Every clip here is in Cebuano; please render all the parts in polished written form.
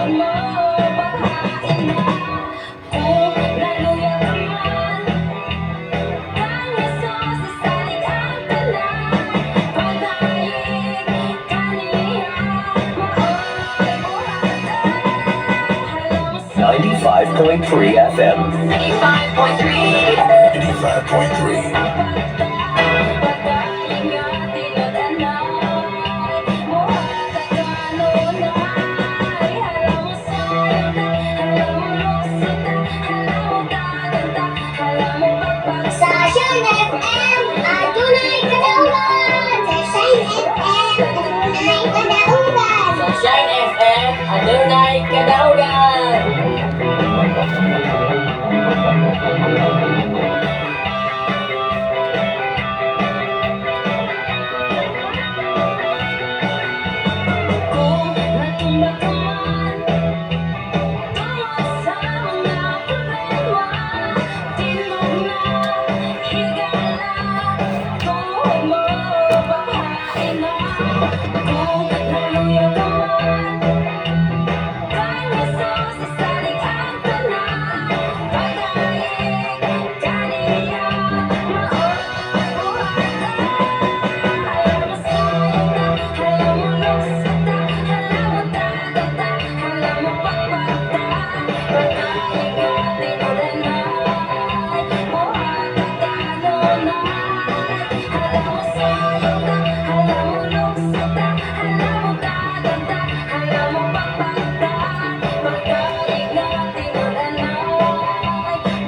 Tuhod mo bahain na. Kung naluya ka man, kang Jesus isalig ang tanan. Pagdaig kaniya, maoy buhata. 95.3 FM. 95.3. 95.3. Pagdaig nga tinud-anay, mohatag kanunay. Hala mo sayop ta, hala mo lukso ta, hala mo dagan ta, hala mo pagpag. Sa Shine FM, adunay kadaugan. Sa Shine FM, adunay kadaugan. Sa Shine FM, adunay kadaugan. Kung natumba ka man, tungod sa mga problema, tingog na, higala, tuhod mo bahain na. Kung naluya ka man, kang Jesus isalig ang tanan. Pagdaig kaniya, maoy buhata. Hala mo sayop ta, hala mo lukso ta, hala mo dagan ta, hala mo pagpag ta. Pagdaig nga tinud-anay, mohatag kanunay. Hala mo sayop ta, hala mo lukso ta, hala mo dagan ta, hala mo pagpag ta. Pagdaig nga tinud-anay,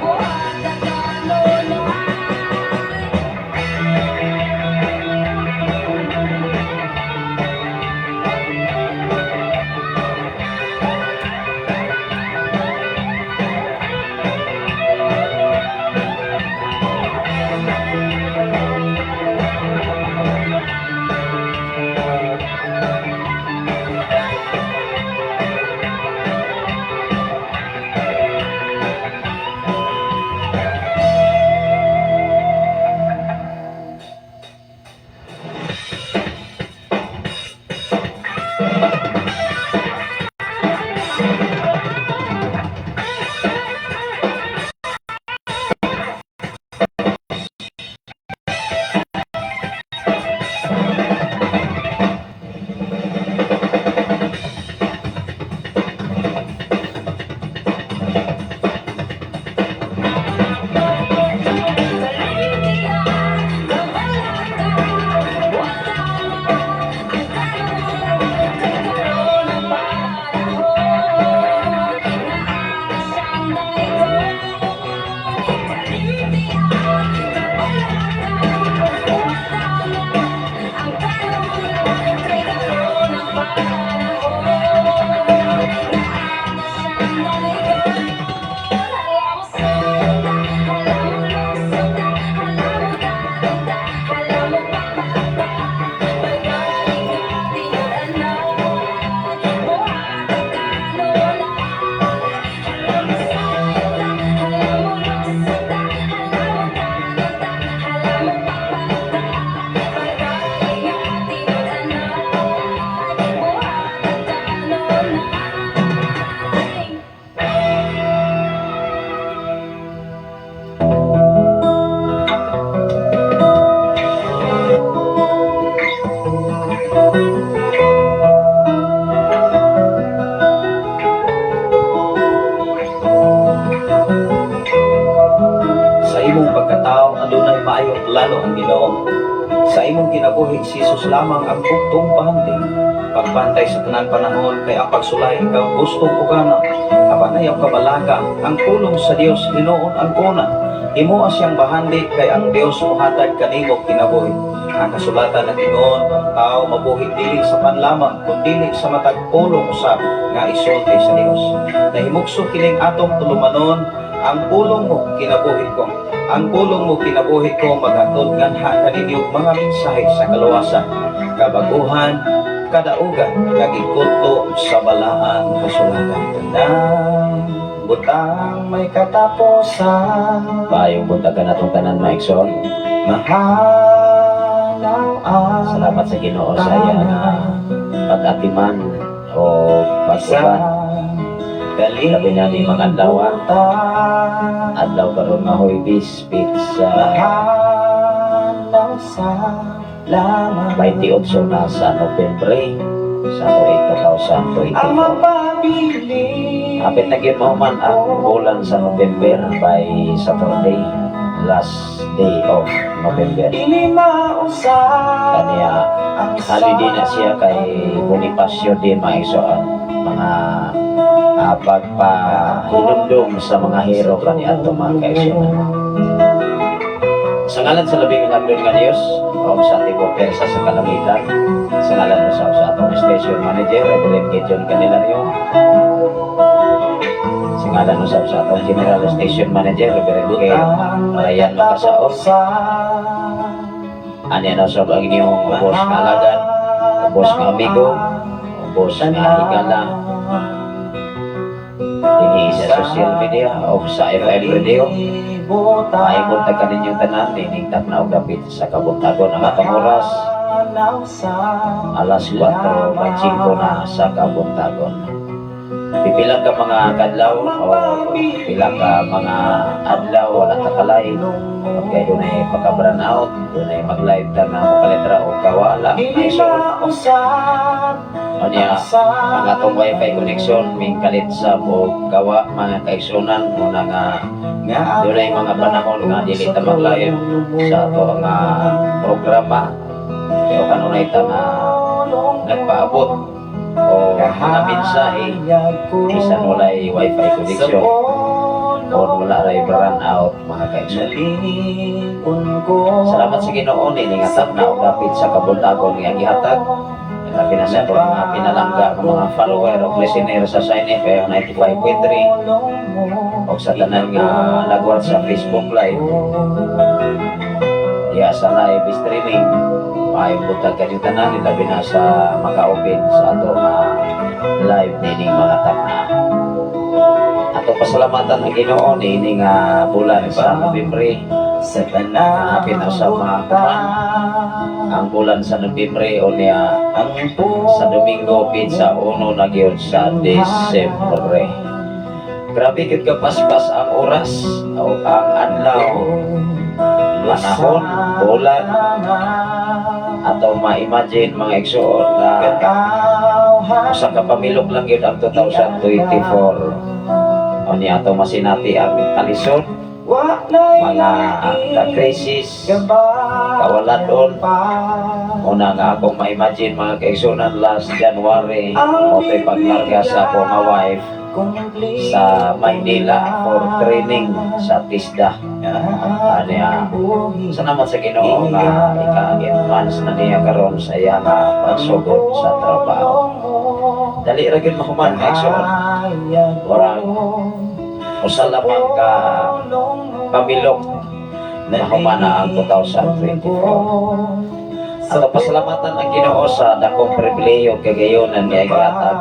mohatag kanunay. Kalimtiha, kabalaka, wala na ang kalungkot, kay karon ang panahon nga siyang daygon. Kalimtiha, kabalaka, wala na ang kalungkot, kay karon ang panahon nga siyang daygon. Hala mo sayop ta, hala mo lukso ta, hala mo dagan ta, hala mo pagpag ta. Pagdaig nga tinud-anay, mohatag kanunay. Hala mo sayop ta, hala mo lukso ta, hala mo dagan ta, hala mo pagpag ta. Pagdaig nga tinud-anay, mohatag kanunay. Sa imong pagkatao, adunay maayong plano ang Ginoo. Sa imong kinabuhi, si Jesus lamang ang buktong bahandi. Pagbantay sa tanan panahon kay ang pagsulay ikaw gustong ugana. Apan ayaw kabalaka, ang pulong sa Dios hinuon ang kuna. Himoa siyang bahandi kay ang Dios mohatag kanimo kinabuhi. Ang kasulatan ng Ginoo, ang tao mabuhi dili sa pan lamang kun dili sa matag pulong usab nga isulti sa Dios. Nahimugso kining atong tulumanon, ang pulong mo kinabuhi ko. Ang pulong mo kinabuhi ko maghatod nganha kaninyo mga mensahe sa kaluwasan, kabaguhan, kadaugan, kag ikudto sa balaang kasulatan. Tanang butang may katapusan, Maayong buntagan atong tanan, mga igsoon. mahal ang Salamat sa Ginoo sa iyang pag-atiman o isa pag-uban. Labi na ni mga adlaw, adlaw karon nga Huwebes, sa 28 na sa Nobyembre sa tuig 2024. Hapit na gyud mahuman ang bulan sa November by Saturday, last day of November. Kaniya holiday na siya kay Bonifacio Day, mga igsoon, mga pagpahinumdum sa mga hero kaniadto, mga kaigsoon. Sa ngalan sa labing hinagdon nga Dios o sa tibuok pwersa sa kalangitan, sa ngalan sa atong station manager, Reverend Gideon Candelario, sa ngalan usab sa atong general station manager, Reverend K. Ryan Macasaon, ani na usab ang inyong ubos nga alagad, ubos nga amigo, ubos nga higala dinhi sa social media o sa FM radio. Maayong buntag kaninyong tanan nining takna og dapit sa kabuntagon. Ang atong oras, alas 4:25 na sa kabuntagon. Pipila ka mga kadlaw o pipila ka mga adlaw wala ta ka-live kay dunay pagka-brown out, dunay mag-live ta na mokaletra o kawala ay suod. Unya, ang atong wifi connection mingkalit sa og kawa, mga kaigsunan, muna nga dunay mga panahon nga dili ta mag-live sa ato nga programa, pero kanunay ta nga nagpaabot o mga mensahe bisan walay wifi connection o wala ray brown out, mga kaigsunan. Salamat sa Ginoo niini nga takna og dapit sa kabuntagon nga gihatag, labi na sa atong mga pinalangga nga mga follower o listener sa Shine FM 95.3 o sa tanan nga nagwat sa Facebook Live diya sa live streaming. Maayong buntag kanyong tanan, labi na sa maka-open sa ato nga live nining mga takna. Ato pasalamatan ang Ginoo niini nga bulan sa Nobyembre. Sa tanan Hapit na sa mga kuman ang bulan sa Nobyembre o niya ang sa Domingo petsa 1 na gyud sa Disyembre. Grabe gyud ka paspas ang oras o ang adlaw, panahon, bulan. Ato ma-imagine, mga igsoon, na usa ka pamilok lang gyud ang 2024. O niya ato masinati ang kalisod, mga ka-crisis, kawaladon. Una nga akong ma-imagine, mga kaigsunan, last January, mo paglarga sa ako nga wife sa Maynila for training sa TESDA. Ano ya, salamat sa Ginoo nga ika-8 months na niya karon sa iya nga pagsugod sa trabaho. Dali ra gyud mahuman, mga igsoon. Warang usa lamang ka pamilok, mahuman na ang 2024. Ato pasalamatan ang Ginoo sa dakong pribilehiyo kagayonan nga igatag,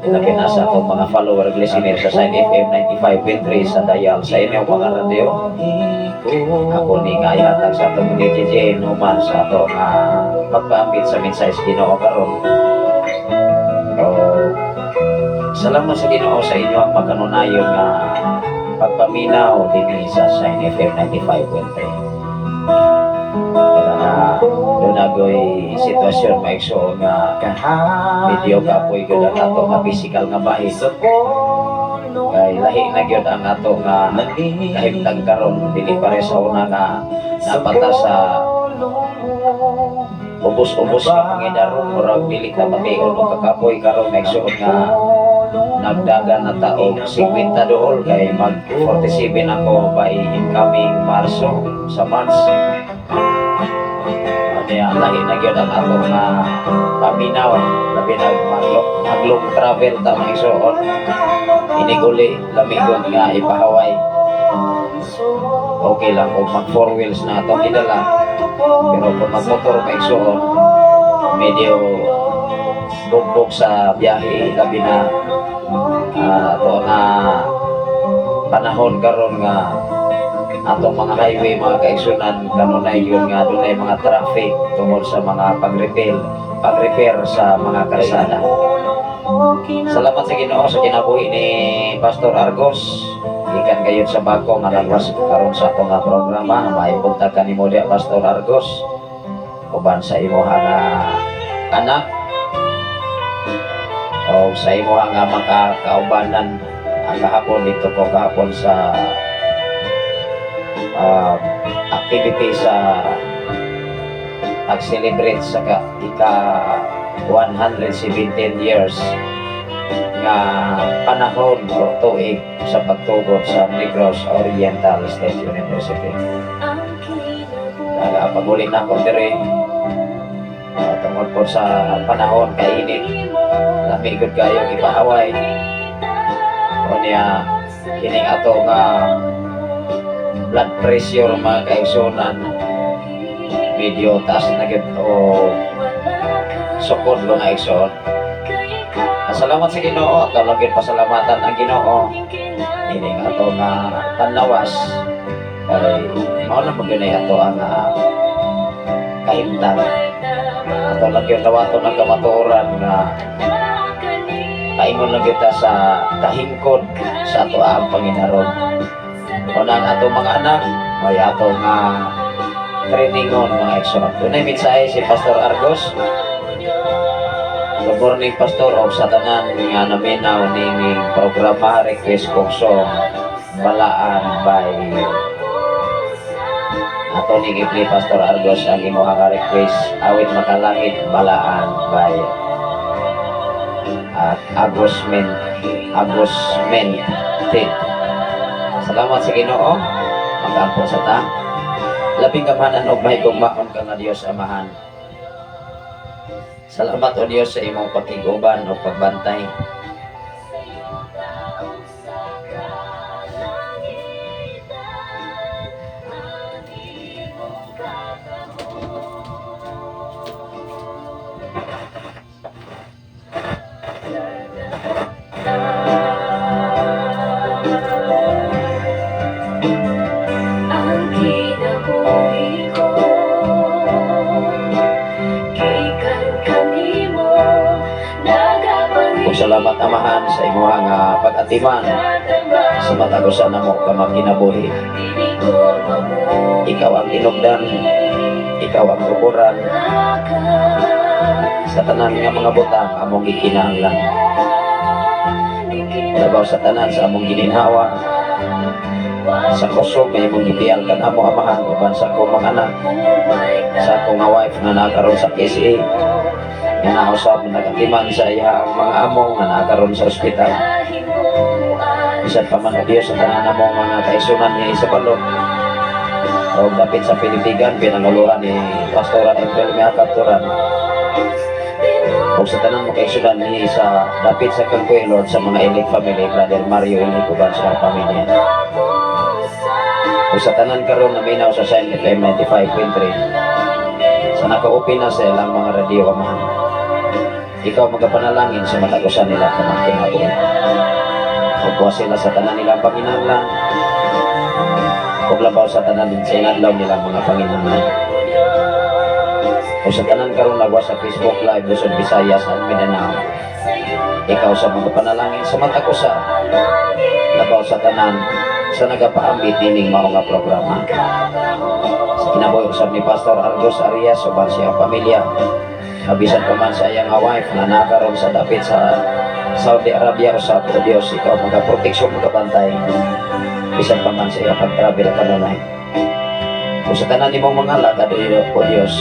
labi na sa atong mga follower ug listener sa Shine FM 95.3 sa dial sa inyong mga radyo. Ako ni nga ihatag sa atong DJ Numan sa ato nga pagpaambit sa mensahe sa Ginoo karon. O, salamat sa Ginoo sa inyo ang makanunayon nga pagpaminaw dinhi sa Shine FM 95.3. Kaya nga doon agoy sitwasyon, maigsoon, nga medyo kapoy gyud ang ato nga physical nga bahin kay lahi na gyud ang ato nga kahimtang karon, dili pare sa una nga napata sa ubos-ubos nga pangidaron, murag dili ka bation og kakapoy. Karon, maigsoon, nga nagdagan na ta og 50 dool kay mag 47 ako by incoming Marso, sa March. Kaya lahi na gyud ang ato nga paminaw, labi na mag long travel ta, mga igsoon. Iniguli lamigon nga ipahaway. Okay lang kung mag four wheels na atong gidala, pero kung magmotor, mga igsoon, medyo bugbog sa biyahe, labi na ato nga panahon karon nga atong mga highway, mga kaigsunan, kanunay yun nga dunay mga traffic tungod sa mga pag-repair sa mga kalsada. Salamat sa Ginoo sa kinabuhi ni Pastor Argos. Gikan gayud sa bako nga nagwas karon sa ato nga programa. Maayong buntag kanimo diha, Pastor Argos. Uban sa imuha nga anak o sa imuha nga mga kaubanan ang kahapon dito ko kahapon sa activity sa pag-celebrate sa ika 117 years nga panahon o tuig sa pagtugot sa Negros Oriental State University. Nagapaguli na ko dire tungod po sa panahon kainit, lami gud kayo ipahaway o niya kining ato nga blood pressure, mga kaigsunan, medyo taas na gyud o sukod, mga igsoon. Salamat sa Ginoo, ato lang gyud pasalamatan ang Ginoo ining ato nga panlawas kay mao na man gyud ato ang kahimtang. Ato lang gyud dawaton ang kamatuoran nga paingon lang kita sa kahingkod sa ato ang Panginoon. Una ang ato mga anak may ato nga trainingon, mga igsoon. Dunay mensahe si Pastor Argos. Good morning, Pastor, og sa tanan nga naminaw nining programa. Request kong song, "Balaan" by ato ning i-play, Pastor Argos, ang imuha nga request, Awit Makalangit, "Balaan" by at Agos Men Agos Mente. Salamat sa Ginoo. Magampo sa ta. Labing gamhanan og mahigugmaon ka nga Dios Amahan. Salamat, o Dios, sa imong pakig-uban o pagbantay. Ang kinabuhi ko gikan kanimo. Ug salamat, Amahan, sa imuha nga pag-atiman sa matag usa namo ka magkinabuhi. Ikaw ang tinugdan, ikaw ang tukuran sa tanan nga mga butang among gikinahanglan. Labaw sa tanan sa among gininhawa, sa kusog nga imong gipiyal kan amo, Amahan, uban sa akong mga anak, sa akong nga wife nga naa karon sa KCA, nga nausab nagatiman sa iyang mga amo nga naa karon sa ospital. Bisan pa man, o Dios, sa tanan namong mga kaigsunan ni sa balot o dapit sa Pilipigan, pinanguluhan ni Pastora April Mia Kapturan, o sa tanan mo kaigsunan ni sa dapit sa Kangkoy, Lord, sa mga Ilig family, Brother Mario Ilig uban sa pamilya. O sa tanan karon na minaw sa Shine FM 95.3 sa naka-open na sa ilang mga radio, Amahan. Ikaw magapanalangin sa matag usa nila sa mga kinabuhi. Ugwa sila sa tanan nilang panginahanglan. Ug labaw sa tanan din sa inadlaw nilang mga panginahanglan. O sa tanan karon nagwa sa Facebook Live, Luzon, Visayas at Mindanao. Ikaw sa mga panalangin sa matag usa. Labaw sa tanan sa nagapaambit nining mao nga programa. Sa kinabuhi usab ni Pastor Argos Arias uban siyang pamilya. Kabisan pa man sa iyang wife na nakaroon sa dapit sa Saudi Arabia usab, o Dios, ikaw mga proteksyon, magabantay bisan pa man sa iyang pag-travel kanunay. Kung sa tanan nimong mga alagad, o Dios,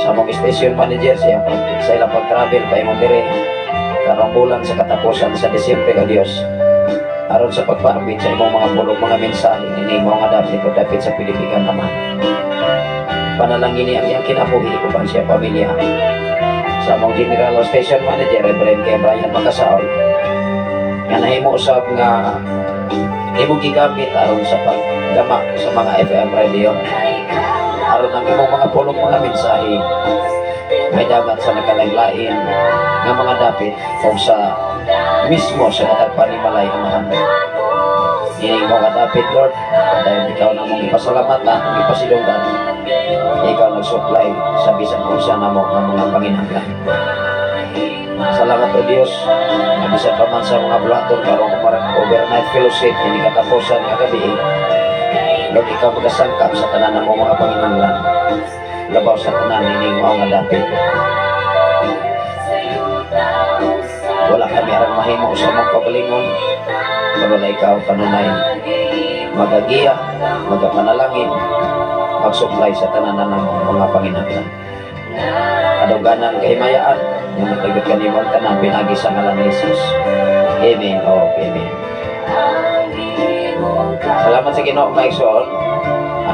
sa among station manager sa ilang pag-travel pa imong dire karong bulan sa katapusan sa Disyembre, o Dios, aron sa pagpaambit sa imong mga pulong, mga mensahe nining mga dapit o dapit sa Pilipigan naman. Panalangin ang iyang kinabuhi uban siya pamilya. Sa among general station manager, Reverend kay Brian Makasaol, nga nahimo usab nga imong gigamit aron sa paggama sa mga FM radio aron ang imong mga pulong, mga mensahe may dagat sa nakalain nga mga dapit o sa mismo sa matag panimalay, Amahan. Ini mo nga dapit, Lord, dahil ikaw na mong ipasalamatan, ipasilungan. Ikaw nag-supply sa bisan unsa namo nga mga panginahanglan. Salamat o Dios. Nga bisan pa man sa mga bulaton karong overnight fellowship ini katapusan nga gabi. Lord, ikaw magasangkap sa tanan ng mga panginahanglan. Labaw sa tanan ining mao nga dapit. Wala kami arang mahimo sa among kaugalingon. Pero na ikaw kanunay magagiya, magapanalangin, magsupply sa tanan ng mga panginahanglan. Kadungganan kahimayaan, nga matagot kanimo ang tanan pinaagi sa ngalan ni Jesus. Amen o amen. Salamat sa Ginoo, mga igsoon.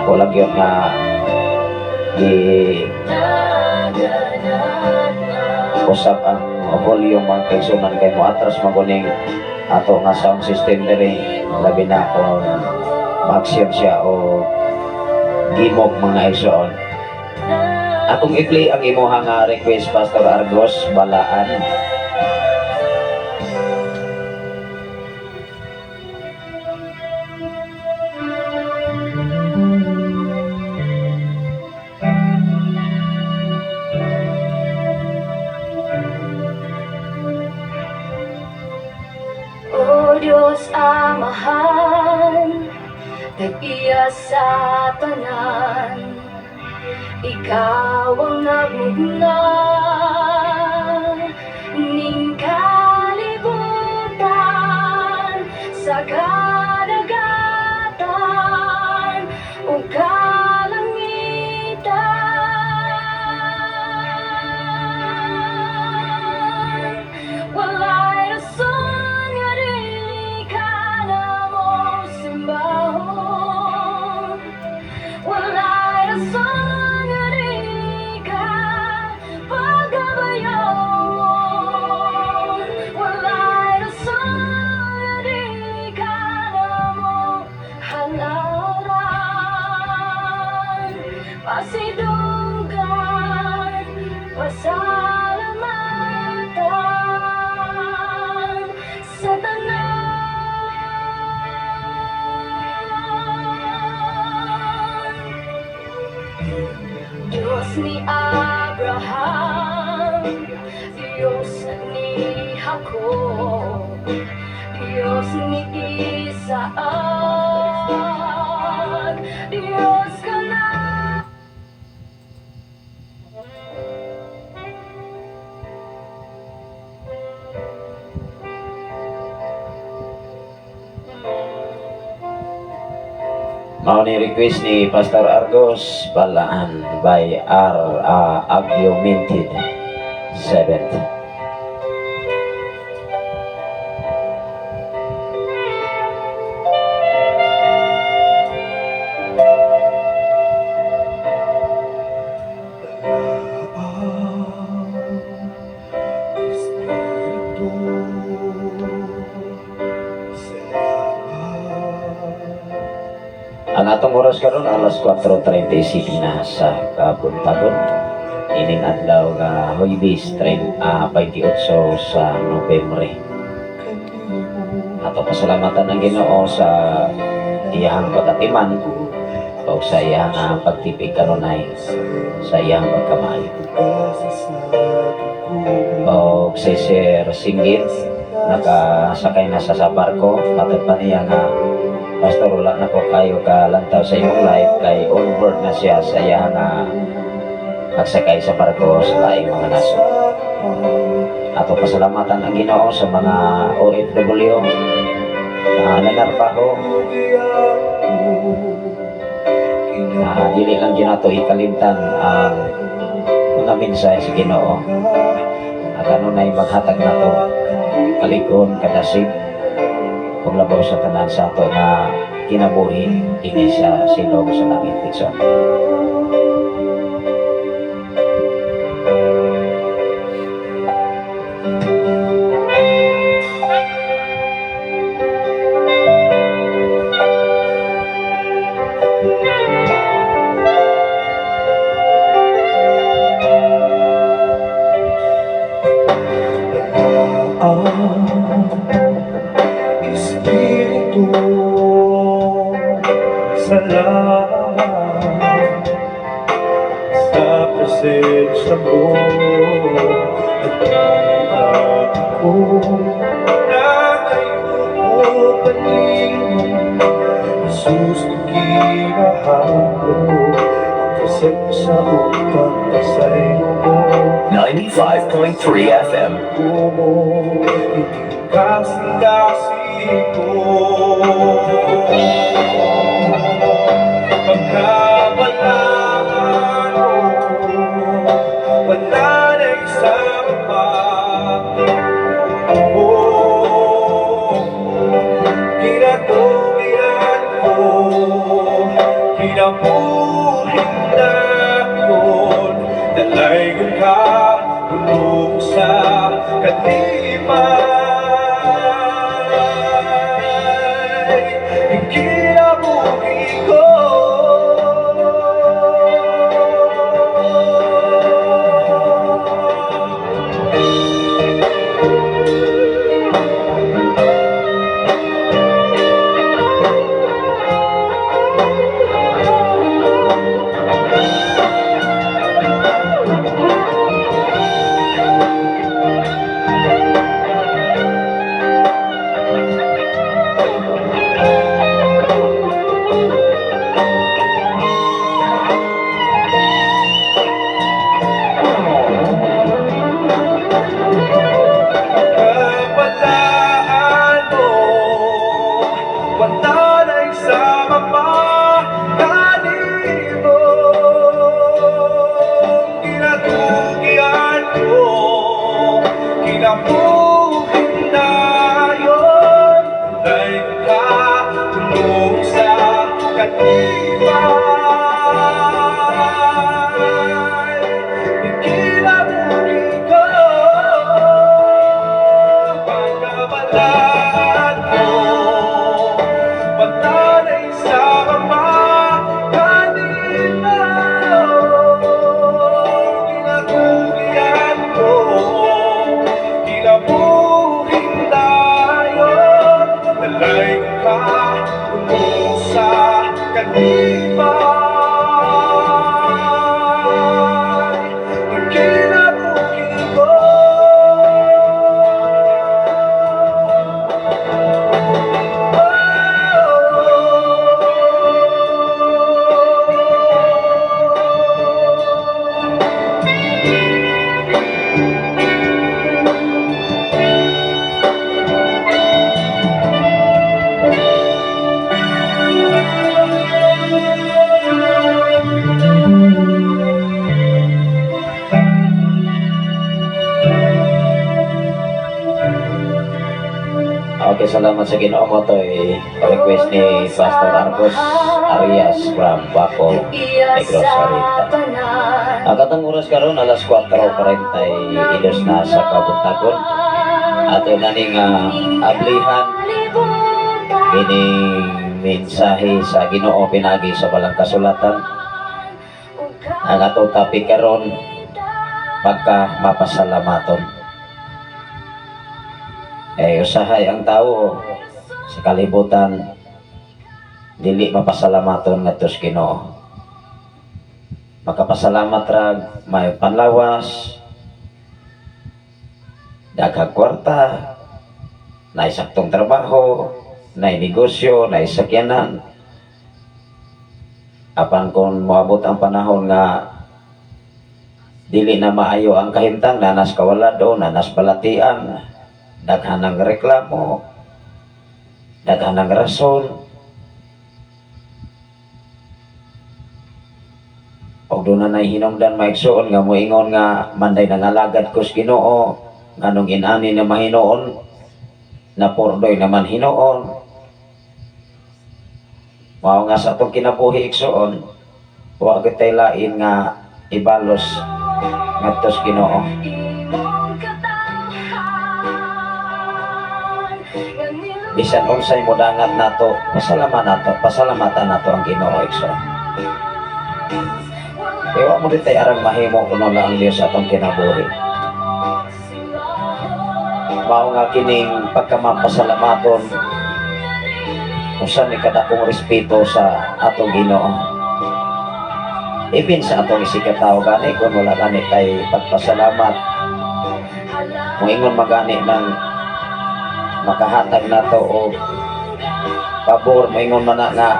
Ako lang yun nga gi usap ang volume, mga kaigsunan, kay mo atras maguning ato nga sound system diri, labi na kung ma-action siya o gimok, mga igsoon. Akong i-play ang imuha nga request, Pastor Argos Balaan. O Diyos Amahan, tag-iya sa tanan, ikaw ang nagmugna ning kalibutan sa kadagatan ug kalangitan. Walay rason nga dili ka namo simbahon. Walay rason nga dili ka pagabayon. Walay rason nga dili ka namo halaran. Pasidunggan, pasalamatan sa tanan. Diyos ni Abraham, Diyos ni Jacob, Diyos ni Isaac, Diyos ka na. Mao ni request ni Pastor Argos Balaan by R Augmented 7th. Espiritu, salamat. Ang atong oras karon alas 4:35 na sa kabuntagon. Ining adlaw nga Huwebes, 28 sa Nobyembre. Ato pasalamatan ang Ginoo sa iyahang pagkatiman o sa iyahang pagtipig kanunay sa iyahang pagkamaayo. O si Sir Singgit nakasakay na sa barko, matod pa niya nga, "Pastor, wala na ko kayo kalantaw sa imong live," kay on board na siya sa iyahang pagsakay sa barko sa laing mga nasod. Ato pasalamatan ang Ginoo sa mga OFW na nanarbaho na dili lang ginato ikalimtan ang mga mensahe sa Ginoo at kanunay maghatag nato kalig-on, kadasig kung labaw sa tanan sa ato nga kinabuhi ini sa silong sa langit, igsoon. Ang Espiritu, salamat sa presensya mo at Ko Nangayuko kanimo, Jesus, kinahanglan ko ang presensya ug pagpasaylo mo. 95.3 FM. Mo Kasi ko pagkabalaan mo, wala na isang pa mo. Kinatubian ko, kinabuhi na yun. Dalaygon ka, tulong sa kalipay. Kinabuhi ko. Kabalaan mo, wala na isama pa kanimo. Kinatugian ko, kinabuhi na yun. Dahil ka tulong sa kalipay. Kinabuhi ko. Pagkabalaan mo, wala na isama pa kanino. Kinatugian ko, kinabuhi tayo. Dalay ka tulong sa kalipay. Kinabuhi ko. Okay, salamat sa Ginoo mo to eh, request ni Pastor Arcos Arias from Baco, Negros Oriental. Ang katong oras karon, alas 4:42 na sa kabuntagon. Ato na ning ablihan kining mensahe sa Ginoo pinagi sa balang kasulatan. Ang atong topic karon, pagka mapasalamaton. Eh usahay ang tao sa kalibutan dili mapasalamaton ngadto sa Ginoo. Makapasalamat ra may panlawas, daghang kwarta, naay saktong trabaho, naay negosyo, naay sakyanan. Apan kung moabot ang panahon nga dili na maayo ang kahimtang, nanas kawalado, nanas balatian, daghan ang reklamo, daghan ang rason, og doon na hinungdan, mga igsoon, nga moingon nga manday nangalagad ko sa Ginoo, nganong inani na mahinuon, na pordoy naman hinuon. Mao nga sa atong kinabuhi, igsoon, wa kitay lain nga ibalos ngadto sa Ginoo. Imong katawhan nga Bisan unsay modangat nato, pasalamat nato, pasalamatan nato ang Ginoo, igsoon. Kaya wa mo ditay arang mahimo kuno lang ang Dios sa atong kinabuhi. Mao nga kining pagkamapasalamaton, usa ni kadakong respeto sa atong Ginoo. Ipin sa atong isigkatawo gani, kung wala gani kay pagpasalamat, Moingon magani ng makahatag nato og pabor, moingon man na nga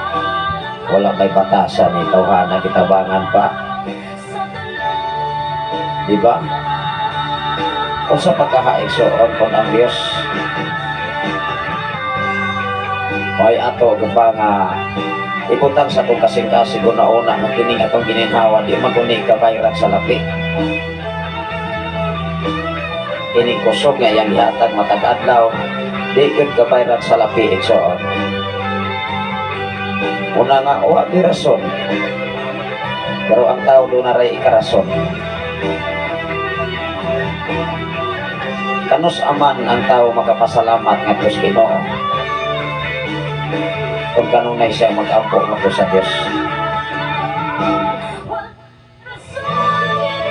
wala may batasan ni tawhana, gitabangan pa, di ba? Unsa pagkahaigsoon kung ang Dios may ato ba nga ibutang sa atong kasing-kasing una-una nga kining atong gininhawa di man kundi kabayran sa lapi. Kining kusog nga iyang gihatag matag adlaw, di gyud kabayran sa lapi, igsoon. Una nga wa di rason, pero ang tao duna ray ikarason. Kanus aman ang tao makapasalamat ngadto sa Ginoo kung kanunay siya mag-ampo ngadto sa Dios?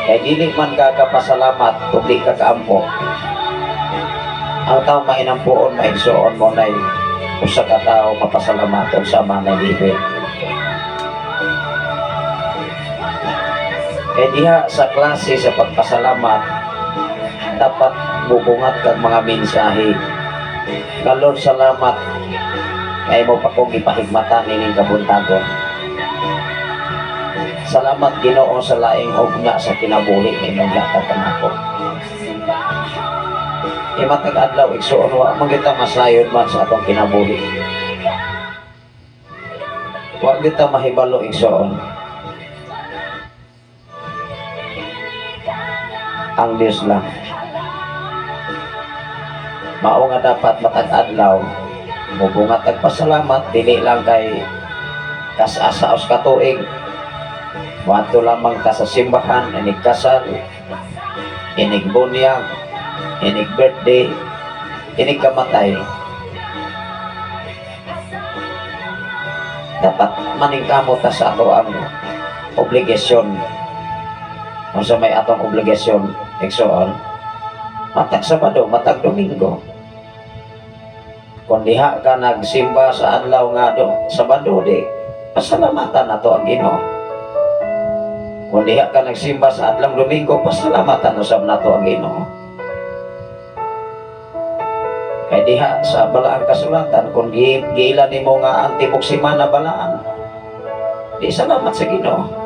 Kay dili man ka kapasalamat kung di ka kaampo. Ang tao mainampuon, maigsoon mo nay usa ka tao mapasalamaton sa mga libre. Kay diha sa klase sa pagpasalamat, dapat bubungat kag mga mensahe. Nga Lord, salamat kay mo pa kong ipahigmatan ining kabuntagon. Salamat, Ginoo, sa laing hugna sa kinabuhi nga imong gihatag kanako. E matag adlaw, igsoon, wa man kita masayod man sa atong kinabuhi. Wa kita mahibalo, igsoon. Ang Dios lang. Mao nga dapat matag adlaw mubungat tag pasalamat, dili lang kay kas-asaos ka tuig. Moadto lamang ta sa simbahan inig kasal, inig bunyag, inig birthday, inig kamatay. Dapat maningkamot ta sa ato ang obligasyon. Unsa may atong obligasyon, igsoon? Matag Sabado, matag Domingo. Kung diha ka nagsimba sa adlaw nga Sabado, di pasalamatan nato ang Ginoo. Kung diha ka nagsimba sa adlaw Domingo, pasalamatan usab nato ang Ginoo. Kay diha sa balaang kasulatan, kung giila nimo nga ang tibok semana balaan, di salamat sa Ginoo.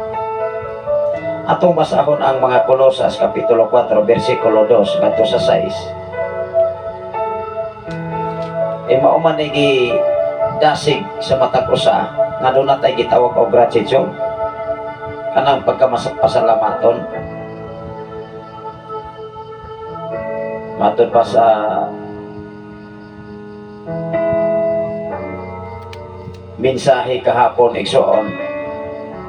Atong basahon ang mga Kolosas kapitulo 4 bersikulo 2 ngadto sa 6. E mao man ni dasig sa matag usa nga doon natay gitawag og gratitude, kanang pagkamapasalamaton. Matud pa sa mensahe kahapon, igsoon,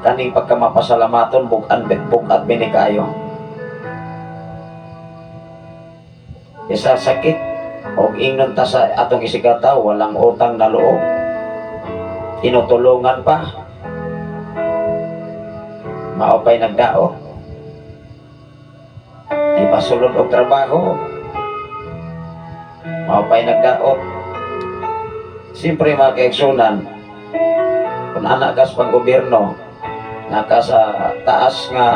kaning pagkamapasalamaton bug-an bug-at bini kaayo. Isa sakit og ingnon ta sa atong isigataw, walang utang na loob, tinutulungan pa, mao pa'y nagdaot, ipasulod og trabaho, mao pa'y nagdaot. Siyempre, mga kaigsunan, kung anak kas pang gobyerno, naka sa taas nga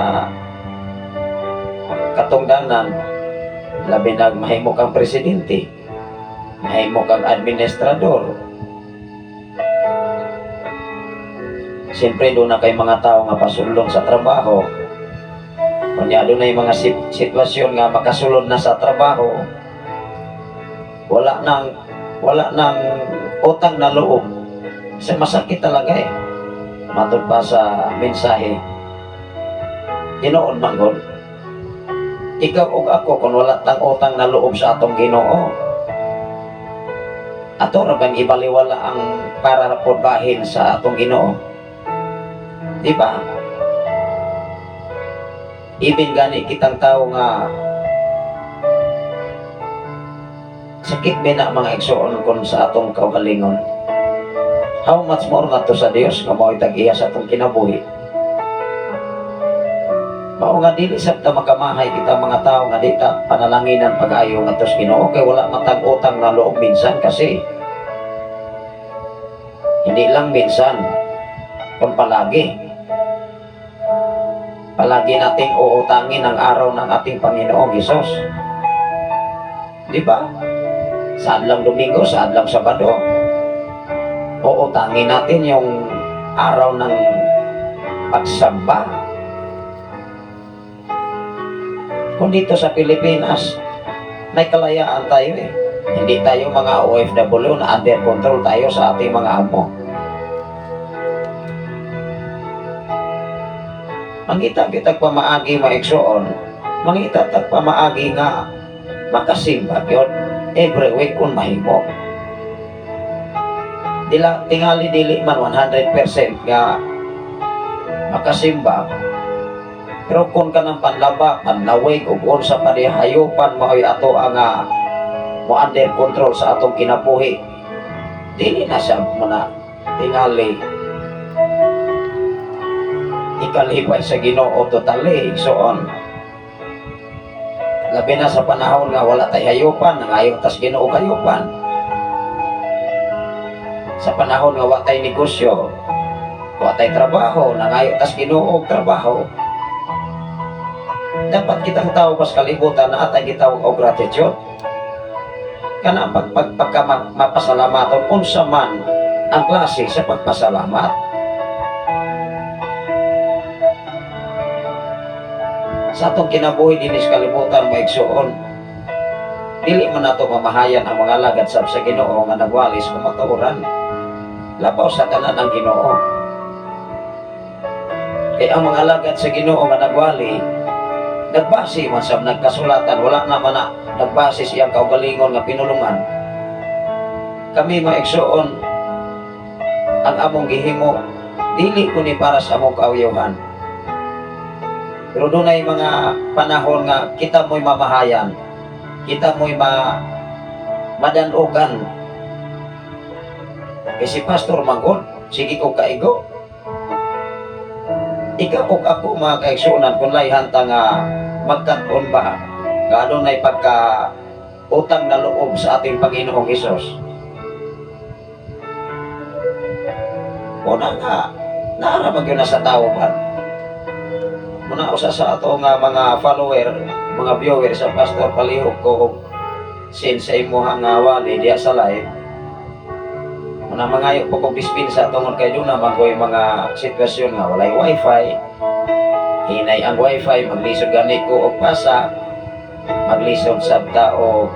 katungdanan, labi nag mahimo kang presidente, mahimo kang administrador. Siyempre, doon na kay mga tao nga pasulong sa trabaho. Kunya, doon na yung mga sitwasyon nga makasulod na sa trabaho, wala nang utang na loob. Kasi masakit talaga eh. Matud pa sa mensahe, tinuod man gud. Ikaw ug ako, kung wala tang utang na loob sa atong Ginoo, ato ra bang ibaliwala ang para pod bahin sa atong Ginoo? Di ba? Ibin gani kitang tao nga sakit bina, mga igsoon, kun sa atong kaugalingon. How much more ngadto sa Dios nga mao'y tag-iya sa atong kinabuhi. Mao nga dili sad ta makamahay kita mga tao nga di ta panalanginan pag-ayo ngadto sa Ginoo kay wala matag utang na loob minsan, kasi hindi lang minsan kung palagi. Palagi nating uutangin ang araw ng ating Panginoong Hesus. Di ba? Sa adlang Domingo, sa adlang Sabado. Oo, tangin natin yung araw ng pagsamba. Kung dito sa Pilipinas, may kalayaan tayo eh. Hindi tayo mga OFW na under control tayo sa ating mga amo. Mangita kitag pamaagi, maigsoon, mangita tag pamaagi nga makasimba yun every week kung mahimo. Dila tingali dili man 100% nga makasimba, pero kung kanang panlaba, panlawig ug unsa pa di hayupan, mao'y ato ang mo under control sa atong kinabuhi, dili na siya muna tingali ikalipay sa Ginoo totally, igsoon. Labi na sa panahon nga wala tay hayupan, nangayo tas Ginoo hayupan. Sa panahon nga wa tay negosyo, wa tay trabaho, nangayo tas Ginoo og trabaho. Dapat kitang tao pas kalibutan na atay gitawag og gratitude. Kana pag, pag pagka mapasalamaton, unsa man ang klase sa pagpasalamat. Sa atong kinabuhi dinhi sa kalibutan, mga igsoon, dili man nato mamahayan ang mga alagad sab sa Ginoo nga nagwalis kamatuoran. Labaw sa tanan ang Ginoo. Kay ang mga alagad sa Ginoo nga nagwali, nagbase man sa nagkasulatan, wala naman na nagbase siyang kaugalingon nga pinulungan. Kami, mga igsoon, ang among gihimo dili kundi para sa among kauyuhan. Pero dunay mga panahon nga kita mo'y mamahayan, kita mo'y madanugan. Kay si Pastor manggod, sige ko kaigo. Ikaw ug ako, mga kaigsunan, kung layhan ta nga magkat-on ba, nga adunay pagka utang na loob sa ating Panginoong Hesus. Una nga, naara man gyud na sa tao ba? Muna usa sa ato nga mga follower, mga viewer sa pastor, palihog ko og send sa imuha nga wali diya sa live. Muna mangayo po kog dispensa tungod kay duna man ko'y mga sitwasyon nga walay wifi. Hinay ang wifi, maglisod gani ko og pasa, maglisod sab ta og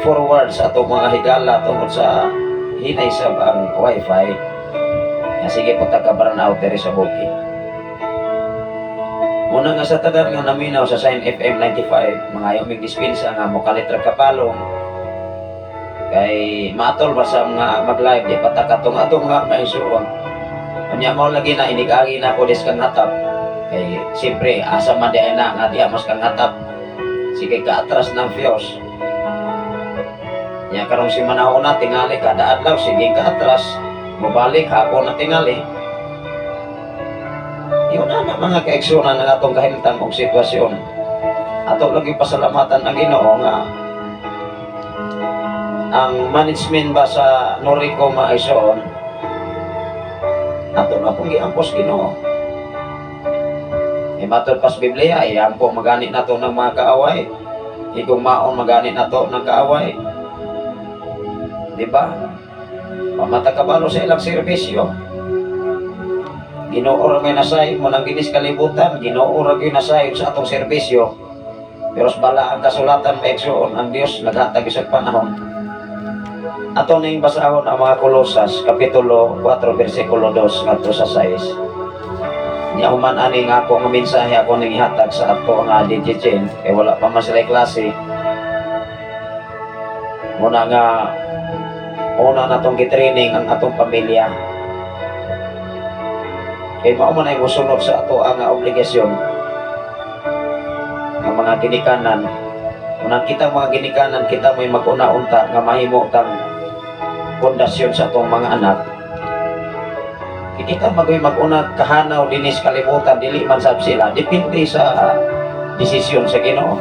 forward sa atong mga higala tungod sa hinay sab ang wifi. Nga sige po ta ka brown out diri sa bukid. Muna nga sa tanan nga naminaw sa Sign FM 95, mga mig dispensa nga mokalit ra kapalong kay maatol ba sa mga mag-live di pa ta katong atong nga maisuwang. Unya mao lagi na inigagi na ako des kang hatap. Kay siyempre asa man di ay na nga diha mas kang hatap. Sige ka atras ng fiyos. Nya karong si manahon na tingali kada adlaw sige ka atras, mobalik hapon na tingali. Yun na na mga kaigsunan ng atong kahimtang og sitwasyon. Ato lagi pasalamatan ang Ginoo nga ang management ba sa Norico, maigsoon, ato na pong giampos Ginoo. E matod pas Biblia, iampo magani nato ng mga kaaway. Igong maon magani nato ng kaaway. Di ba? Pamata kabalo sa ilang serbisyo. Ginoo ra may nasayod mo nang ginis kalibutan, Ginoo ra gyud nasayod sa atong serbisyo. Pero sa bala ang kasulatan, maigsoon, ang Dios naghatag isang panahon. Ato ning basahon ang mga Kolosas kapitulo 4 bersikulo 2 ngadto sa 6. Nya human ani nga ako nga mensahe ako ning ihatag sa ato nga DJ Jen kay wala pa man sila klase. Muna nga una natong gitraining ang atong pamilya. Kay mao man ay mosunod sa ato ang obligasyon nga mga ginikanan. Unang kita mga ginikanan, kita may mag-una-unta nga mahimo tang pundasyon sa atong mga anak. Kita magoy mag-una kahanaw dinis kalibutan, dili man sab sila, depende sa desisyon sa Ginoo.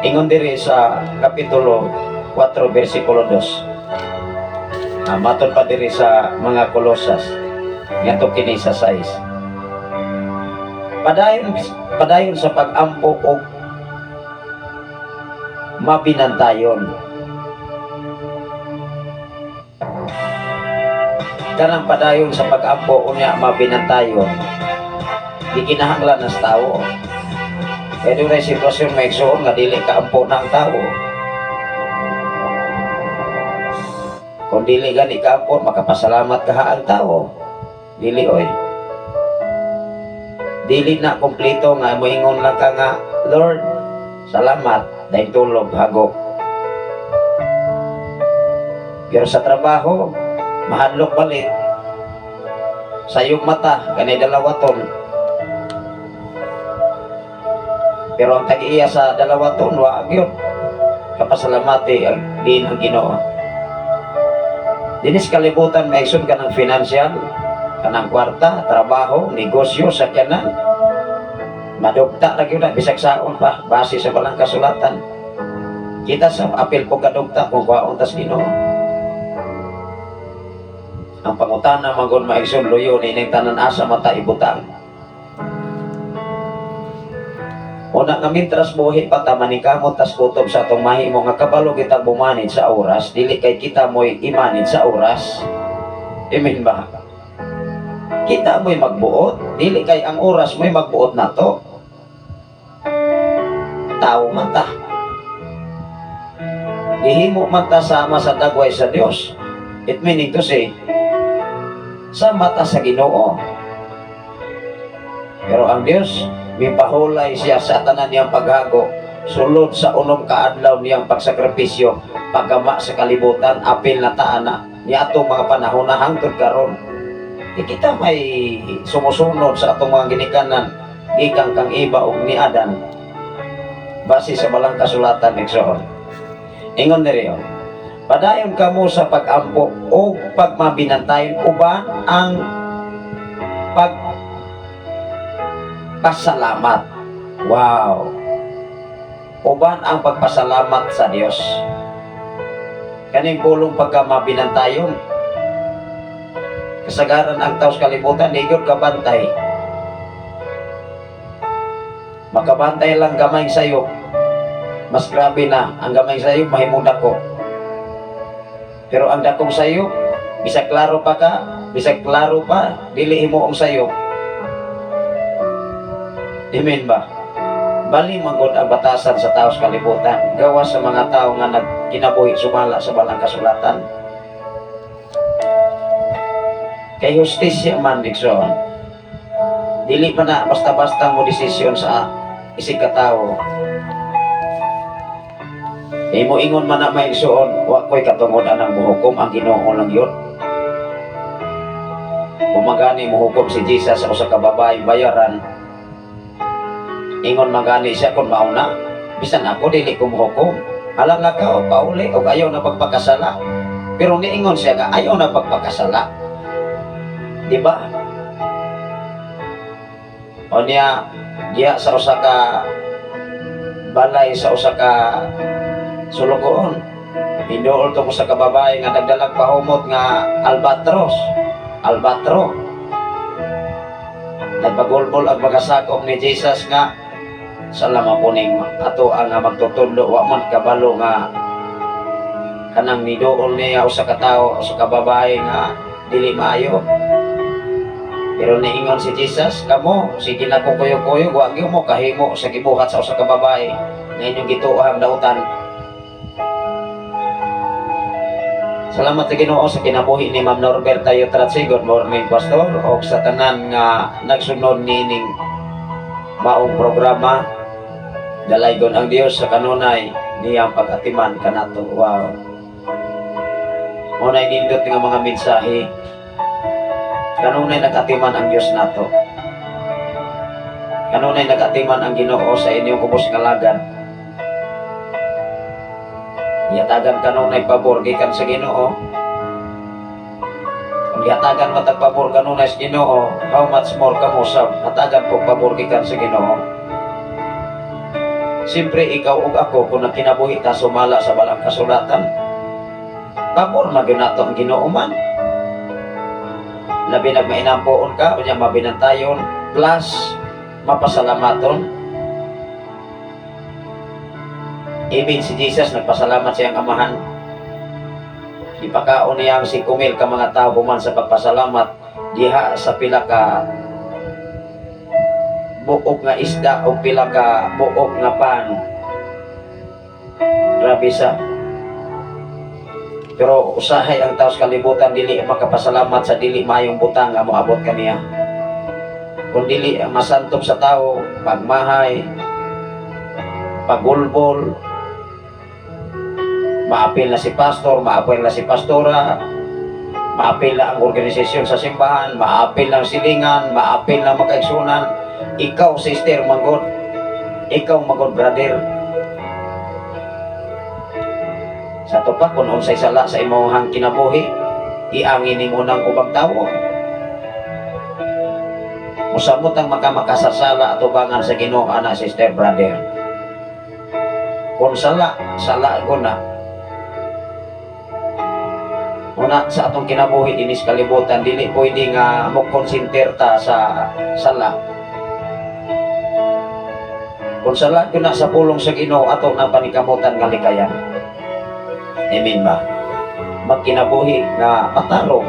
Ingon diri sa kapitulo 4 bersikulo 2. Matod pa diri sa mga Kolosas ngadto kini sa 6. Padayon padayon sa pag-ampo og Mabinantayon. Kanang padayon sa pag-ampo unya mabinantayon. Di kinahanglan nas tao. Kaya doon sitwasyon, may igsoon, nga dili ka ampo na ang tao. Kung dili gani ka ampo, makapasalamat ka ha ang tao. Dili oy. Dili na kompleto nga moingon lang ka nga, "Lord, salamat," dahil tulog, hagok. Pero sa trabaho, mahadlok balik. Sa iyong mata, kanay dalawaton. Pero ang tag-iya sa dalawaton, wa gyud. Kapasalamati ang din ang Ginoo. Dinis kalibutan, maigsoon, kanang financial, kanang kwarta, trabaho, negosyo, sakyanan. Madugta ra gyud na bisag saon pa base sa balang kasulatan. Kita sa apil po kadugta kung kuwaon tas Ginoo. Ang pangutana manggod, maigsoon, luyo nining tanan, asa man ta ibutang? Una nga mintras buhi pa ta, maningkamot tas kutob sa atong mahimo nga kabalo kita bumanid sa oras, dili kay kita mo'y imanid sa oras. Amen ba? Kita mo'y magbuot, dili kay ang oras mo'y magbuot nato. Tao man ta. Gihimo man ta sama sa dagway sa Dios. It meaning to say, sa mata sa Ginoo. Pero ang Dios, mipahulay siya sa tanan niyang paghago, sulod sa 6 ka adlaw niyang pagsakripisyo, paggama sa kalibutan, apil na taana, ni atong mga panahon na hangtod karon. E kita may sumusunod sa atong mga ginikanan, gikan kang Eva ug ni Adan, base sa balang kasulatan, igsoon. Ingon diri, oh. Padayon kamo sa pag-ampo o pagmabinantayon uban ang pagpasalamat. Wow. Uban ang pagpasalamat sa Dios. Kaning pulong pagka mabinantayon. Kasagaran ang tao sa kalibutan, di gyud kabantay. Makabantay lang gamay sayo. Mas grabe na ang gamay sayo, mahimong dako. Pero ang dakong sayo, bisag klaro pa ka, bisag klaro pa, dili himuong sayo. Amen ba? Bali manggod ang batasan sa tao sa kalibutan, gawas sa mga tao nga nagkinabuhi sumala sa balang kasulatan. Kay hustisya man, igsoon. Dili pa na basta-basta mo desisyon sa isig ka tao. Kay mo ingon man na, may igsoon, wa ko'y katungod anang muhukom, ang Ginoo lang yun. Kumagani muhukom si Jesus sa usa ka babae bayaran. Ingon magani siya kung mauna, bisan ako dili ko muhukom. Alam na ka o pauli o ayaw na pagpakasala. Pero niingon siya nga ayaw na pagpakasala. Di ba? O niya, diya sa usa ka balay sa usa ka sulugoon. Hinduol to sa kababae nga nagdalag pahumot nga albatros. Albatro. Nagpagulbol ang mga sakop ni Jesus nga sa lama puning ato ang nga magtutudlo, wa man kabalo nga kanang niduol niya usa ka tawo, usa ka babae nga dili maayo. Pero niingon si Jesus, "Kamo, sige na kong kuyo-kuyo, wa gyud mo kahimo sa gibuhat sa usa ka babae nga inyong gituohang dautan." Salamat sa Ginoo sa kinabuhi ni Ma'am Norberta Yutratsi. Good morning, Pastor. O sa tanan nga nagsunod nining maong programa. Dalaygon ang Dios sa kanunay niyang pag-atiman kanato. Wow. Mao nindot nga mga mensahe. Kanunay nag-atiman ang Dios nato. Kanunay nag-atiman ang Ginoo sa inyong ubos nga lagan. Gihatagan kanunay pabor gikan sa Ginoo. Kung gihatagan matag pabor kanunay sa Ginoo, how much more kamo sa hatagan po pabor gikan sa Ginoo? Siyempre ikaw ug ako, kung nagkinabuhi ta sumala sa balang kasulatan, pabor magyud nato ang Ginoo man. Labi nagmainampoon ka, unya mabinantayon, plus mapasalamaton. Even si Jesus, nagpasalamat siyang Amahan. Ipakaon niya ang 5,000 ka mga tao human sa pagpasalamat diha sa pila ka buok nga isda o pila ka buok nga pan. Grabe sa. Pero usahay ang tao sa kalibutan dili makapasalamat sa dili maayong butang nga moabot kaniya. Kung dili masantop sa tao, pagmahay, pagulbol, maapil na si pastor, maapil na si pastora, maapil na ang organisasyon sa simbahan, maapil ng silingan, maapil na makaigsunan. Ikaw, sister, manggod. Ikaw, manggod, brother. Sa ato pa, kung unsay sala sa imong kinabuhi, iangin nimo ng ubang tawo. Musamot ang makamakasasala atubangan sa Ginoo ana, sister, brother. Kung sala, sala ko na. Una sa atong kinabuhi dinis kalibutan, dili pwede nga mo konsenter ta sa sala. Kung sala ko na sa pulong sa Ginoo, ato nang panikamutan nga likayan. Amen ba? Magkinabuhi nga matarong,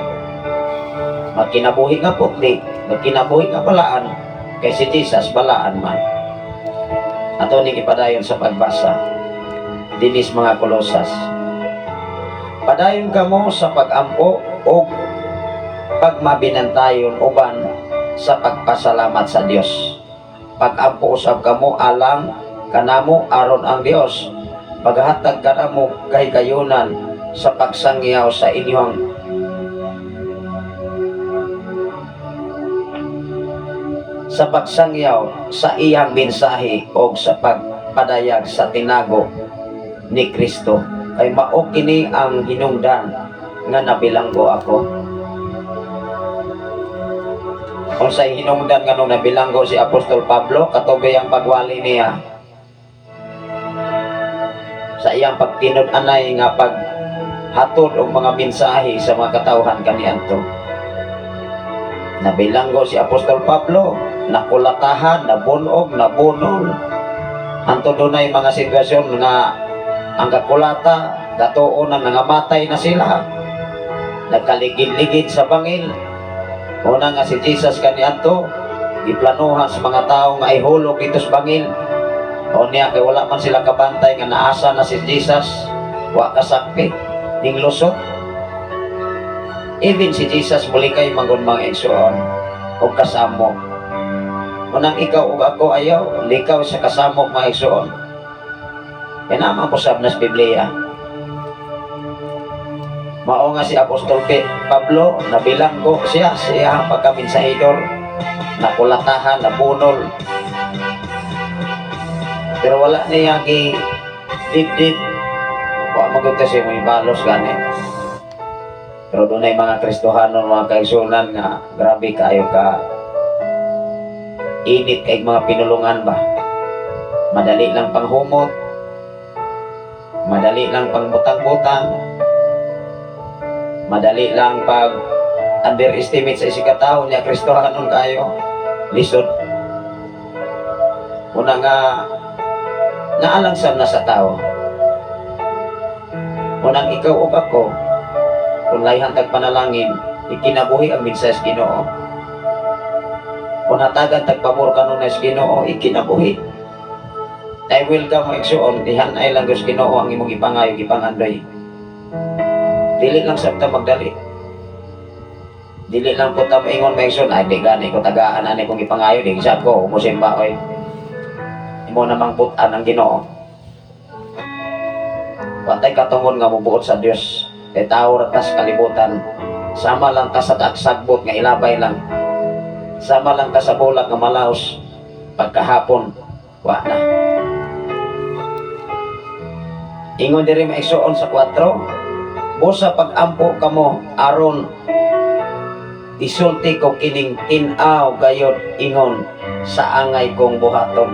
magkinabuhi nga putli, magkinabuhi nga balaan, kay si Jesus balaan man. Ato ning ipadayon sa pagbasa dinis mga Kolosas. Padayon kamo sa pag-ampo o pagmabinantayon uban sa pagpasalamat sa Dios. Pag-ampo usab kamo alang kanamo aron ang Dios paghatag kanamo kahigayunan sa pagsangyaw sa inyong sa pagsangyaw sa iyang mensahe o sa pagpadayag sa tinago ni Kristo, kay mao kini ang hinungdan nga nabilanggo ako. Kung sa hinungdan nga nung nabilanggo si Apostol Pablo, katubi ang pagwali niya sa iyang pagtinud-anay nga paghatod og mga mensahe sa mga katawhan kaniadto. Nabilanggo si Apostol Pablo, nakulatahan, nabunog, nabunol. Anto dunay mga sitwasyon nga ang kakulata, katuon na nangamatay na sila. Nagkaligid-ligid sa bangil. Una nga si Jesus kaniadto, giplanuhan sa mga tao nga ihulog dito sa bangil. O niya, kay wala man sila kabantay nga naasa na si Jesus, wa kasakpi, ning lusot. Even si Jesus mulikay mangun, mga igsoon, o kasamok. Unang ikaw ug ako ayaw, likaw sa kasamok, mga igsoon. Kaya naman po sab nas Biblia. Mao nga si Apostol Pablo, nabilanggo siya, siya ang pagkaminsahidor, nakulatahan, nabunol. Pero wala niya gi dip-dip. Wa magud kasi may balos gani. Pero dunay mga Kristohano, mga kaigsunan, nga grabe kaayo ka init kay mga pinulungan ba. Madali lang panghumot. Madali lang pangbutang-butang. Madali lang pag underestimate sa isang katao niya, Kristohanon kayo. Lisod. Una nga naalangsam na sa tao. Unang ikaw ug ako, kung layhan tag panalangin, ikinabuhi ang mensahe sa Ginoo. Kung hatagan tag pabor kanunay sa Ginoo, ikinabuhi. I will ka mo, igsuon, ihan ay lang sa Ginoo ang imong ipangayo, ipangandoy. Dili lang sabta magdali. Dili lang po ta maingon, mga igsoon, "Ay, di gani ko tagaan ani kong ipangayo, di sab ko, musimba oy." Imo namang putan ang Ginoo. Watay katungod nga mobuot sa Dios. Kay tao ra ta sa kalibutan. Sama lang ta sa sagbot nga ilabay lang. Sama lang ta sa bulak nga malaos. Pagkahapon, wa na. Ingon diri, maigsuon, sa 4, busa pag-ampo kamo aron isulti ko kining tin-aw gayod ingon sa angay kong buhaton.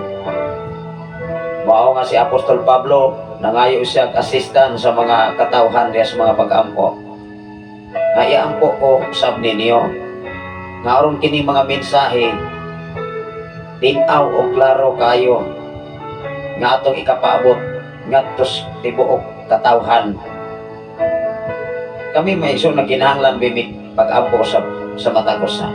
Mao nga si Apostol Pablo nangayo siya og assistant sa mga katawhan diya sa mga pag-ampo. Nga iampo ko sab ninyo nga aron kini mga mensahe tin-aw o klaro kayo nga atong ikapaabot Ngadto sa tibuok katawhan. Kami, mga igsoon, nagkinahanglan bimig pag-ampo sa matag usa.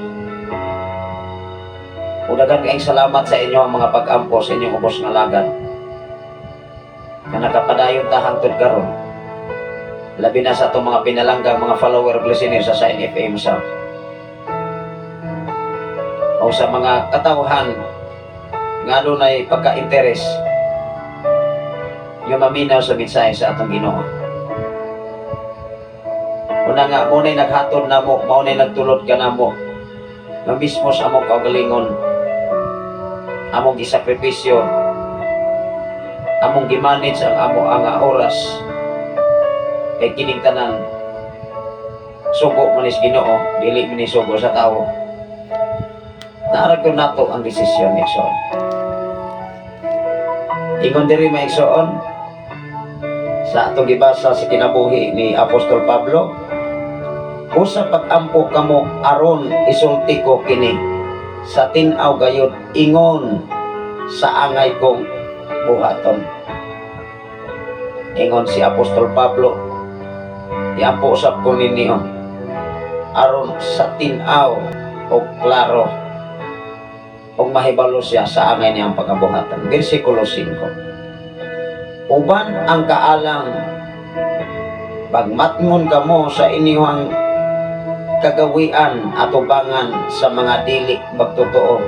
Ug daghan kaayong salamat sa inyo ang mga pag-ampo sa inyong ubos nga lagad, nga nakapadayon ta hangtod karon. Labi na sa atong mga pinalanggang mga follower, listener sa Sign FM sa o sa mga katawhan nga adunay pagka-interes nga maminaw sa mensahe sa atong Ginoo. Una nga, mao na'y naghatod namo, mao na'y nagtulod kanamo, nga mismo sa among kaugalingon, among gisakripisyo, among gimanage ang amo ang oras, kay kining tanan sugo man is Ginoo, dili man ni sugo sa tao. Naarag ko nato ang desisyon, igsoon. Ingon diri, mga igsoon, sa atong gibasa sa kinabuhi ni Apostol Pablo, "Usa pag-ampo kamo aron isulti ko kini sa tin-aw gayud ingon sa angay kong buhaton." Ingon si Apostol Pablo, "Iampo usab ko ninyo aron sa tin-aw og klaro ug mahibalo siya sa angay niyang pagabuhatan." Versikulo 5. "Uban ang kaalam, pagmatngon kamo sa inyong kagawian atubangan sa mga dili magtotoo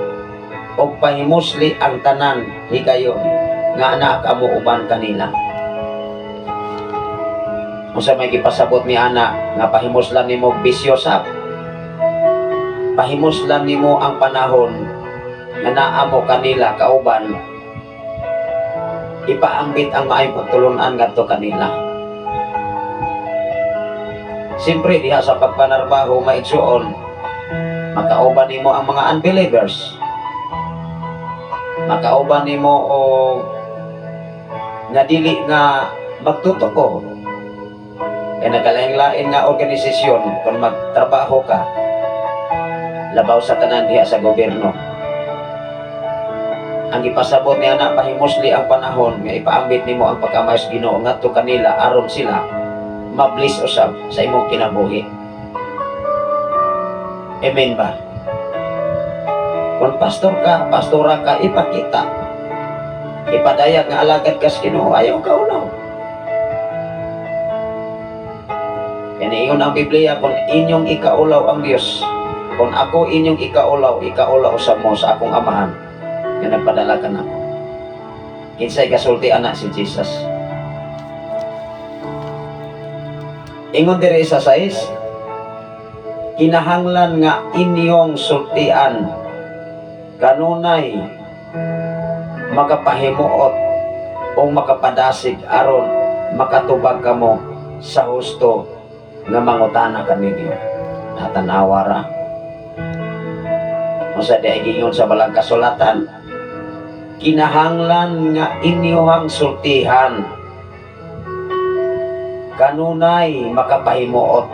ug pahimusli ang tanan higayon nga naa kamo uban kanila." Unsa may gipasabot ni ana nga pahimuslan nimo bisyo sab? Pahimuslan nimo ang panahon nga naa mo kanila kauban, ipaambit ang maayong pagtulunan ngadto kanila. Siyempre, diha sa pagpanarbaho, mga igsuon, makauban nimo ang mga unbelievers. Makauban nimo o nga dili nga magtotoo. Kaya nagkalain-lain nga organisasyon kung magtrabaho ka, labaw sa tanan diha sa gobyerno. Ang ipasabot niya na pahimusli ang panahon nga ipaambit nimo ang pagkamaayo sa Ginoo ngadto kanila aron sila mabless usab sa imong kinabuhi. Amen ba? Kung pastor ka, pastora ka, ipakita. Ipadayag nga alagad ka sa Ginoo, ayaw ka ulaw. Kaya niingon ang Biblia, kung inyong ikaulaw ang Diyos, kung ako inyong ikaulaw, ikaulaw sa mo sa akong amahan, nga nagpadala kanako. Kinsay kasulti ana? Si Jesus. Ingon diri sa 6, "Kinahanglan nga inyong sultian kanunay makapahimuot o makapadasig aron makatubag kamo sa husto nga mangutana kaninyo." Natanawa ra. Unsa di giingon sa balang kasulatan? Kinahanglan nga inyong sultihan kanunay makapahimuot.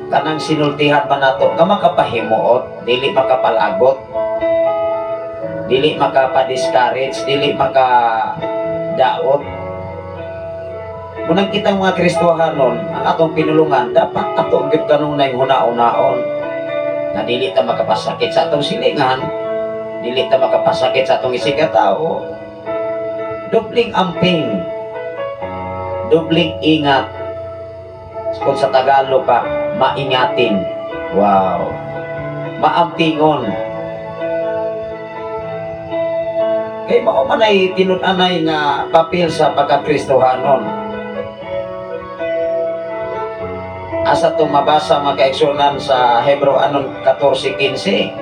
Kanang sinultihan man nato nga makapahimuot, dili makapalagot, dili makapa-discourage, dili makadaot. Munang kitang mga Kristohanon, ang atong pinulungan, dapat ato gyud kanunay huna-hunaon na dili ta makapasakit sa atong silingan, dili ta makapasakit sa atong isigkatao. Dobling amping, dobling ingat. Kung sa Tagalog pa, maingatin. Wow. Maampingon. Kay mao man ay tinud-anay nga papel sa pagka-Kristohanon. Asa to mabasa, mga kaigsunan, sa Hebreo anon 14:15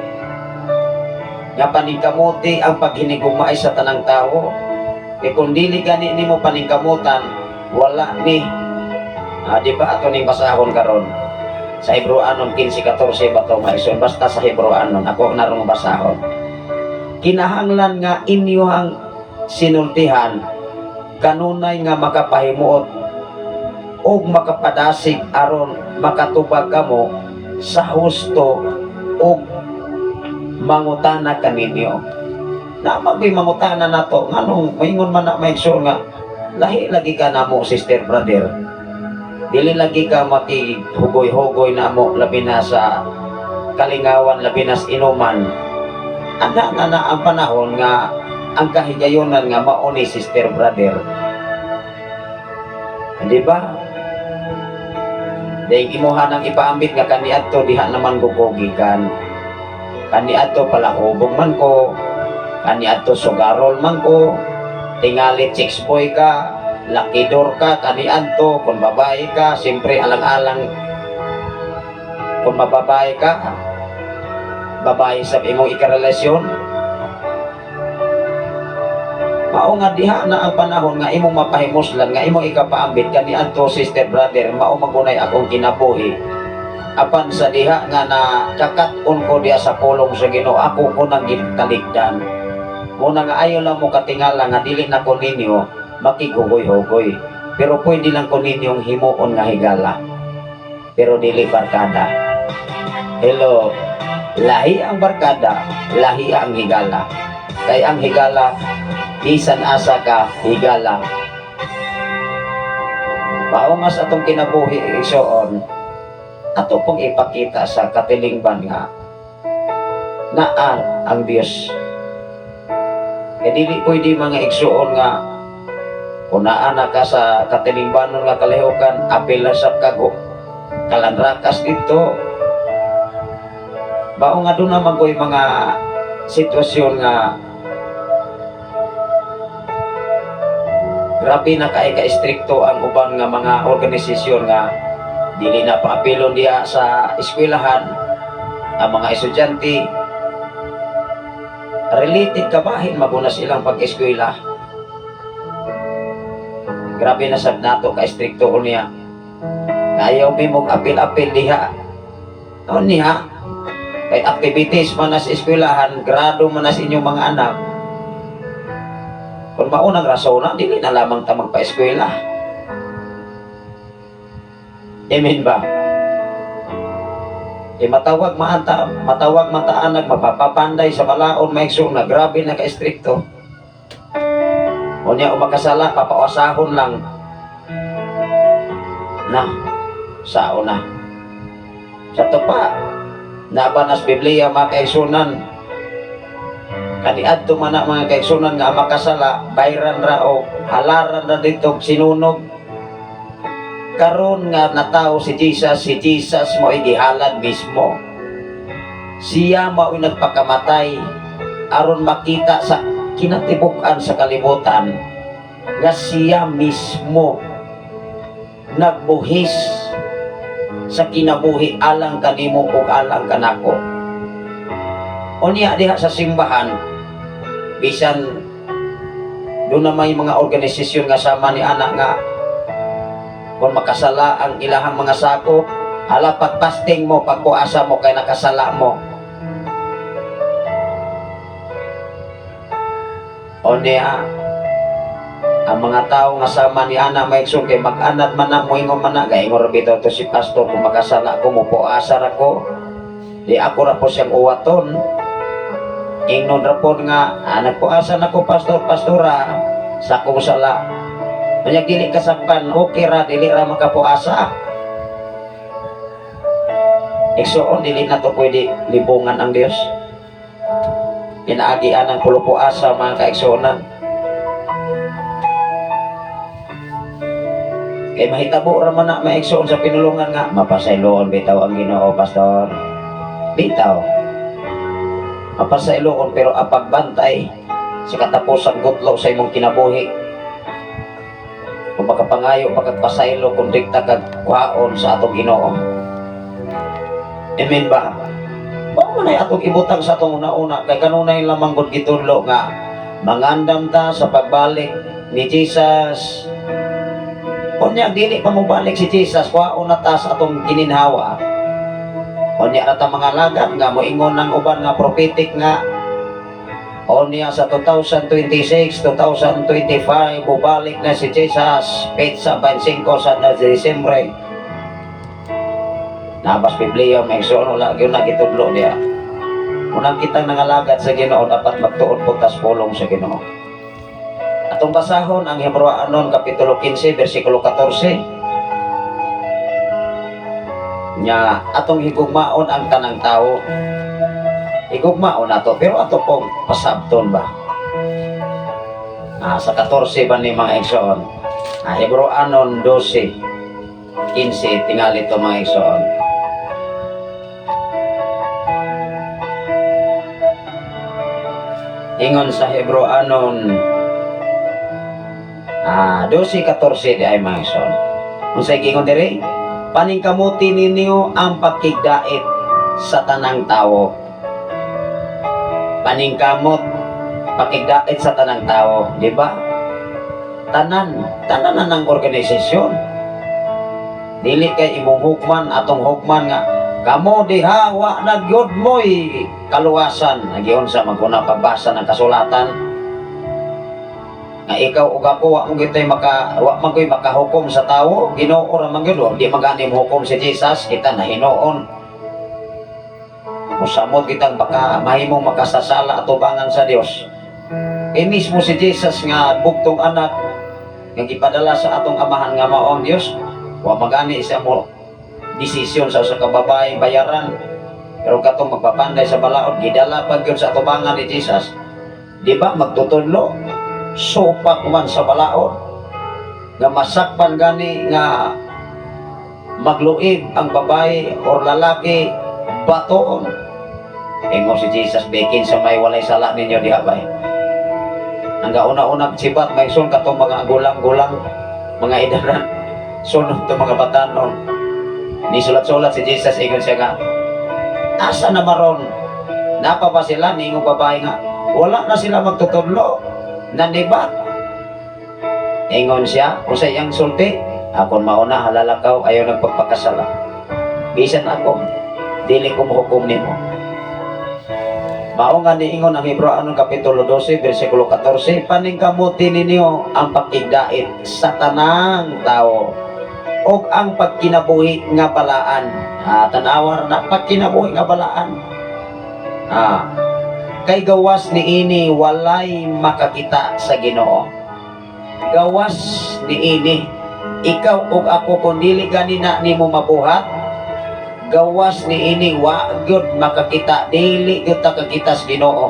nga paningkamuti ang paghinigugmaay sa tanang tao. Kay kung dili gani nimo paningkamutan, wala ni. Ah, di ba ato ning basahon karon? Sa Hebreo anon 15:14 ba to, mga igsoon? Basta sa Hebreo anon ako narong basahon. Kinahanglan nga inyong sinultihan kanunay nga makapahimuot ug makapadasig aron makatubag kamo sa husto ug mangutana kaninyo. Na magay mangutana nato nganong maingon man na, mga igsoon, nga Lahi lagi ka namo, sister, brother. Dili lagi ka makihugoy-hugoy namo, labi na sa kalingawan, labi na sa inuman. Ana na na ang panahon nga ang kahigayonan nga mao ni, sister, brother. Di ba? Dahil imuha nang ipaambit nga kaniadto diha naman gugogikan. Kaniadto palahubog man ko, kaniadto sugarol man ko, tingali chicks boy ka, lakidor ka, kaniadto, kung babae ka, siyempre alang-alang kung mababae ka, babae sa imong ikarelasyon. Mao nga diha na ang panahon nga imong mapahimuslan, nga imong ikapaambit kaniadto, sister, brother, mao magunay akong kinabuhi. Apan sa diha nga na kakat-on ko diha sa pulong sa Ginoo, ako ko nang gitalikdan. Muna nga ayo lang mo katingala nga dili na ko ninyo makighugoy-hugoy. Pero pwede lang ko ninyong himuon nga higala. Pero dili barkada. Hello, lahi ang barkada, lahi ang higala. Kay ang higala, bisan asa ka, higala. Mao nga sa atong kinabuhi, igsoon, ato pong ipakita sa katilingban nga naa ang Dios. Kaya dili pwede, mga igsoon, nga kung naa na ka sa katilingbanon nga kalihukan, apil na sa kago, kalanrakas dito. Mao nga doon naman ko'y mga sitwasyon nga grabe na kay ka-istrikto ang uban nga mga organisasyon nga dili na paapilon diha sa eskwelahan ang mga estudyante. Related kabahin maguna silang pag-eskwela. Grabe na sad nato ka-istrikto unya. Ayaw mi mong apil-apil diha niya kay activities man na sa eskwelahan, grado man na sa inyong mga anak. Kung maunang rason na, dili na lamang ta magpa-eskwela. Amen ba? Eh matawag maanta, matawag mataanag, mapapapanday sa balaon, maigsoon na grabe na ka-istrikto. Unya umakasala, papausahon lang. Na, sao na. Sa to pa, nabanas Biblia, mga kaigsunan, kaniadto man na, mga kaigsunan, nga ang makasala, bayran ra o halaran ra dito sinunog. Karon nga natawo si Jesus, si Jesus mo gihalad mismo. Siya mao'y nagpakamatay aron makita sa kinatibuk-an sa kalibutan nga siya mismo nagbuhis sa kinabuhi alang kanimo ug alang kanako. Unya diha sa simbahan, bisan doon na may mga organisasyon nga sama ni anak nga kung makasala ang ilahang mga sako, hala, pagpasting mo, pagpuasa mo kay nakasala mo. O niya, ang mga tao nga sama ni ana, maigsoon, kay mag-anad man na, moingon man na, gaingon ra bitaw to si pastor, kung makasala ko, mupuasa ra ko, di ako ra po siyang uwaton. Ingnon ra po nga, ah, nagpuasa na ko, pastor, pastora, sa akong sala. Kanya dili kasakpan, okay ra, dili ra makapuasa. Igsoon, dili na to pwede libungan ang Dios. Pinaagian ang pulupuasa, mga kaigsuonan. Kay mahitabo ra man na, maigsoon, sa pinulungan nga mapasayloon bitaw ang Ginoo, pastor. Bitaw. Mapasayloon, pero apagbantay sa katapusang gutlo sa imong kinabuhi. Kung makapangayo pagkagpasaylo kung dikta kag kuhaon sa atong Ginoo. Amen ba? Mao man ay atong ibutang sa atong una-una kay kanunay lamang gud gitudlo nga mangandam ta sa pagbalik ni Jesus. Unya dili pa mobalik si Jesus, kuhaon na ta sa atong gininhawa. Unya ra ta mga lagat nga moingon ng uban nga prophetic nga unya sa 2026, 2025 bubalik na si Jesus, petsa 25 sa na Disyembre. Nabas Biblia, may igsoon, wala gyud na gitudlo niya. Unang kitang nangalagat sa Ginoo, dapat magtuon po tas pulong sa Ginoo. Atong Atong basahon ang Hebreoanon Kapitulo 15 versikulo 14. Nya atong higugmaon ang tanang tao. Higugmaon nato, pero ato pong pasabton ba? Sa 14 ba ni, mga igsoon? Hebreoanon 12:15, tingali to, mga igsoon. Ingon sa Hebreoanon 12:14 di ay, mga igsoon. Unsay giingon diri? Paningkamuti ninyo ang pagkigdait sa tanang tao. Paningkamot pakigdait sa tanang tao, di ba? Tanan, tanan na ng organisasyon. Dili kay imong hukman, atong hukman nga kamo diha wa na gyud mo'y kaluwasan. Nagiunsa man kuna pagbasa ng kasulatan nga ikaw ug ako wa mo gitoy maka wa man koy makahukom sa tawo, Ginoo ra man gyud. Di man gani mohukom si Jesus, kita na hinuon musamot kitang baka mahimong makasasala atubangan sa Dios. Eh mismo si Jesus nga bugtong anak nga gipadala sa atong amahan nga mao ang Dios, wa magani siya mo desisyon sa usa ka babae bayaran, pero katong magpapanday sa balaod gidala pa gyud sa atubangan ni Jesus, di ba? Magtutudlo supak man sa balaod nga masakpan gani nga magluib ang babae or lalaki, batoon. Ingon si Jesus, bikin sa may walay sala ninyo diha bay. Ang gauna-una sibat may sun katong mga gulang-gulang, mga idaran, sunod to mga batanon. Ni sulat-sulat si Jesus, ingon siya nga, asa na maron? Napa ba sila? Niingon babae nga, wala na sila magtutudlo. Nanibat. Ingon siya, unsay iyang sulti? Akon mauna, halalakaw, ayaw nagpagpakasala. Bisan ako, dili ko mohukom nimo. Mao nga niingon ang Hebreoanon Kapitulo 12 versikulo 14, paningkamuti ninyo ang pakigdait sa tanang tao ug ang pagkinabuhi nga balaan. Tanawar na pagkinabuhi nga balaan. Kay gawas niini walay makakita sa Ginoo. Gawas niini, ikaw ug ako, kung dili gani na nimo mabuhat, gawas niini wa gyud makakita, dili gyud ta kakita sa Ginoo.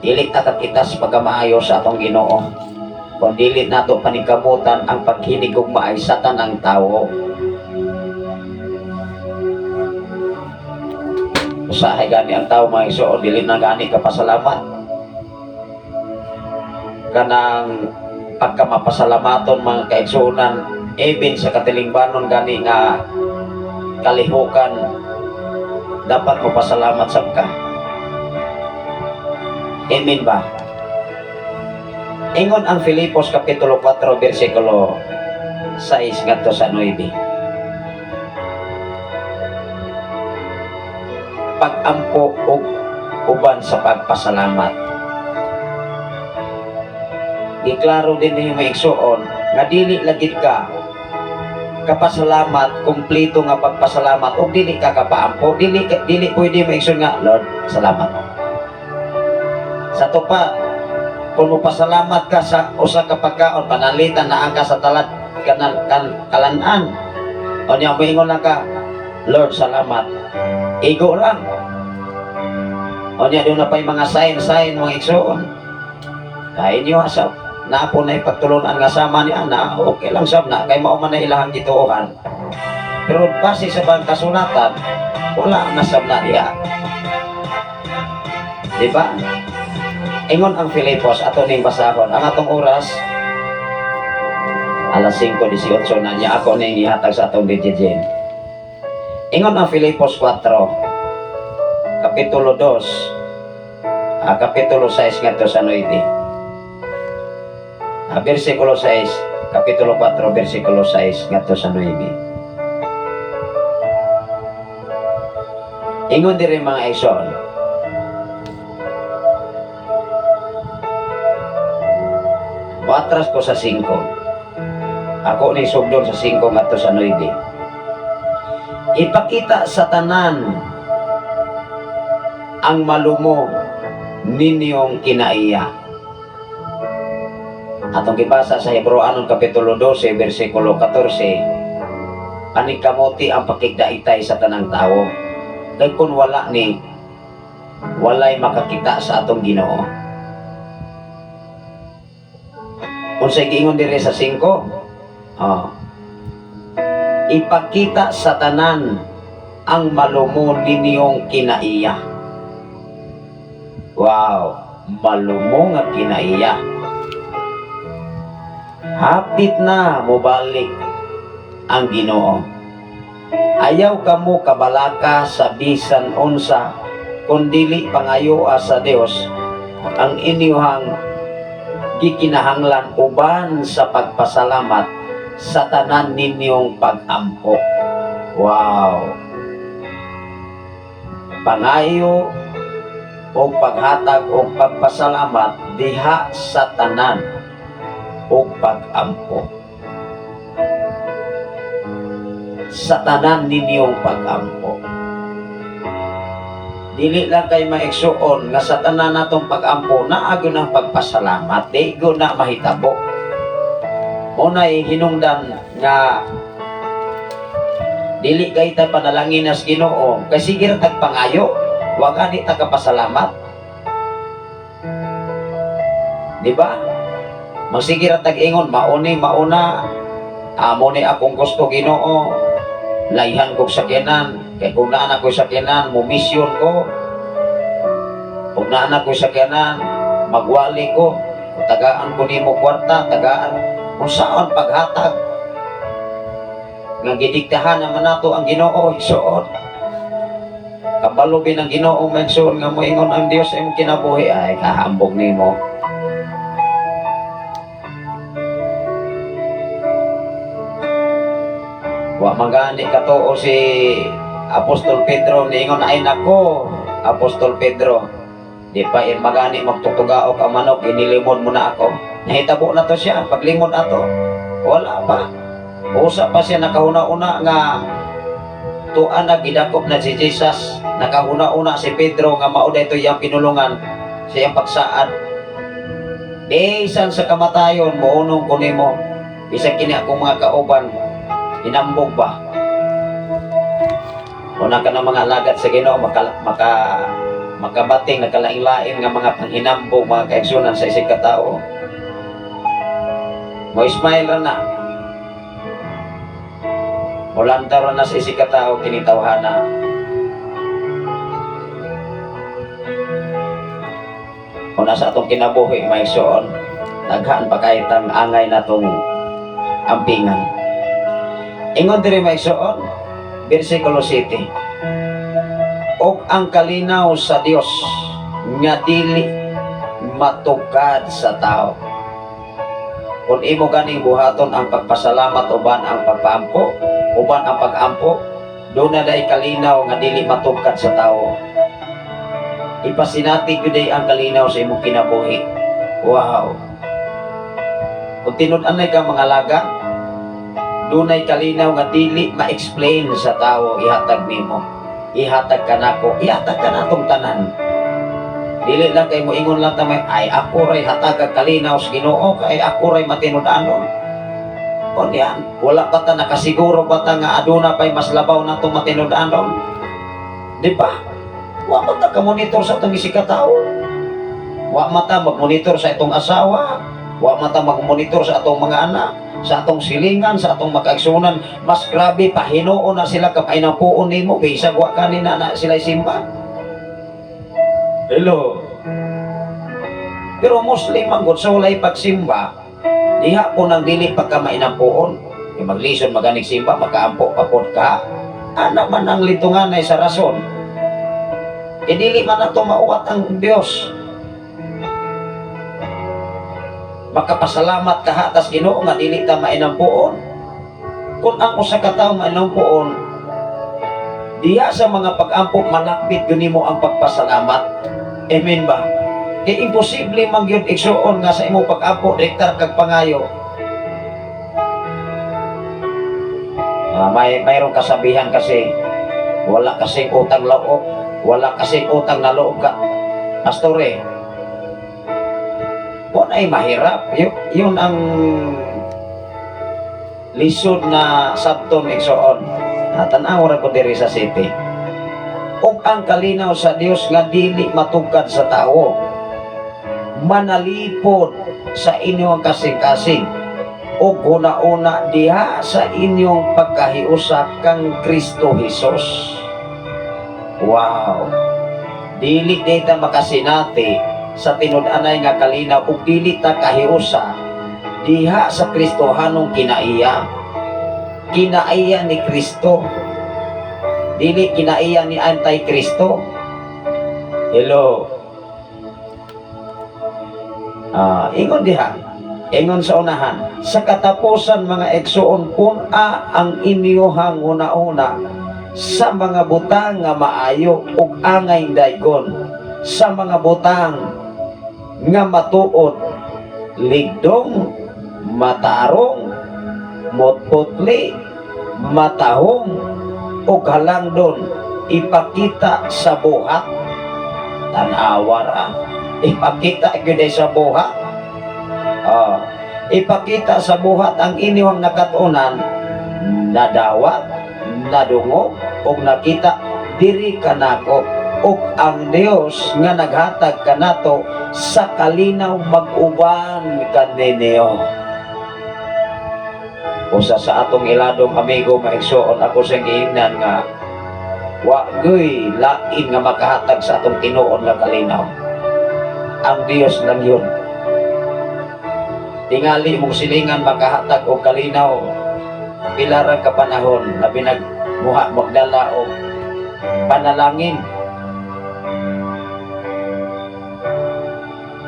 Dili ta kakita sa pagkamaayo sa atong Ginoo kung dili nato paningkamutan ang paghinigugmaay sa tanang tawo. Usahay gani ang tao, mga igsoon, dili na gani kapasalamat. Kanang pagkamapasalamaton, mga kaigsuonan, even sa katilingbanon gani nga kalihukan, dapat mo pasalamat sab ka. Amen ba? Ingon ang Filipos Kapitulo 4 versikulo 6 ngadto sa 9. Pag-ampo og uban sa pagpasalamat. Giklaro din ni mga igsuon nga dili lagid ka kapasalamat, kumpleto nga pagpasalamat og dili ka kapaampo, dili pwede maigsoon nga, "Lord, salamat." Sa to pa, kung mopasalamat ka sa usa ka pagkaon, pananglitan naa ka sa talad kanal kan kalanan. Unya moingon lang ka, "Lord, salamat." Igo lang. Unya duna pa'y mga sign-sign, mga igsoon. Kaya inyo sa napo na ipagtulunan nga sama ni ana, okay lang sab na kay mao man na ilahang gituohan. Pero base sa bang kasulatan, wala na sab na diha. Di ba? Ingon ang Filipos, ato ning basahon. Ang atong oras, alas 5:18 na niya, ako ning ihatag sa atong DJ Jane. Ingon ang Filipos 4, Kapitulo 2, Kapitulo 6 ngadto sa 9. Versikulo 6, Kapitulo 4, versikulo 6 ngadto sa 9. Ingon diri, mga igsoon, muatras ko sa 5. Ako ni sugdon sa 5 ngadto sa 9. Ipakita sa tanan ang malumo ninyong kinaiya. Atong gibasa sa Hebreoanon Kapitulo 12, versikulo 14, paningkamuti ang pakigdaitay sa tanang tao. Kay kung wala ni, walay makakita sa atong Ginoo. Unsay giingon diri sa 5? Oh. Ipakita sa tanan ang malumo ninyong kinaiya. Wow, malumo nga kinaiya. Hapit na mobalik ang Ginoo. Ayaw kamo kabalaka sa bisan unsa, kun dili pangayoa sa Dios ang inyuhang gikinahanglan uban sa pagpasalamat sa tanan ninyong pag-ampo. Wow. Pangayo o paghatag o pagpasalamat diha sa tanan o pag-ampo. Sa tanan ninyong pag-ampo. Dili lang kay maigsuon nga sa tanan natong pag-ampo naa gyud ang pagpasalamat, di gyud na mahitabo. Unay hinungdan nga dili kay ta panalangin as Ginoo kay sige ra tag pangayo, wa gani ta kapasalamat. Di ba? Magsige ra tag ingon, mauni mauna, amo ni akong gusto, Ginoo. Layhan kog sakyanan kay kung naa na ko'y sakyanan, mo misyon ko. Kung naa na ko'y sakyanan, magwali ko. Kung tagaan ko nimo kwarta, tagaan kung saan paghatag nga gidiktahan naman nato ang Ginoo, igsuon. Kabalo bin ang Ginoo, igsuon, nga moingon ang Dios sa imong kinabuhi, ay kahambog nimo. Wa man gani katuo si Apostol Pedro, niingon, "Ay nako, Apostol Pedro, di pa in magani magtutugaok ang manok, inilimod mo na ako." Nahitabo na to siya paglimod ato? Wala pa. Usa pa siya nakahuna-una nga tuan na gidakop na si Jesus. Nakahuna-una si Pedro nga mao daytoy iyang pinulungan sa iyang pagsaad. Bisan sa kamatayon, mounong ko nimo. Bisan kini akong mga kauban, hinambog ba. Una ka ng mga alagad sa Ginoo makabating nagkalain-lain nga mga panghinambog, mga kaigsunan, sa isig katao. Mo smile ra na. Mulantaw ra na sa isig katao kinitawhana. Una sa atong kinabuhi, mga igsoon, daghan pa kay tang angay natong ampingan. Ingon diri, mga igsoon, versikulo 7. Og ang kalinaw sa Dios nga dili matukad sa tao. Kung imo ganing buhaton ang pagpasalamat uban ang pagpaampo, uban ang pag-ampo, duna day kalinaw nga dili matukad sa tao. Ipasinati gyud day ang kalinaw sa imong kinabuhi. Wow. Kung tinud-anay ka mga laga, dunay kalinaw nga dili ma-explain sa tao ihatag nimo. Ihatag ka nako, ihatag ka natong tanan. Dili lang kay moingon lang ta may, ay ako ray hatag kalinaw sa Ginoo kay ako ray matinud-anon. Kon yan, wala pa ta nakasiguro pa ta nga aduna pay mas labaw natong matinud-anon. Di ba? Wa man ta ka-monitor sa atong isig katao. Wa man ta mag-monitor sa itong asawa. Wa man ta mag-monitor sa atong mga anak, sa atong silingan, sa atong makaigsunan. Mas grabe pa hinuon na sila kapainampuon nimo bisag wa kanina na sila simba. Hello. Pero Muslim ang gud sa walay pagsimba, diha po nang dili pagka mainampuon. Kay maglisod maganig simba, makaampo pa pod ka. Ana man ang litungan ay sa rason. E dili man nato mauwat ang Dios. Makapasalamat ka hatas Ginoo nga dili ta mainampuon. Kung ang usa ka tawo mainampuon, diha sa mga pag-ampo malapit gyud nimo ang pagpasalamat. Amen ba? Kay imposible man gyud, igsuon, nga sa imong pag-ampo rektar kag pangayo. May mayroong kasabihan kasi, wala kasing utang loob, wala kasing utang na loob ka. Pastor eh. Mo ay mahirap. Yun ang lisod na sabton, igsoon. Tan-aw ra ko diri sa city. Ug ang kalinaw sa Dios nga dili matugkad sa tao manalipod sa inyong kasing-kasing ug huna-una diha sa inyong pagkahiusa kang Kristo Hesus. Wow! Dili dita makasinati sa tinud-anay nga kalinaw ug dili ta kahiusa diha sa Kristohanong kinaiya. Kinaiya ni Kristo. Dili kinaiya ni Anti-Kristo. Hello. Ah, ingon diha. Ingon sa unahan, sa katapusan, mga igsoon, pun-a ang inyuhang una-una sa mga butang nga maayo ug angay daygon, sa mga butang nga matuod, ligdong, matarong, motputli, matahong, ug halangdon ipakita sa buhat. Tan-awa ra. Ipakita gyud ay sa buhat. Ah, ipakita sa buhat ang inyong nakatunan, nadawat, nadungog, ug nakita diri kanako, ug ang Dios nga naghatag kanato sa kalinaw mag-uban kaninyo. Usa sa atong iladong amigo, maigsoon, ako sa giingnan nga wa guy lain nga makahatag sa atong tinuod nga kalinaw. Ang Dios lang yun. Tingali mong silingan makahatag og kalinaw pila ra ka panahon, labi nagmuha magdala og panalangin.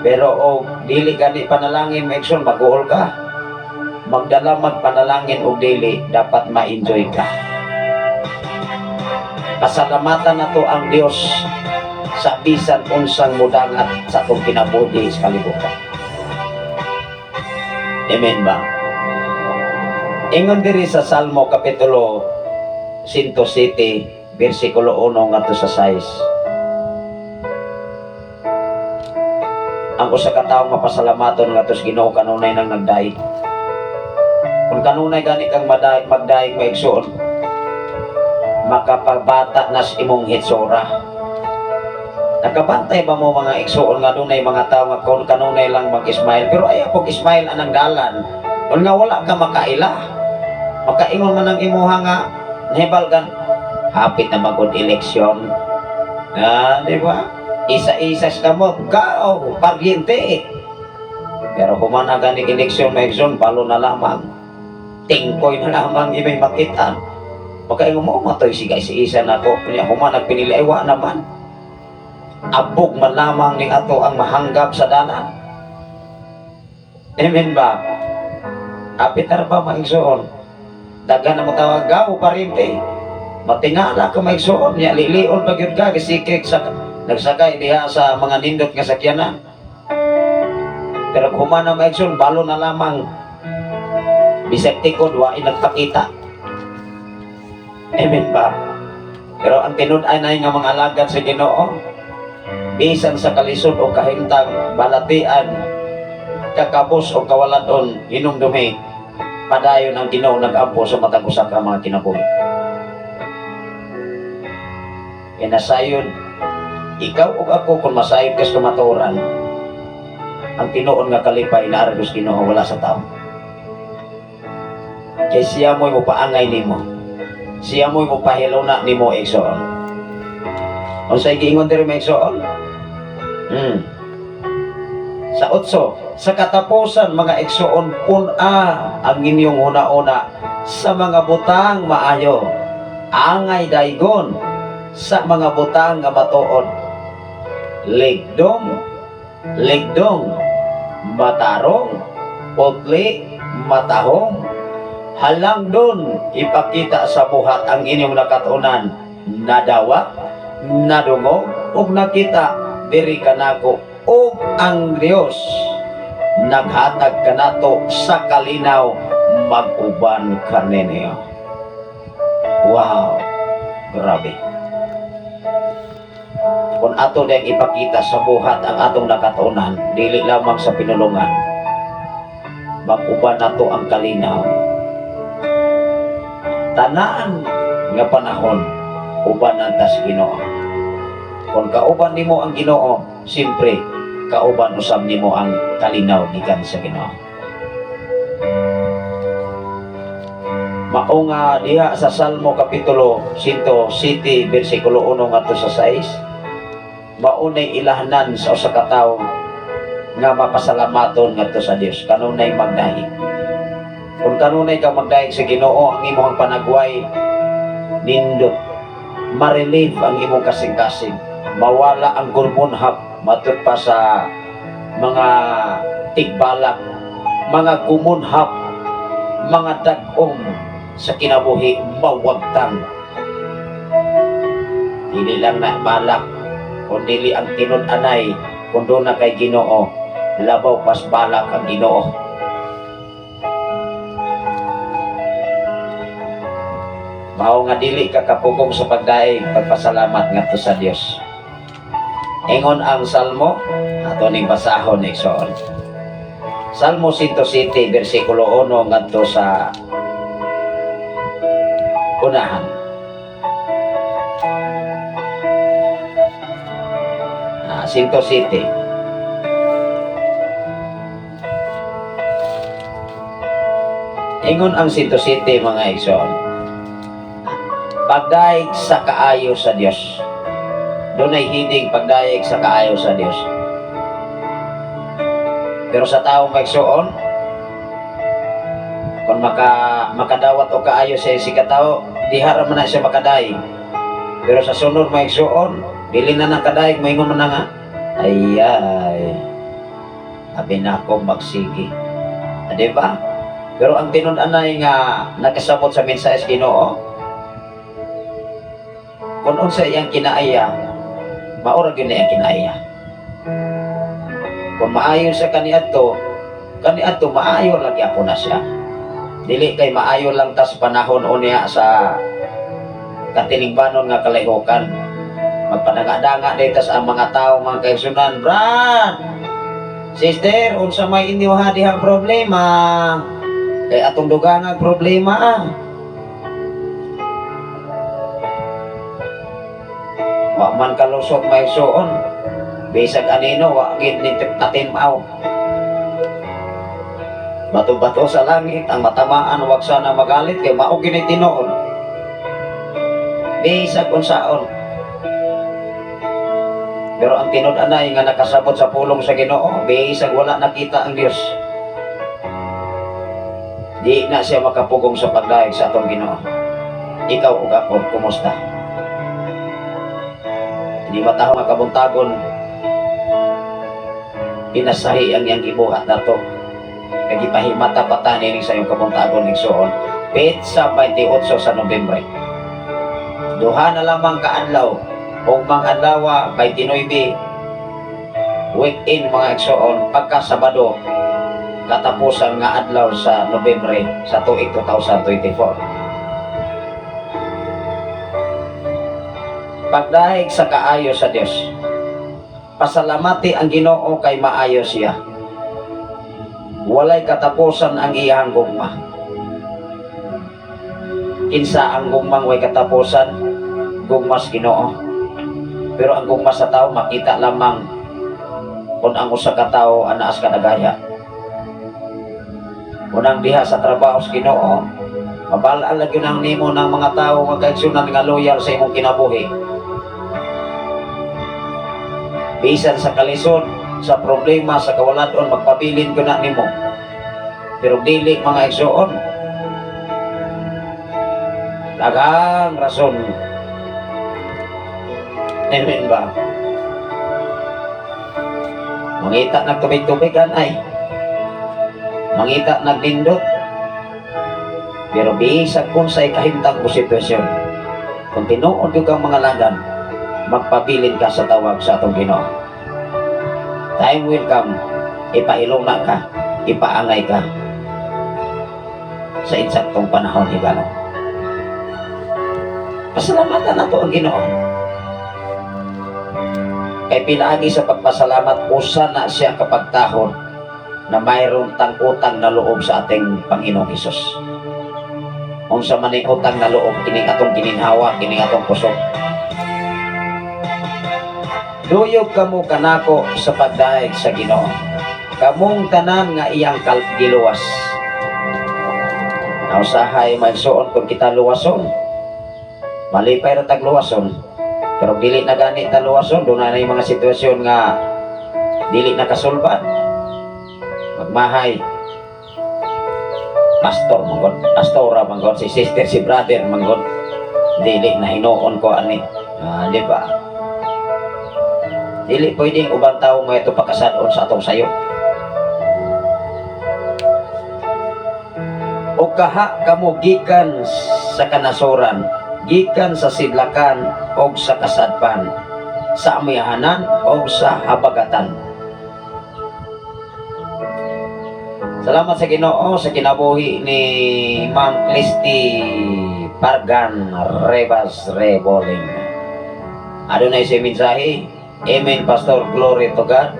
Pero og dili gani panalangin, maigsoon, mag-uol ka. Magdala magpanalangin og dili, dapat ma-enjoy ka. Pasalamatan nato ang Dios sa bisan unsang mudangat sa atong kinabuhi sa kalibutan. Amen ba? Ingon diri sa Salmo Kapitulo 107 versikulo 1 ngadto sa 6. Ang usa ka tawo mapasalamaton ngadto sa Ginoo kanunay nang nagdaig. Kung kanunay gani kang madaig, magdaig, maigsoon, makapabata na sa imong hitsura. Nakabantay ba mo, mga igsoon, nga dunay mga tao nga kung kanunay lang mag-smile, pero ayaw pag smile anang dalan kung nga wala ka makaila, makaingon man ang imuha nga nahibalgan hapit na magod eleksyon? Ah, di ba? Isa-isa sa kamot kao paryente, pero human na gani eleksyon, maigsoon, balo na lamang, tingkoy na lamang imay makita. Makaingon mo, matoy siga isa-isa na ko. Kunya human nagpinili ay wa naman, abog man lamang ni ato ang mahanggap sa dalan. Amen ba? Apit na ba, maigsoon? Daghan na mo tawag gaw parente. Matingala ka, maigsoon niya, lilion pa gyud ka gisikik sa nagsakay diha sa mga nindot nga sakyanan. Pero human na, maigsoon, balo na lamang. Bisag tikod wa nagpakita. Amen ba? Pero ang tinud-ay na nga mga alagad sa Ginoo, bisan sa kalisod o kahimtang, balatian, kakabos o kawaladon, hinumdumi, padayon ang Ginoo nag-ampo sa matag usa ka mga kinabuhi. Kinasayon, ikaw ug ako, kung masayod kas kamatuoran, ang tinuod nga kalipay naa ra sa Ginoo, wala sa tao. Kay siya mo'y mopaangay nimo. Siya mo'y mopahiluna nimo, igsoon. Unsay giingon diri, mga igsoon? Sa otso, sa katapusan, mga igsoon, pun-a ang inyong una-una sa mga butang maayo, angay daygon, sa mga butang nga matuod, ligdong, ligdong, matarong, putli, matahong, halangdon ipakita sa buhat ang inyong nakatunan, nadawat, nadungog, ug nakita diri kanako, ug ang Dios naghatag kanato sa kalinaw mag-uban kaninyo. Wow, grabe. Kung ato diyang ipakita sa buhat ang atong nakatunan, dili lamang sa pinulungan, mag-uban nato ang kalinaw. Tanan nga panahon, uban ang tas Ginoo. Kung kauban nimo ang Ginoo, siyempre kauban usab nimo ang kalinaw gikan sa Ginoo. Mao nga diha sa Salmo kapitulo 107 bersikulo 1 ngadto sa 6, mao nay ilahnan sa usa ka tawo nga mapasalamaton ngadto sa Dios kanunay magdahig. Kung kanunay ka magdahig sa Ginoo, ang imong panagway nindot, ma-relieve ang imong kasing-kasing, mawala ang gurmunhap matud pa sa mga tigbalak, mga gumunhap, mga dag-om sa kinabuhi, mawagtang. Dili lang na balak, kung dili ang tinud-anay, kung doon na kay Ginoo, labaw pas balak ang Ginoo. Mao nga dili ka kapugong sa pagdaig, pagpasalamat ngadto sa Dios. Ingon ang Salmo, ato ning basahon, igsoon. Salmo 107 bersikulo 1 ngadto sa unahan. 107. Ingon ang 107, mga igsoon. Pagdaig sa kaayo sa Dios. Dunay heading, pagdaig sa kaayo sa Dios. Pero sa taong maigsoon, kung makadawat o kaayo sa si katao, diha ra man na siya makadaig. Pero sa sunod, maigsoon, dili na nakadaig, maingon man na nga, "Ay ay, abi na akong magsigi." Di ba? Pero ang tinud-anay nga nakasabot sa mensahe sa Ginoo, kung unsa iyang kinaaya, mao ra gyud na iyang kinaaya. Kung maayo sa kaniadto, kaniadto maayo lagi ako na siya. Dili kay maayo lang tas panahon unya sa katilingbanon nga kalihokan. Magpadanga-danga dito ang mga tao, mga kaigsunan, "Brad, sister, unsa may inyo ha dihang problema? Kay atong dugangan problema ah." Wa man kalusot, may suon. Bisag anino, wa gid ni tatimaw. Bato-bato sa langit, ang matamaan, wag sana magalit, kay mao gini tinuod. Bisag unsaon. Pero ang tinud-anay nga nakasabot sa pulong sa Ginoo, bisag wala nakita ang Dios, di na siya makapugong sa pagdayeg sa atong Ginoo. Ikaw ug ako, kumusta? Hindi ba taho nga kabuntagon, pinasahi ang iyang gibuhat nato. Kag ipahimata pa ta nining sa iyong kabuntagon, igsoon. Petsa 28 sa Nobyembre. Duha na lamang kaadlaw, ug mang adlaw 29, weekend, mga igsoon, pagka Sabado, katapusan nga adlaw sa Nobyembre sa tuig 2024. Pagdahig sa kaayo sa Dios. Pasalamati ang Ginoo kay maayo siya. Walay katapusan ang iyang gugma. Kinsa ang gugmang way katapusan? Gugmas Ginoo. Pero ang gugma sa tao makita lamang kung ang usa ka tawo anaas kadagaya. Unang diha sa trabaho sa Ginoo, mabalaan lagi nang nimo ng mga tao nga kaigsunan nga loyal sa imong kinabuhi. Bisan sa kalisod, sa problema, sa kawaladon, magpabilin ko na nimo. Pero dili, mga igsoon. Daghang rason. Amen ba? Mangita nagtubig-tubigan ay. Mangita nagdindot. Pero bisag kung sa'y kahimtang mo sitwasyon, kung tinuod yung kang mga lagan, magpabilin ka sa tawag sa atong Ginoo. Time will come, ipahilong na ka, ipaangay ka sa insaktong panahon, higalo. Pasalamatan na to ang Ginoo. Kay pinaagi sa pagpasalamat, usa na siya kapag tahon na mayroon tang utang na loob sa ating Panginoong Hesus. Unsa man ning utang na loob, kining atong gininhawa, kining atong kusog. Duyog kamo kanako sa pagdayeg sa Ginoo. Kamong tanan nga iyang giluwas. Nausahay, magsuon, kung kita luwason, malipay ra tag luwason. Pero dili na gani ta luwason, doon na mga sitwasyon nga dili na kasulbad. Magmahay. Pastor manggod, pastora manggod, si sister, si brother manggod. Dili na hinuon ko ani. Ah, di ba? Dili pwedeng ubang tao mo ito pakasadon sa atong sayo. O kaha kamo gikan sa kanasoran, gikan sa sidlakan og sa kasadpan, sa amihanan og sa habagatan. Salamat sa Ginoo sa kinabuhi ni Ma'am Christy Pargan Rebas Reboling. Adunay siya mensahe. Amen, Pastor. Glory to God.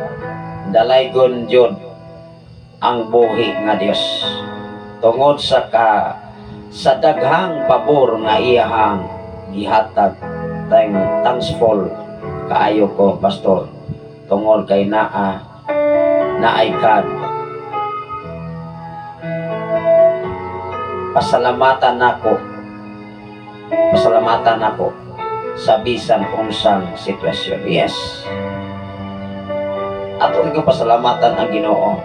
Dalaygon jud ang buhi nga Dios. Tungod sa daghang pabor nga iyahang gihatag. Thankful kaayo ko, Pastor, tungod kay naa naay God. Pasalamatan nako. Pasalamatan nako sa bisan unsang sitwasyon. Yes. Ato ikaw pasalamatan ang Ginoo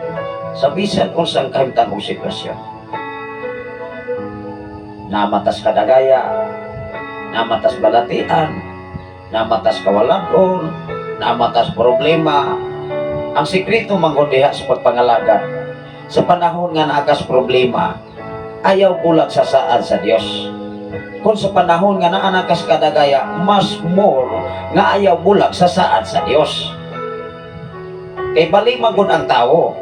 sa bisan unsang kahimtang og sitwasyon. Namatas kadagaya, namatas balatian, namatas kawaladon, namatas problema. Ang sikreto manggod diha sa pagpangalagad, sa panahon nga naakas problema, ayaw bulag sa saad sa Dios. Kung sa panahon nga naa nakas kadagaya, mas more nga ayaw bulag sa saad sa Dios. Kay bali magud ang tao.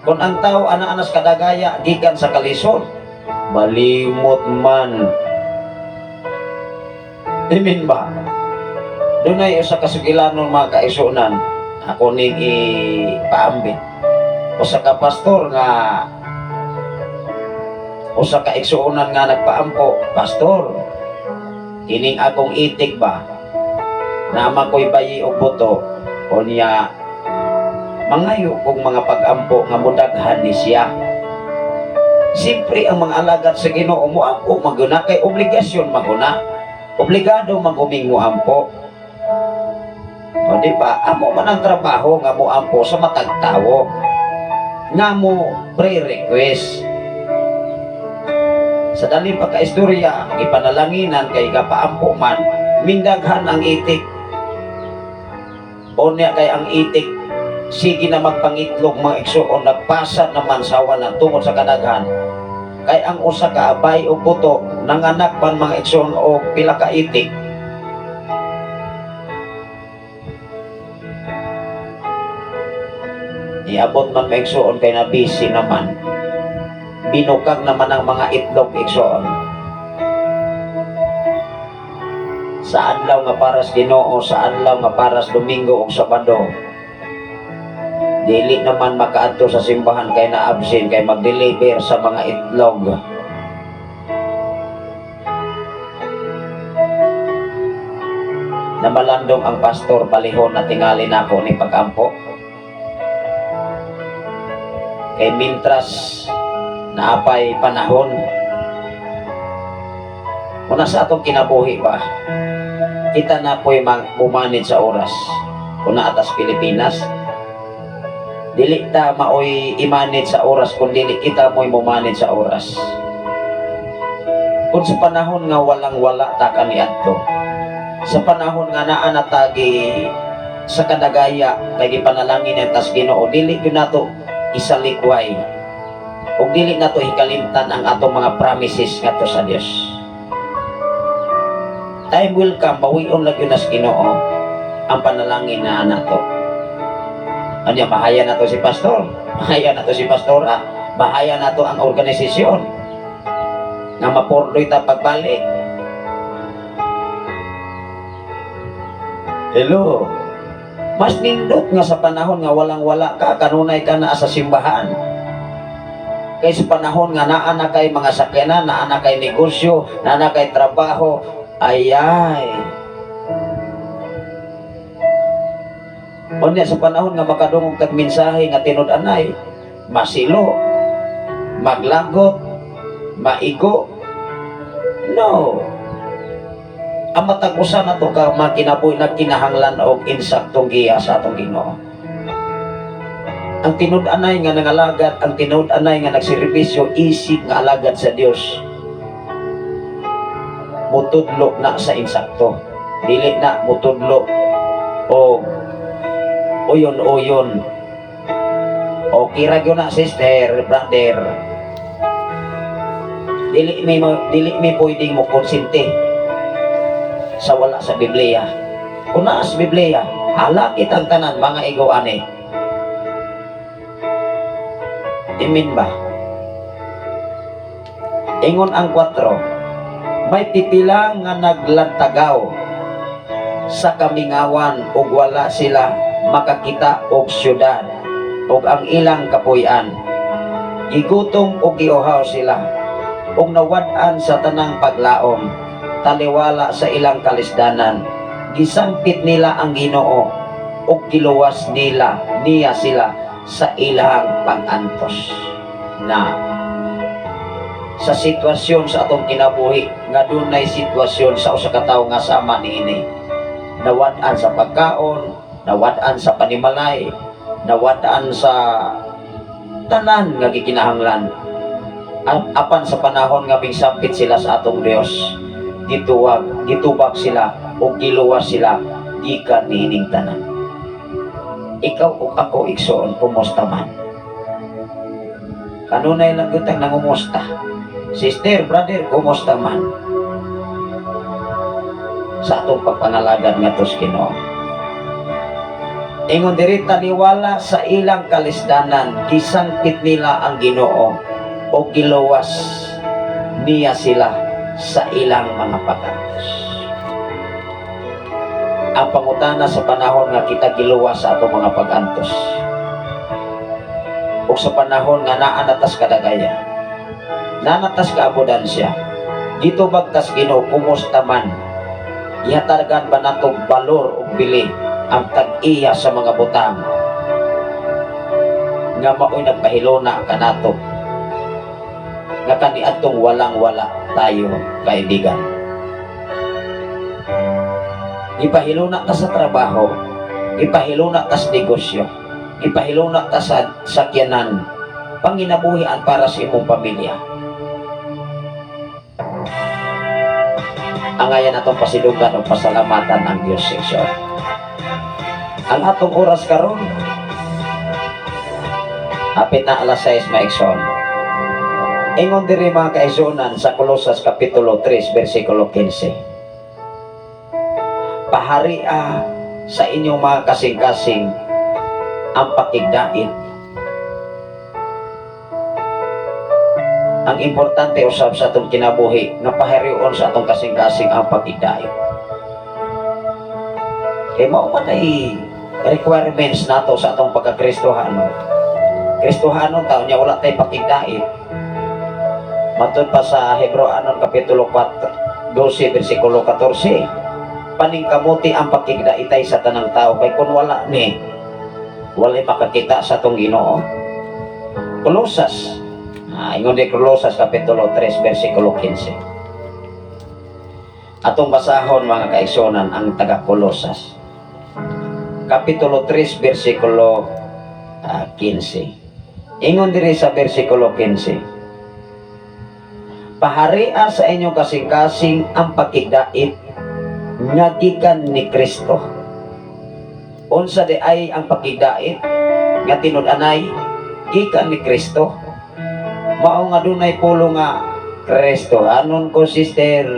Kung ang tao ana-anas kadagaya gikan sa kalisod, malimot man. Amen ba? Dunay usa ka sugilanon, mga kaisunan, ako ning ipaambit. Usa ka pastor nga usa ka igsuonan nga nagpaampo, "Pastor, kining akong itik ba, naa ko'y bayi og buto, unya mangayo kog mga pag-ampo nga mudaghan ni siya." Siyempre, ang mga alagad sa Ginoo mo ampo maguna kay obligasyon maguna. Obligado maguming mo ampo. O di ba? Amo man ang trabaho nga mo ampo sa matag tawo. Nga mo pre-request. Sa daling pagkaistorya, ipanalanginan kay kapaampo man, mindaghan ang itik. Unya kay ang itik sige na magpangitlog, mga igsuon, nagpasa naman sa wala tungod sa kadaghan. Kay ang usa ka abay o buto nanganak man, mga igsuon, og pila ka itik. Iabot man, mga igsuon, kay na busy naman, binukag naman ang mga itlog, igsuon. Sa adlaw nga paras Ginoo, sa adlaw nga paras Domingo ug Sabado, dili naman makaadto sa simbahan kay na absent kay mag-deliver sa mga itlog. Namalandong ang pastor, palihon na tingali nako ni pagampo. Kay mintras naapay panahon, una sa atong kinabuhi ba, kita na po'y bumanid sa oras. Una atas Pilipinas, dili ta maoy imanid sa oras kung dili kita mo'y mumanid sa oras. Kung sa panahon nga walang wala ta kaniadto, sa panahon nga naa na tagi sa kadagaya kay gipanalangin ang tas Ginoo, dili gyud nato isalikway ug dili nato hikalimtan ang atong mga promises ngadto sa Dios. Time will come, bawion lang yun nas Ginoo ang panalangin na nato. Anya, bahaya na to si pastor, bahaya na to si pastora, bahaya na to ang organisasyon nga mapurdoy ta pagbalik. Hello. Mas nindot nga sa panahon nga walang-wala ka, kanunay ka na sa simbahan. Kay sa panahon nga naa na kay mga sakyanan, naa na kay negosyo, naa na kay trabaho, ayay. Unya sa panahon nga makadungog kag mensahe nga tinud-anay, masilo, maglagot, maigo. No. Ang matag usa nato ka makinabuhi nagkinahanglan og insaktong giya sa atong Ginoo. Ang tinud-anay nga nangalagad, ang tinud-anay nga nagserbisyo isip nga alagad sa Dios, mutudlo na sa insakto. Dili na mutudlo og uyon-uyon. Okay ra gyud na, sister, brother. Dili mi pwedeng mo konsente sa wala sa Biblia. Kung naa sa Biblia, hala kitang tanan mga igo ani. Amen ba? Ingon ang 4, may pipila nga naglantagaw sa kamingawan ug wala sila makakita og syudad ug ang ilang kapuy-an. Gigutom ug giuhaw sila ug nawad-an sa tanang paglaom, taliwala sa ilang kalisdanan. Gisampit nila ang Ginoo ug giluwas nila niya sila sa ilang pag-antos. Na sa sitwasyon sa atong kinabuhi nga dunay sitwasyon sa usa ka tawo nga sama niini, nawad-an sa pagkaon, nawad-an sa panimalay, nawad-an sa tanan nga gikinahanglan, apan sa panahon nga misampit sila sa atong Dios, gituwag gitubag sila ug giluwas sila gikan niining tanan. Ikaw ug ako, igsoon, kumusta man? Kanunay lang gyud tang nangumusta. Sister, brother, kumusta man sa atong pagpangalagad ngadto sa Ginoo? Ingon diri, taliwala sa ilang kalisdanan, gisangpit nila ang Ginoo o giluwas niya sila sa ilang mga pag-antos. Ang pangutana, sa panahon nga kita giluwas sa atong mga pag-antos o sa panahon nga naa na tas kadagaya, naa na tas kaabundansya, gitubag tas Ginoo, kumusta man? Ihatagan ba nato balor ug bili ang tag-iya sa mga butang nga mao'y nagpahiluna kanato nga kaniadtong walang wala tayo, kaibigan? Ipahiluna ta sa trabaho, ipahiluna ta sa negosyo, ipahiluna ta sa sakyanan, panginabuhian para sa imong pamilya. Angayan atong pasidunggan o pasalamatan ang Diyos, seksyon. Ang atong oras karon, hapit na alas 6, mga igsoon. Ingon diri, mga kaigsuonan, sa Kolosas Kapitulo 3 versikulo 15. Paharia sa inyong mga kasing-kasing ang pakigdait. Ang importante usab sa atong kinabuhi nga paharion sa atong kasing-kasing ang pakigdait. Kay mao man ay requirements nato sa atong pagkakristohano. Kristohano ta nya wala tay pakigdait. Matud pa sa Hebreoanon Kapitulo 4 12 versikulo 14, paningkamuti ang pakigdaitay sa tanang tao, kay kung wala ni, walay makakita sa atong Ginoo. Kolosas, ingon di Kolosas Kapitulo 3 versikulo 15. Atong basahon, mga kaigsuonan, ang taga Kolosas Kapitulo 3 versikulo 15. Ingon diri sa versikulo 15: Paharia sa inyong kasing-kasing ang pakigdait nga gikan ni Kristo. Unsa di ay ang pakigdait nga tinud-anay gikan ni Kristo? Mao nga dunay pulo nga Kristohanon ko, sister,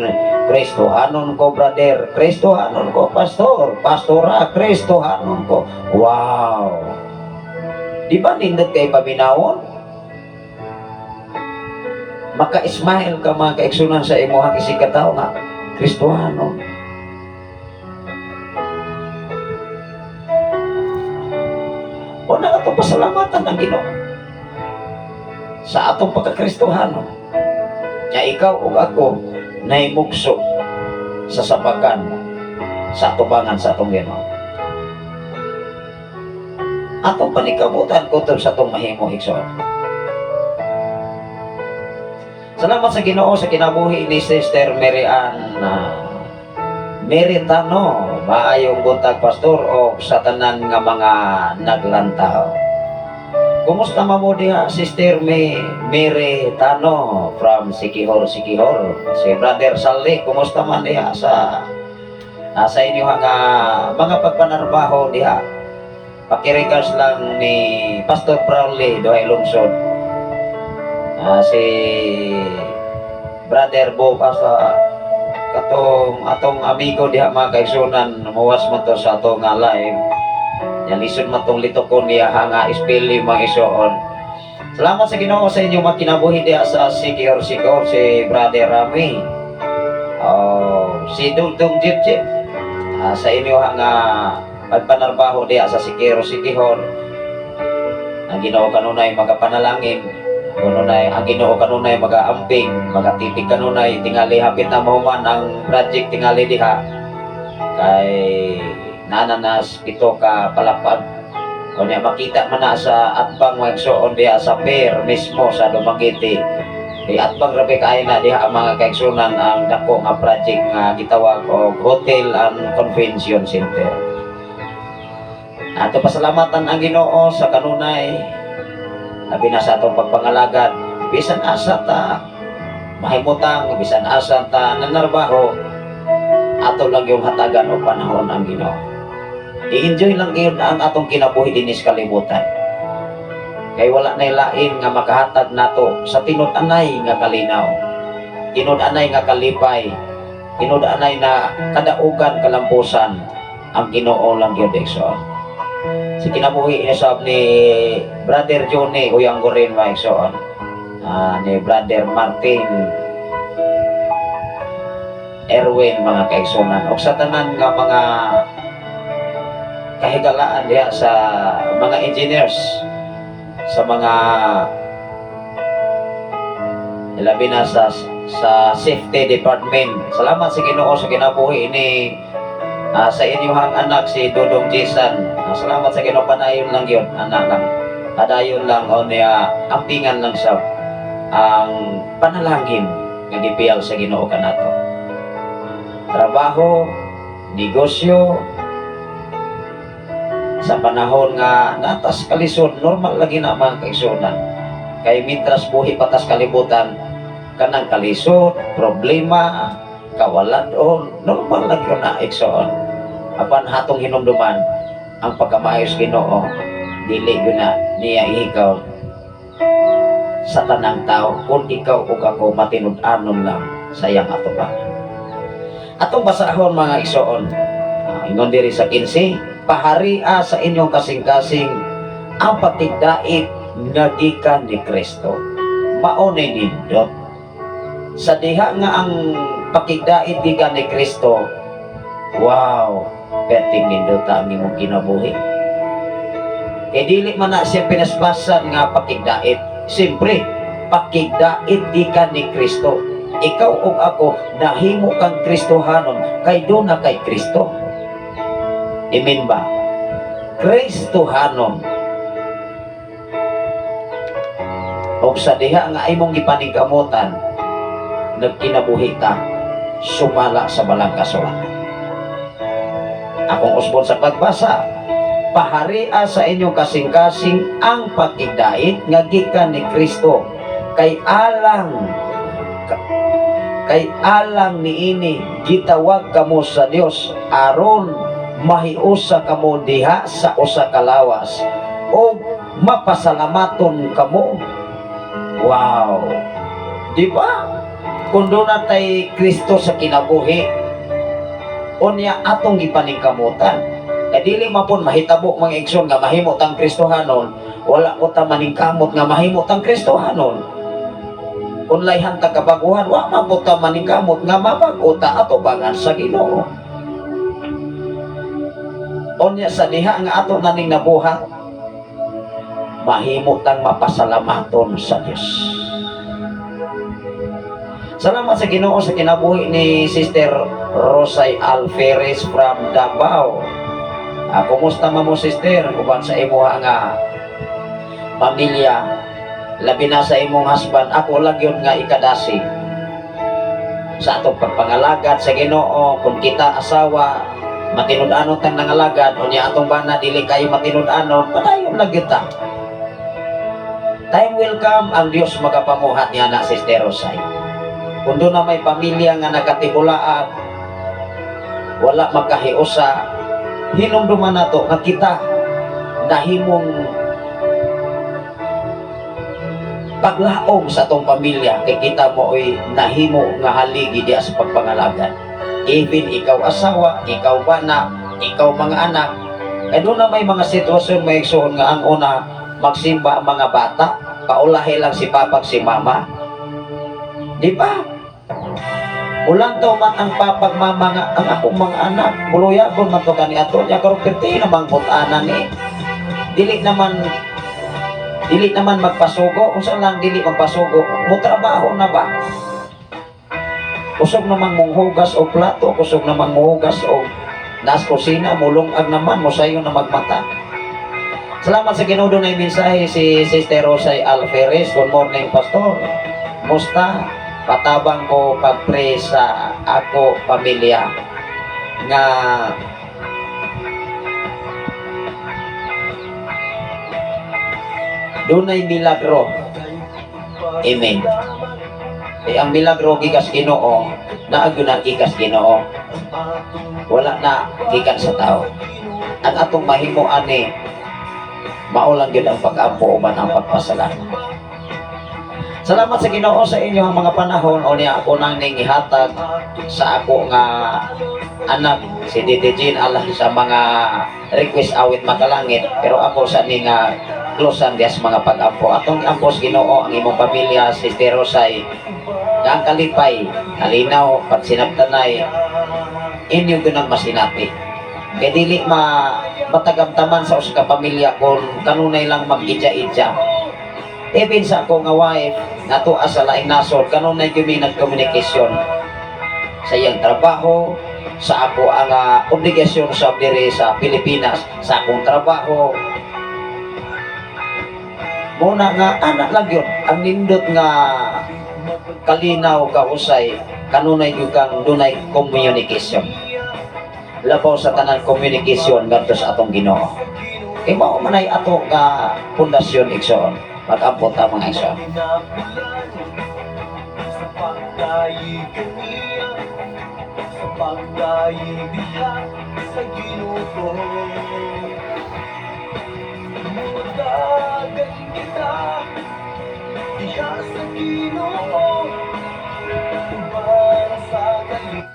Kristohanon ko, brother, Kristohanon ko, pastor, pastora, Kristohanon ko. Wow! Di ba nindot kay paminawon? Maka-smile ka, mga kaigsuonan, sa imuhang isigkatawo nga Kristohanon. Atong pasalamatan ang Ginoo sa atong pagkakristohano nga ikaw ug ako nahimugso sa sapakan sa atubangan sa atong Ginoo. Atong panikamutan kutob sa atong mahimo, igsoon. Salamat sa Ginoo sa kinabuhi ni Sister Mary Ann na Meritano. Maayong buntag, pastor, o sa tanan nga mga naglantaw. Kumusta man mo diha, Sister May Mary Tano from Siquijor, Siquijor? Si Brother Salli, kumusta man diha sa inyo nga mga pagpanarbaho diha? Pakiregards lang ni Pastor Brownlee Duhay Lungsod. Si Brother Bo sa katong atong amigo diha, mga kaigsunan, muwas man to sa atong nga live. Yan, lisod man tong litokon niya nga spelling, mga igsoon. Salamat sa Ginoo sa inyong mga kinabuhi diha sa Siquijor, Siquijor, si Brother Rami. Oh, si Dugdong Jip Jip. Sa inyo nga pagpanarbaho diha sa Siquijor, Siquijor. Ang Ginoo kanunay magapanalangin. Kanunay ang Ginoo kanunay magaamping, magatipig kanunay. Tingali hapit na mahuman ang project tingali diha. Kay nananas 7 ka palapag. Kunya makita man na sa atbang, mga igsoon, diha sa pier mismo sa Dumaguete. Di atbang rabi kaayo na diha ang mga kaigsunan ang dako nga project nga gitawag og Hotel and Convention Center. Ato pasalamatan ang Ginoo sa kanunay, labi na sa atong pagpangalagad, bisan asa ta mahimutang, bisan asa ta nanarbaho, ato lang yung hatagan o panahon ang Ginoo. I-enjoy lang gyud ang atong kinabuhi dinhi sa kalibutan. Kay wala na lain nga makahatag nato sa tinud-anay nga kalinaw, tinud-anay nga kalipay, tinud-anay na kadaugan, kalampusan, ang Ginoo lang gyud, igsoon. Si kinabuhi ni sab ni Brother Johnny Uyang Gorin, mga igsoon. Ni Brother Martin Erwin, mga kaigsunan, ug sa tanan nga mga kahigalaan diha sa mga engineers, sa mga labi na sa safety department. Salamat sa Ginoo sa kinabuhi ni sa inyong anak si Dodong Jason. Salamat sa Ginoo, padayon lang yun, anak lang. Padayon lang o niya ampingan lang sa ang panalangin nga gipiyal sa Ginoo kanato. Trabaho, negosyo, sa panahon nga natas kalisod, normal lagi na, mga kaigsunan. Kay mintras buhi patas kalibutan, kanang kalisod, problema, kawalan, normal lang yun na, igsoon. Apan hatong hinumduman, ang pagkamaayos Ginoo, dili yun na niya ihikaw sa tanang tao kung ikaw ug ako matinud-anon lang sa iyang atubang. Atong basahon, mga igsoon. Ingon diri sa 15, paharia sa inyong kasing-kasing ang pakigdait nga gikan ni Kristo. Mao ni nindot. Sa diha nga ang pakigdait gikan ni Kristo, wow, perting nindota ang imong kinabuhi. Kay dili man na siya pinaspasan nga pakigdait. Siyempre, pakigdait gikan ni Kristo. Ikaw ug ako nahimo kang Kristohanon kay duna kay Kristo. Amen ba? Kristohanon. Og sa diha nga imong gipaningkamutan, nagkinabuhi ka sumala sa balang kasulatan. Akong usbon sa pagbasa, paharia sa inyong kasing-kasing ang pakigdait nga gikan ni Kristo, kay alang niini gitawag kamo sa Dios aron mahiusa kamo diha sa usa ka lawas o mapasalamaton kamo. Wow, di ba? Kung duna tay Kristo sa kinabuhi, unya atong gipaningkamutan, kay dili man pud mahitabo, mga igsoon, nga mahimo tang Kristohanon wala ko ta maningkamot nga mahimo tang Kristohanon. Kung layhan ta kabaguhan, wa man po ta maningkamot nga mabag-o ta atubangan sa Ginoo. Unya sa diha nga ato naning nabuhat. Mahimo tang mapasalamaton sa Dios. Salamat sa Ginoo sa kinabuhi ni Sister Rosay Alferez from Davao. Kumusta man mo, sister, uban sa imuha nga pamilya, labi na sa imong husband? Ako lang yun nga ikadasig sa atong pagpangalagad sa Ginoo. Kung kita asawa matinud-anon tang nangalagad, unya atong bana dili kayo matinud-anon, padayon lang gyud ta. Time will come, ang Dios magapamuhat niya na, Sister Rosay. Kung doon na may pamilya nga nakatibulaag, wala magkahiusa, hinumduman nato nga kita nahimong paglaom sa atong pamilya kay kita mo oy nahimo nga haligi diya sa pagpangalagad. Even ikaw asawa, ikaw bana, ikaw mga anak, kay doon na may mga sitwasyon, may igsoon, nga ang una magsimba ang mga bata, paulahi lang si papa, si mama, di ba? Ulang to man ang papag mama nga ang akong mga anak buluyagon man to kani ato nya karon, perti namang but-anan ni dili naman magpasugo. Unsa lang dili magpasugo mo, trabaho na ba, kusog namang monghugas og plato, kusog namang mohugas og nas kusina, mulungag naman mo sayo na magmata. Salamat sa Ginoo na mensahe si Sister Rosay Alferez. Good morning, Pastor. Musta? Patabang ko pag-pray sa ako pamilya nga dunay milagro. Amen. Eh, ang milagro gikas Ginoo, naa gyud na gikas Ginoo. Wala na gikan sa tao. Ang atong mahimo ani mao lang gyud ang pag-ampo uban ang pagpasalamat. Salamat sa Ginoo sa inyong mga panahon o niya ako nang ning ihatag sa ako nga anak si Didi Jean alang sa mga request awit makalangit, pero ako sa ni nga closean diya sa mga pag-ampo. Atong ampo sa Ginoo ang imong pamilya, Sister Rosay, nga ang kalipay, kalinaw, pagsinabtanay inyo gyud masinati kay dili ma matagamtaman sa usa ka pamilya kung kanunay lang mag-idya-idya. Even sa ako nga wife natua sa laing nasod, kanunay gyud mi nag-communication sa iyang trabaho, sa ako ang obligasyon sa diri sa Pilipinas, sa akong trabaho. Muna nga anak lang yun ang nindot nga kalinaw, kahusay, kanunay gyud kang dunay communication. Labaw sa tanan, communication ngadto sa atong Ginoo kay mao man ay ato nga pundasyon, igsoon. Mag-ampo ta, mga igsoon. Sa pagdaig niya, sa pagdaig diha sa Ginoo. Mudagan kita diha sa Ginoo uban sa kali.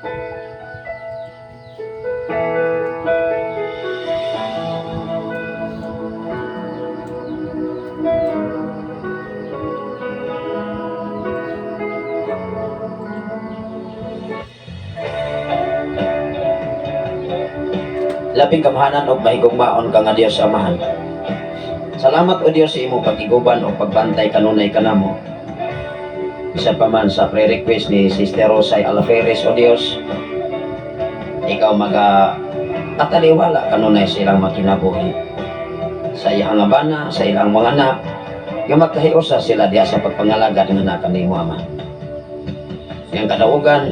Labing gamhanan og mahigugmaon ka nga Dios Amahan. Salamat o Dios sa imong pag-iguban o pagbantay kanunay kanamo. Bisan pa man sa pre-request ni Sister Rosay Alferez, o Dios, ikaw maga ataliwala kanunay sa ilang makinabuhi. Sa iyang nga bana, sa ilang mga anak, nga magkahiusa sila diya sa pagpangalagad nga na kanimo, Ama. Yang kadaugan,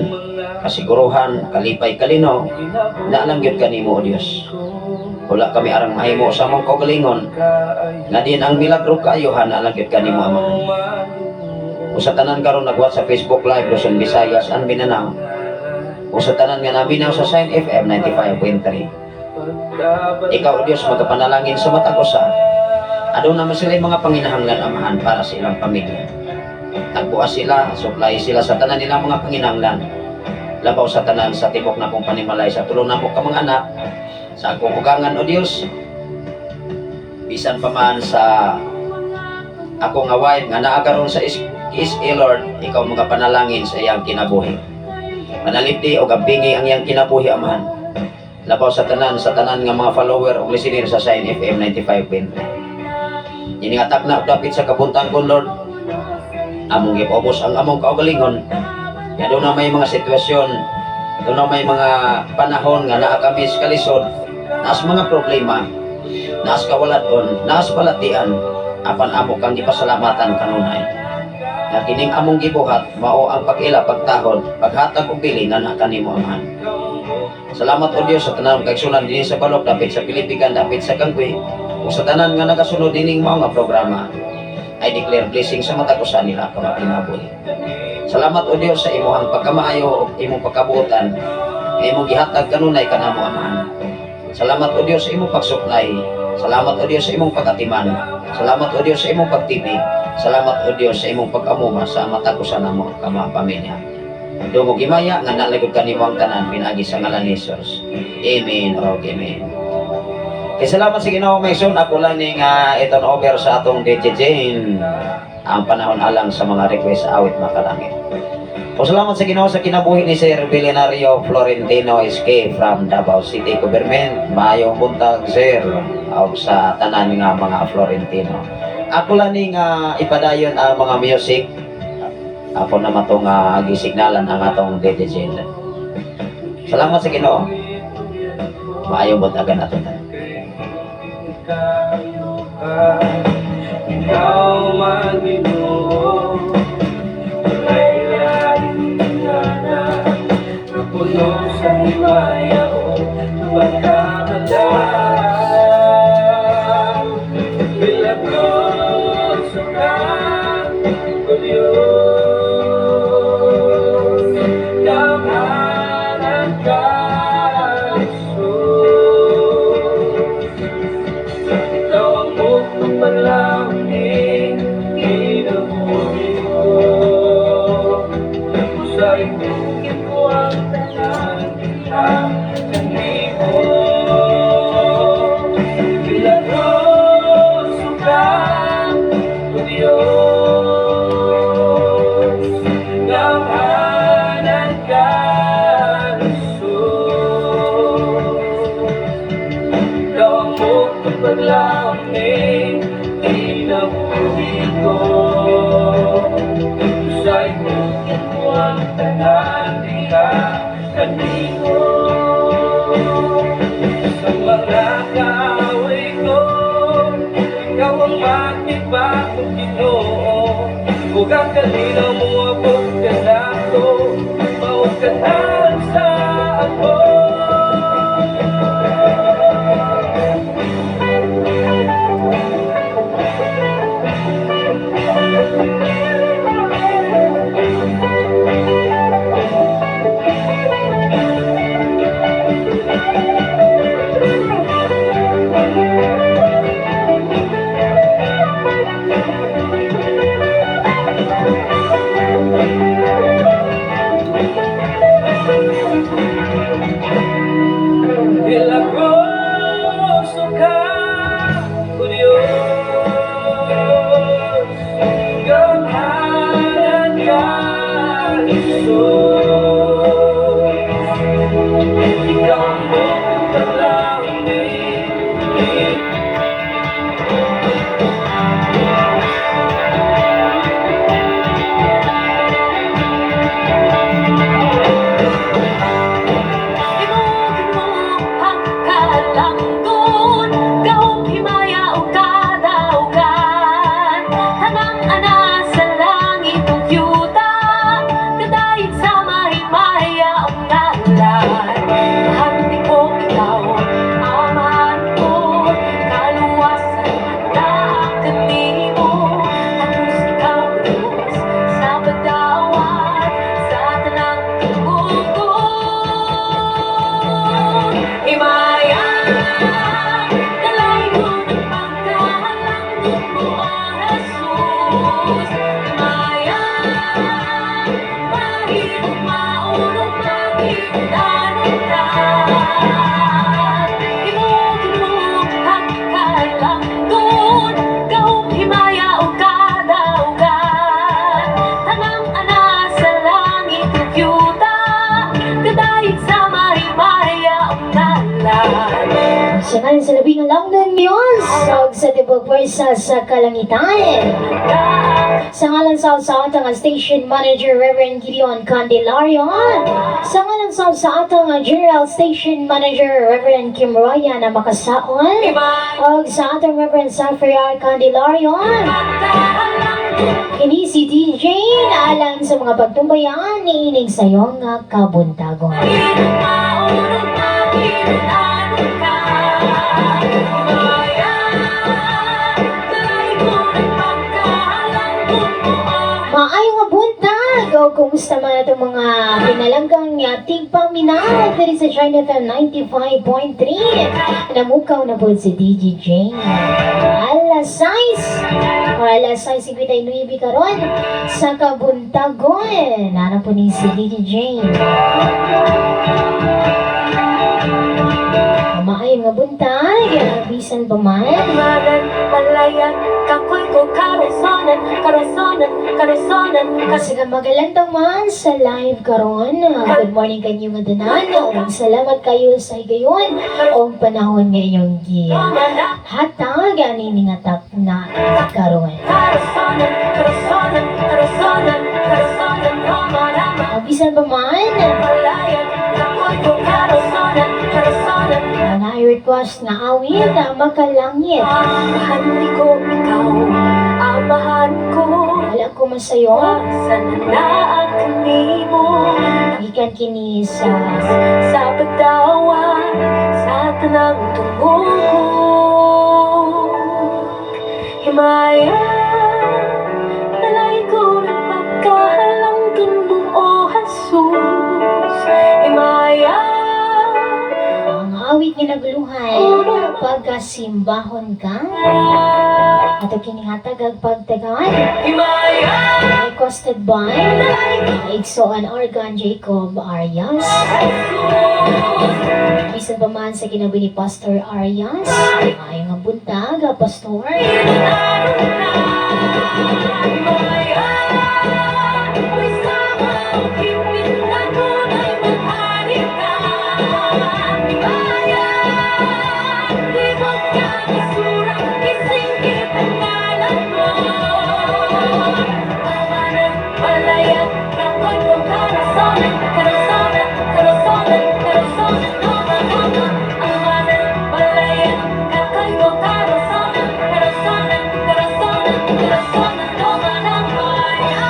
kasiguruhan, kalipay, kalinaw, na alam gyud kanimo, o Dios. Wala kami arang mahimo sa among kaugalingon nga din ang milagro kaayohan na alam gyud kanimo, Ama. O sa tanan karon nagwat sa Facebook Live Luzon, Visayas and Mindanao. O sa tanan nga naminaw sa Sign FM 95.3. Ikaw, O Dios, magapanalangin sa matag usa. Aduna naman sila mga panginahanglan, Amahan, para sa ilang pamilya. Tagbuas sila, supply sila sa tanan nilang mga panginahanglan. Labaw sa tanan sa tibok na kong panimalay, sa tulo na mo ka mga anak, sa akong ugangan, O Dios, bisan pa man sa ako nga wife nga naa karon sa is Lord, ikaw magapanalangin sa iyang kinabuhi. Panalipdi o gabingi ang iyang kinabuhi, Amahan. Labaw sa tanan nga mga follower o listener sa Sign FM 95.3. Ini nga takna dapit sa kabuntagon, Lord. Among gipaubos ang among kaugalingon. Nga duna may mga sitwasyon, duna may mga panahon nga naa kami sa kalisod, naas mga problema, naas kawaladon, naas balatian, apan amo kang gipasalamatan kanunay. Nga kining among gibuhat mao ang pag-ila, pagtahod, paghatag og bili nga naa kanimo, Amahan. Salamat, O Dios, sa tanan kaigsunan dinhi sa balok, dapit sa Pilipigan, dapit sa Kangkwi, ug sa tanan nga nagasunod dining mao nga programa. I declare blessing sa matag usa nila ka kinabuhi. Salamat, O Dios, sa imong pagkamaayo ug imong pagkabuotan nga imong gihatag kanunay kanamo, Amahan. Salamat, O Dios, sa imong pagsuplay. Salamat, O Dios, sa imong pagatiman. Salamat, O Dios, sa imong pagtibig. Salamat, O Dios, sa imong pag-amuma sa matag usa namo ka mga pamilya. Dungog himaya nga nalagod kanimo ang tanan pinaagi sa ngalan ni Jesus. Amen o amen. Kay salamat sa Ginoo, may son ako lang ning i-turn over sa atong DJ Jane ang panahon alang sa mga request sa awit makalangit. O salamat sa Ginoo sa kinabuhi ni Sir Billionario Florentino SK from Davao City Government. Maayong buntag, sir, og sa tanan nga mga Florentino. Ako lang ning ipadayon ang mga music. Ako na matong gisignalan ang atong DJ Jane. Salamat sa Ginoo. Maayong buntagan ato tanan. Ikaw man Ginoo, walay lain nga na napuno sa himaya o pagkabalaan. Milagroso ka, O Diyos, gamhanan ka, Jesus. Ikaw ang buktong panlangin, kinabuhi ko. Sa itugin ko ang tanan ang kanimo. Milagroso ka, O Diyos, gamhanan ka, Jesus. Ikaw ang buktong panlangin, kinabuhi ko. Sa itugin ko ang tanan diha kanimo. Sa mga kaaway ko, ikaw ang matibakong Ginoo. Ug ang kalinaw mo abot kanako, mao ka na sa ako. Milagroso ka, O Diyos, gamhanan ka, Jesus. Ikaw ang buong panlangin. Imo ang kalanggon, gahom, himaya ug kadaugan. Tanang ana sa langit ug yuta, kadayeg sa mahimaya ug ngalan. Sa ngalan sa labing alangdan Diyos, ug sa tibok pwersa sa kalangitan. Sa ngalan sa atang station manager Reverend Gideon Candelario. Sa ngalan sa atang general station manager Reverend Kim Roya na makasaon. Ug sa atang Reverend Sapphire Candelario. Kini si DJ na alang sa mga pagtumbayan niining sayong nga kabuntagon. Maayong nga buntag o kumusta man itong mga pinalanggang nga tigpaminaw diri sa Shine FM 95.3. Namukaw na po si DJ Jane. Alas 6 o alas 6:59 karon sa kabuntagon. Nana po ni si DJ Jane. Maayong nga buntag, bisan pa man. Manan, malayan, kakoy ko karasonan, karasonan, karasonan. Kasi ka magalantang man sa live karon. Good morning kanyo nga tanan. Ug salamat kayo sa higayon og panahon nga inyong gi hatag ani ni nga takna karon. Karasonan, karasonan, karasonan, karasonan, rama, Bisan pa man, malayan, kakoy ko karasonan, karasonan. na request nga awit makalangit. Amahan ko ikaw, amahan ko. Wala ko masayo. Sana na ang kanimo. Gikan kini sa Sa pagtawa sa tanang tungog. Himaya, nalay ko ng pagkahalangdon mo, O Jesus. Himaya, ang awit nga naguluhan pagkasimbahon ka. Ato kini hatag ag pagtagan. Himaya, Requested by Igsoan Argan Jacob Arias. Bisan pa man sa kinabi ni Pastor Arias. Ay nga buntag, Pastor. Himaya, may sama o kipit na tunay maghari ka. Himaya, libog ka isura, isingkit ang ngalan mo. Amanan, malayan, kakoy ko karasonan, karasonan, karasonan, karasonan, tama, tama. Amanan, malayan, kakoy ko karasonan, karasonan, karasonan, karasonan, tama na maya.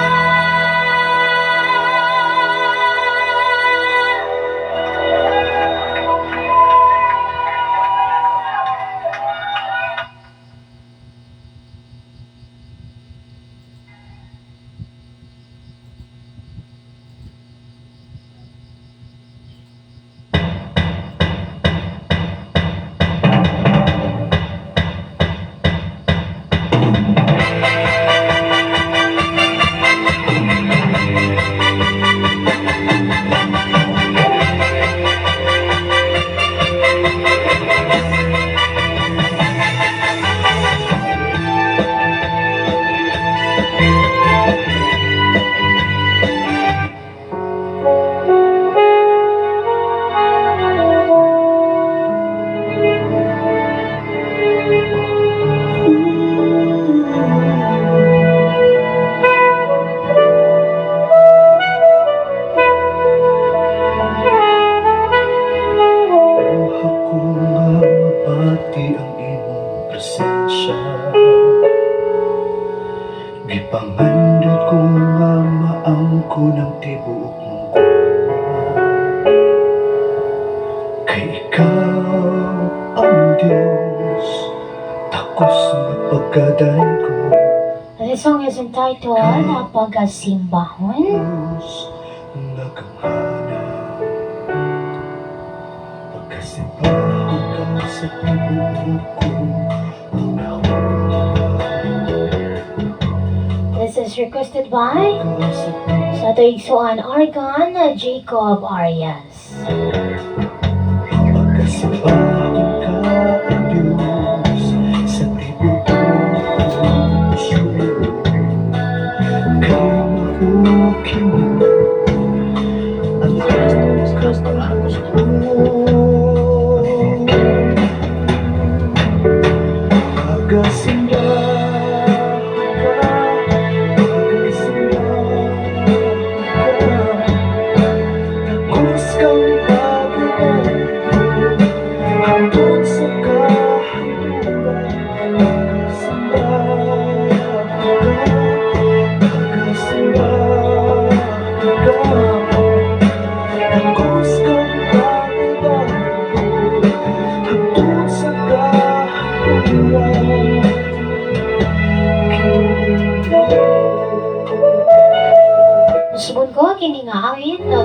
Duha ko nga mabati ang imong presensya. Gipangandot ko nga maangkon ang tibuok mong gugma. Kay ikaw ang Diyos, takos nga pagkadaygo. The song is entitled Pagkasimbahon. Diyos nga gamhanan. Pagkasimbahon ka sa tibuok kong panahon. This is requested by sa ato igsoan Argan Jacob Arias. Pagkasimbahon ka, O Diyos, sa tibuok kong puso. Kay mao kini ang akong kapanuhon.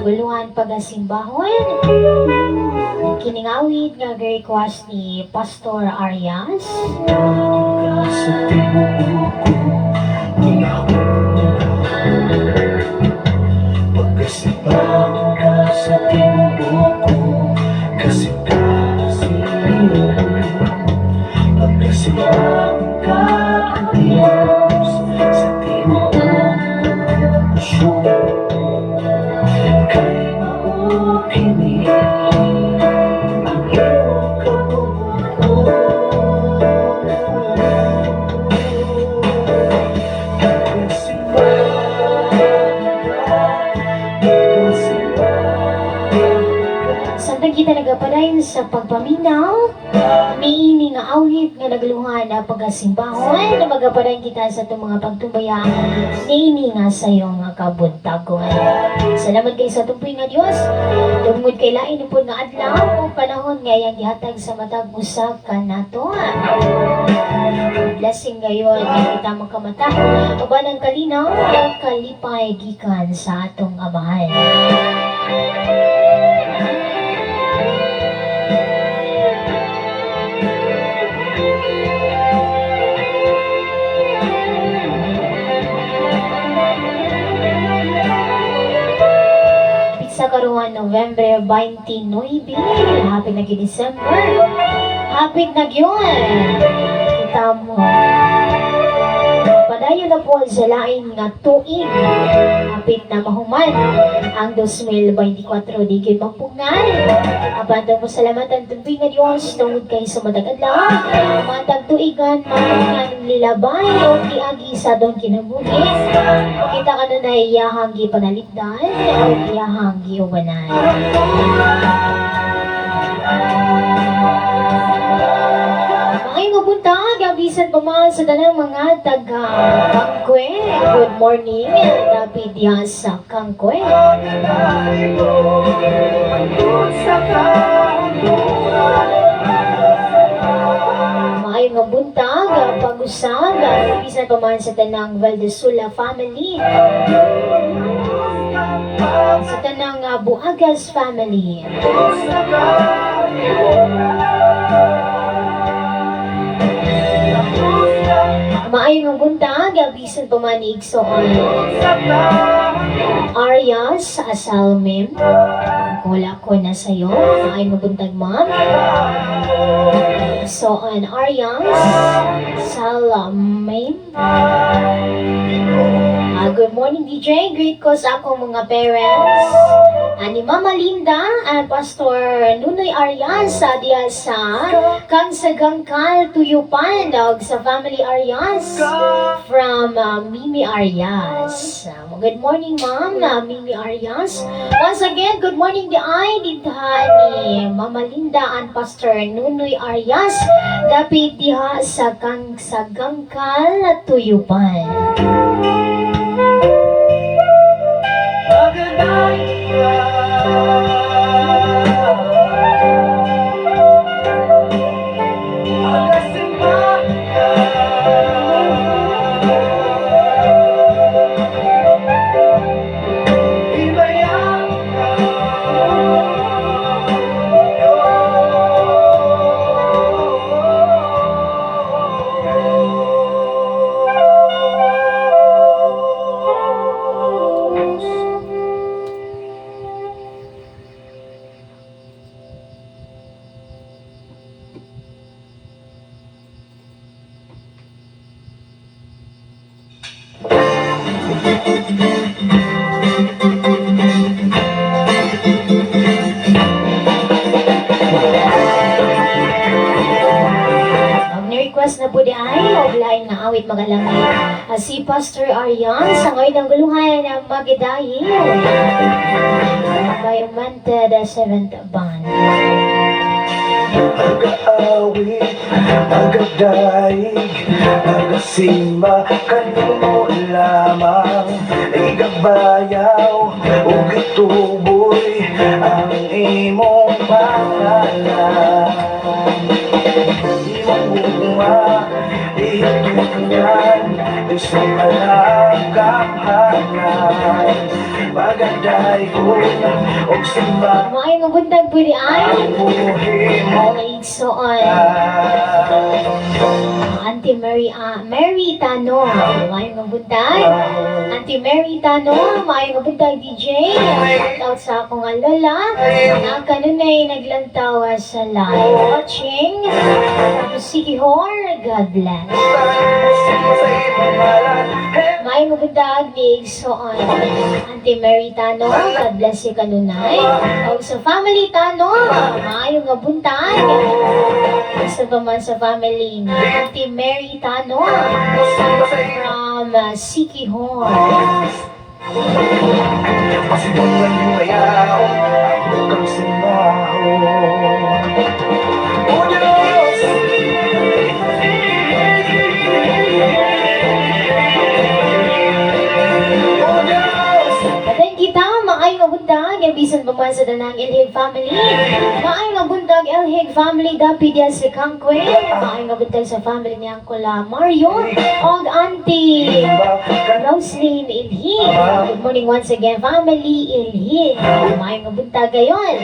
Naguluhan pagasimbahon. Kining awit nga request ni Pastor Arias. Sa tibuok ko hunahuna, Pagkasibang ka sa tibuok ko kasing-kasing, Pagkasibang ka, Diyos, sa tibuok ko, Kay mao kini ang imong kabubut-on. Pagkasibang ka, pagkasibang ka. Samtang kita nagapadayon sa pagpaminaw, niini nga awit nga nagluhan na pagasimbahon, na magapadayon kita sa itong mga pagtumbaya, niini nga sa iyong kabuntagon. Salamat kay sa tumpoy nga Dios, tungod kay lain po nga adlaw o panahon nga iyang gihatag sa matag usa kanato. Blessing gayon nga kita makamata uban ang kalinaw o kalipay gikan sa atong Amahan. Pizza karuan November 29, hapit na gyud December. Hapit na gyud. Kita mo. Padayon na po sa lain nga tuig. Hapit na mahuman ang 2024, di gyud mapungan. Apan mo salamatan tubig nga Dios tungod kay sa matag adlaw, matag tuigan mapungan lilabay o giagi sa atong kinabuhi. Kita kanunay iyahang gipanalipdan o iyahang giubanan. Maayong buntag, bisan pa man sa tanang mga taga Kangkwe. Good morning, David diha sa Kangkwe. Maayong buntag, pag-usag, bisan pa man sa tanang Valdesula family. Sa tanang Buagas family. Maayong buntag, bisan pa man ni Igsoon Arias Asalmim. Wala ko na sa'yo. Maayong buntag, ma'am. So, on Arias Salamim. Good morning, DJ. Greet ko sa akong mga parents. Ani Mama Linda and Pastor Nunoy Arias sa diya sa Kangsagangkal, Tuyupan, og sa family Arias from Mimi Arias. Good morning, Ma'am, Mimi Arias. Once again, good morning di ay diha ni Mama Linda and Pastor Nunoy Arias dapit diha sa Kangsagangkal, Tuyupan. Ang ni-request na po di ay og lain nga awit magalangit. Si Pastor Arian sa ngayon ng guluhan ng Magidahi by Mante the Seventh Band. Pag-aawit, pagadaig, pagasimba, kanimo lamang Igabayaw, ug ituboy ang imong pangalan. Imong bunga, itutunan. Diyos ang malagamhanan. Magadaygon og simba. Maayong buntag pwede ay. Ang buhi mo. Mga igsoon. Auntie Mary, Mary Tano. Maayong buntag. Auntie Mary Tano, maayong buntag, DJ. Shout out sa akong lola na kanunay naglantaw sa live. Watching from Siquijor. God bless. Sa imong ngalan. Maayong buntag ni Igsoon. Auntie Mary Tano, God bless you kanunay. Og sa family Tano, maayong nga buntag. Sa pa man sa family ni Auntie Mary Tano from Siquijor. Pasidunggan himayaon ang kang simbahon. O Diyos! O Diyos! Padayon kita, maayong nga buntag, bisan pa man sa tanang Elhig family. Maayong nga buntag, Elhig family, dapi diya sa Kangkwe. Maayong nga buntag sa family ni Uncle Mario og Auntie Roslyn Ilhig. Good morning once again, family Ilhig. Maayong nga buntag gayon.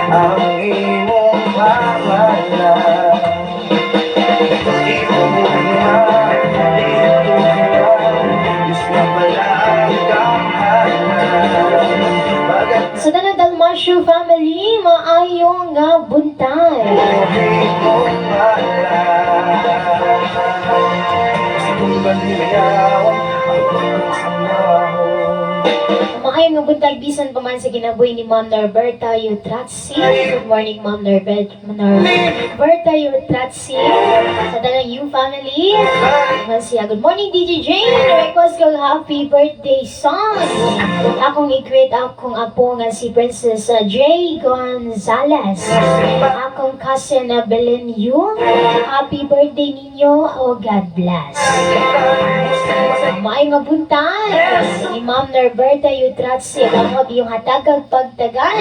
Ang imong pangalan. Imong buhay, Diyos na malagamhanan. Magat Sa tanang Dalmasio family, maayong nga buntag. imong ngalan. Pasidunggan himayaon ang kang sambahon. Maayong nga buntag bisan pa man sa kinabuhi ni Ma'am Norberta Yutratsi. Good morning, Ma'am Norberta Yutratsi. Sa tanang you family. Nga siya. Good morning, DJ Jane. Request ko happy birthday song. Akong i-greet akong apo nga si Princess J. Gonzalez. Akong cousin na Belen Yu. Happy birthday ninyo. Oh, God bless. Maayong nga buntag ni Ma'am Norberta Yutratsi, ang iyong hatagag pagtagal.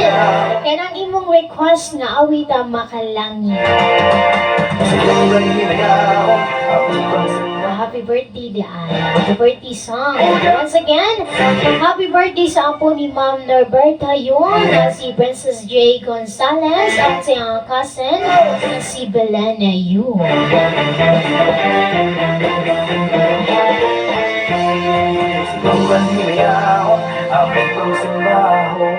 Kaya nang imong request nga awit ang makalangit. Pasidunggan himayaon ang kang Oh, happy birthday, Dian. Happy birthday song. Once again, happy birthday sa apo ni Ma'am Norberta yun, na si Princess J. Gonzalez, at si ang cousin na si Belena Yu. Pasidunggan himayaon ang kang simbahon.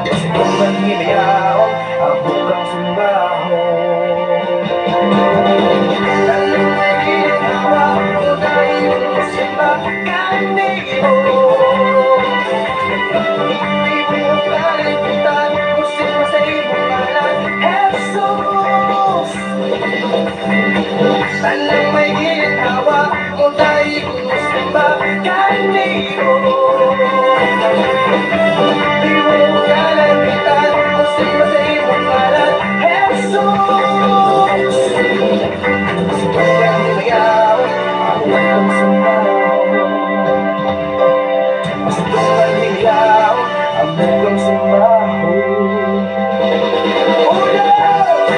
Pasidunggan himayaon ang kang simbahon. Tanang may ginawa mo dahil simba kanimo. Imong kalibutan, musimba sa imong ngalan, Jesus. Tanang may ginhawa mo dahil musimba kanimo. Imong kalibutan, musimba sa imong ngalan, Jesus. Pasidunggan himayaon ang kang simbahon. Pasidunggan himayaon ang kang simbahon. O Diyos!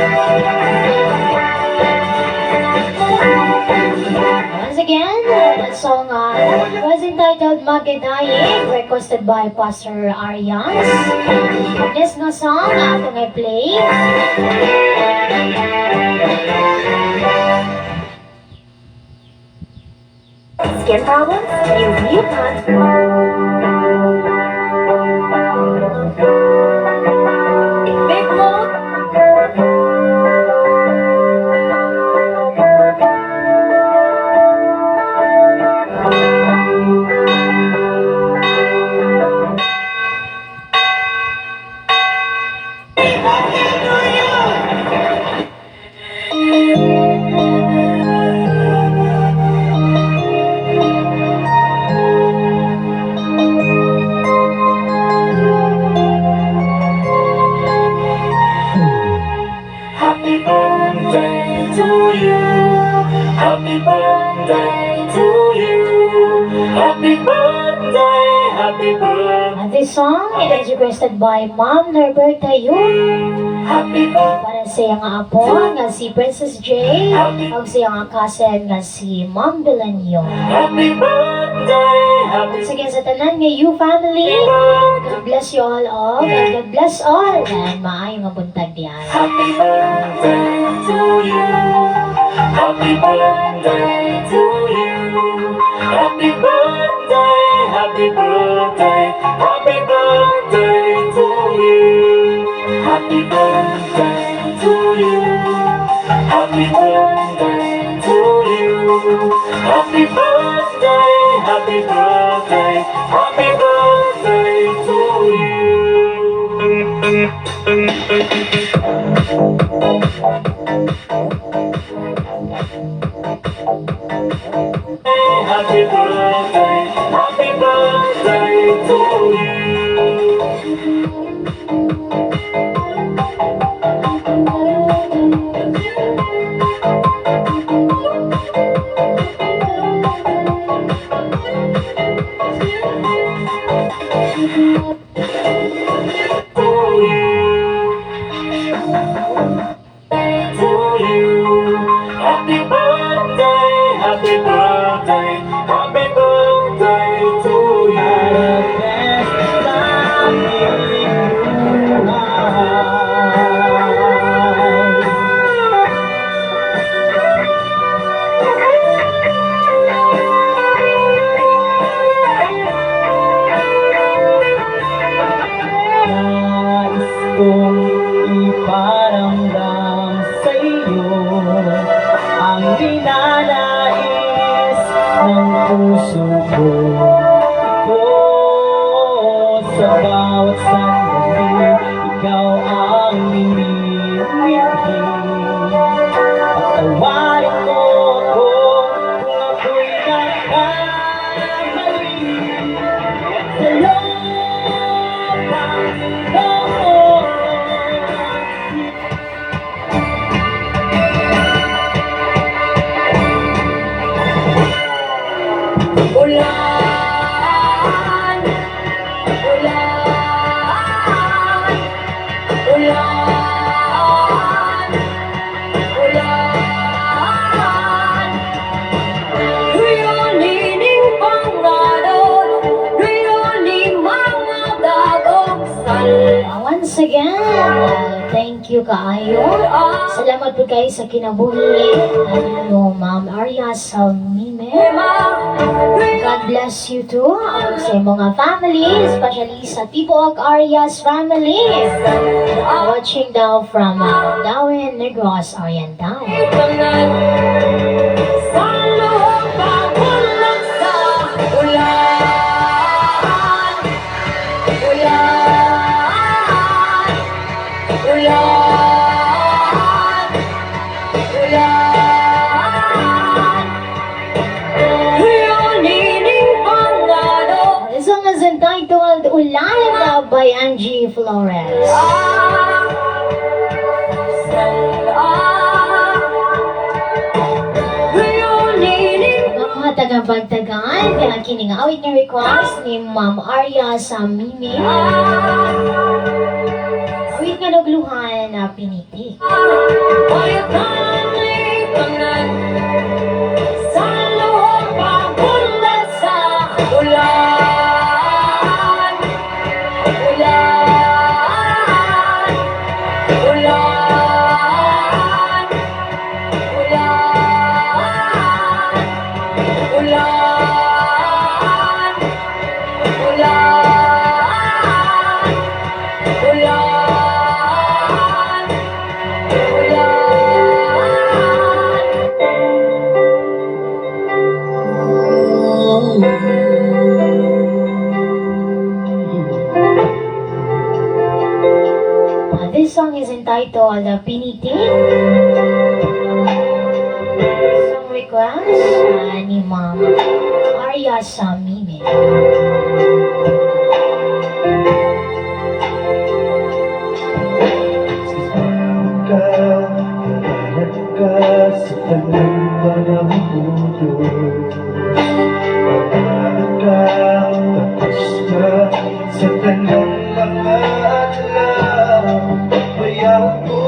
Once again, that song was entitled Magedayeg, requested by Pastor Arians. This nga song, atong i-play. Skin problems? Use Mucon. Big load. Happy birthday to you. Happy birthday to you. Happy birthday, happy birthday, This song is requested by Ma'am Norberta Yun happy birthday. para Sa iyang nga apo nga si Princess J ug sa iyang nga cousin nga si Ma'am Belenyo. Happy birthday, happy Once again, sa tanan nga you family, God bless you all and God bless all and maayo nga buntag diay. Happy birthday to you. Happy birthday to you. Happy birthday, happy birthday, happy birthday to you. Happy birthday to you. Happy birthday to you. Happy birthday, happy birthday, happy birthday to you. Happy birthday, happy birthday to you. To you. To you. Happy birthday, happy birthday, happy birthday to you. Nais kong iparamdam sa iyo ang ninanais ng puso ko. Ito sa bawat sandali, ikaw ang minimithi. Patawarin mo ako kung ako'y nagkamali sa'yo, Panginoon. Ulan, ulan, ulan, ulan. Luyunin pangalan, luyunin mga dagok sal. Once again, thank you kaayo. Salamat po kayo sa kinabuhi ninyo, Ma'am Arya Salmime. God bless you too sa mga family, especially sa Tibuok Arias family. Watching daw from Dauin, Negros Oriental. Sa lupa kulang sa ulan, ulan, ulan, ulan. Luyunin pangalo. The song is entitled "Ulan" by Angie Flores. Sala. Luyunin Mga tagapagtagan, kaya kini nga awit nga request ni Ma'am Arya Samime. Awit nga nagluhan na "Pinitik." Payatan tanan sa lupa bulat sa ulan, ulan, ulan, ulan, ulan, ulan, ulan, ulan. This song is entitled "Pinitik." Song request ni Ma'am Arya Samime. Ka, ka sa tanang panahon. Ka, tapos na sa tanang mga adlaw. Bayaw ko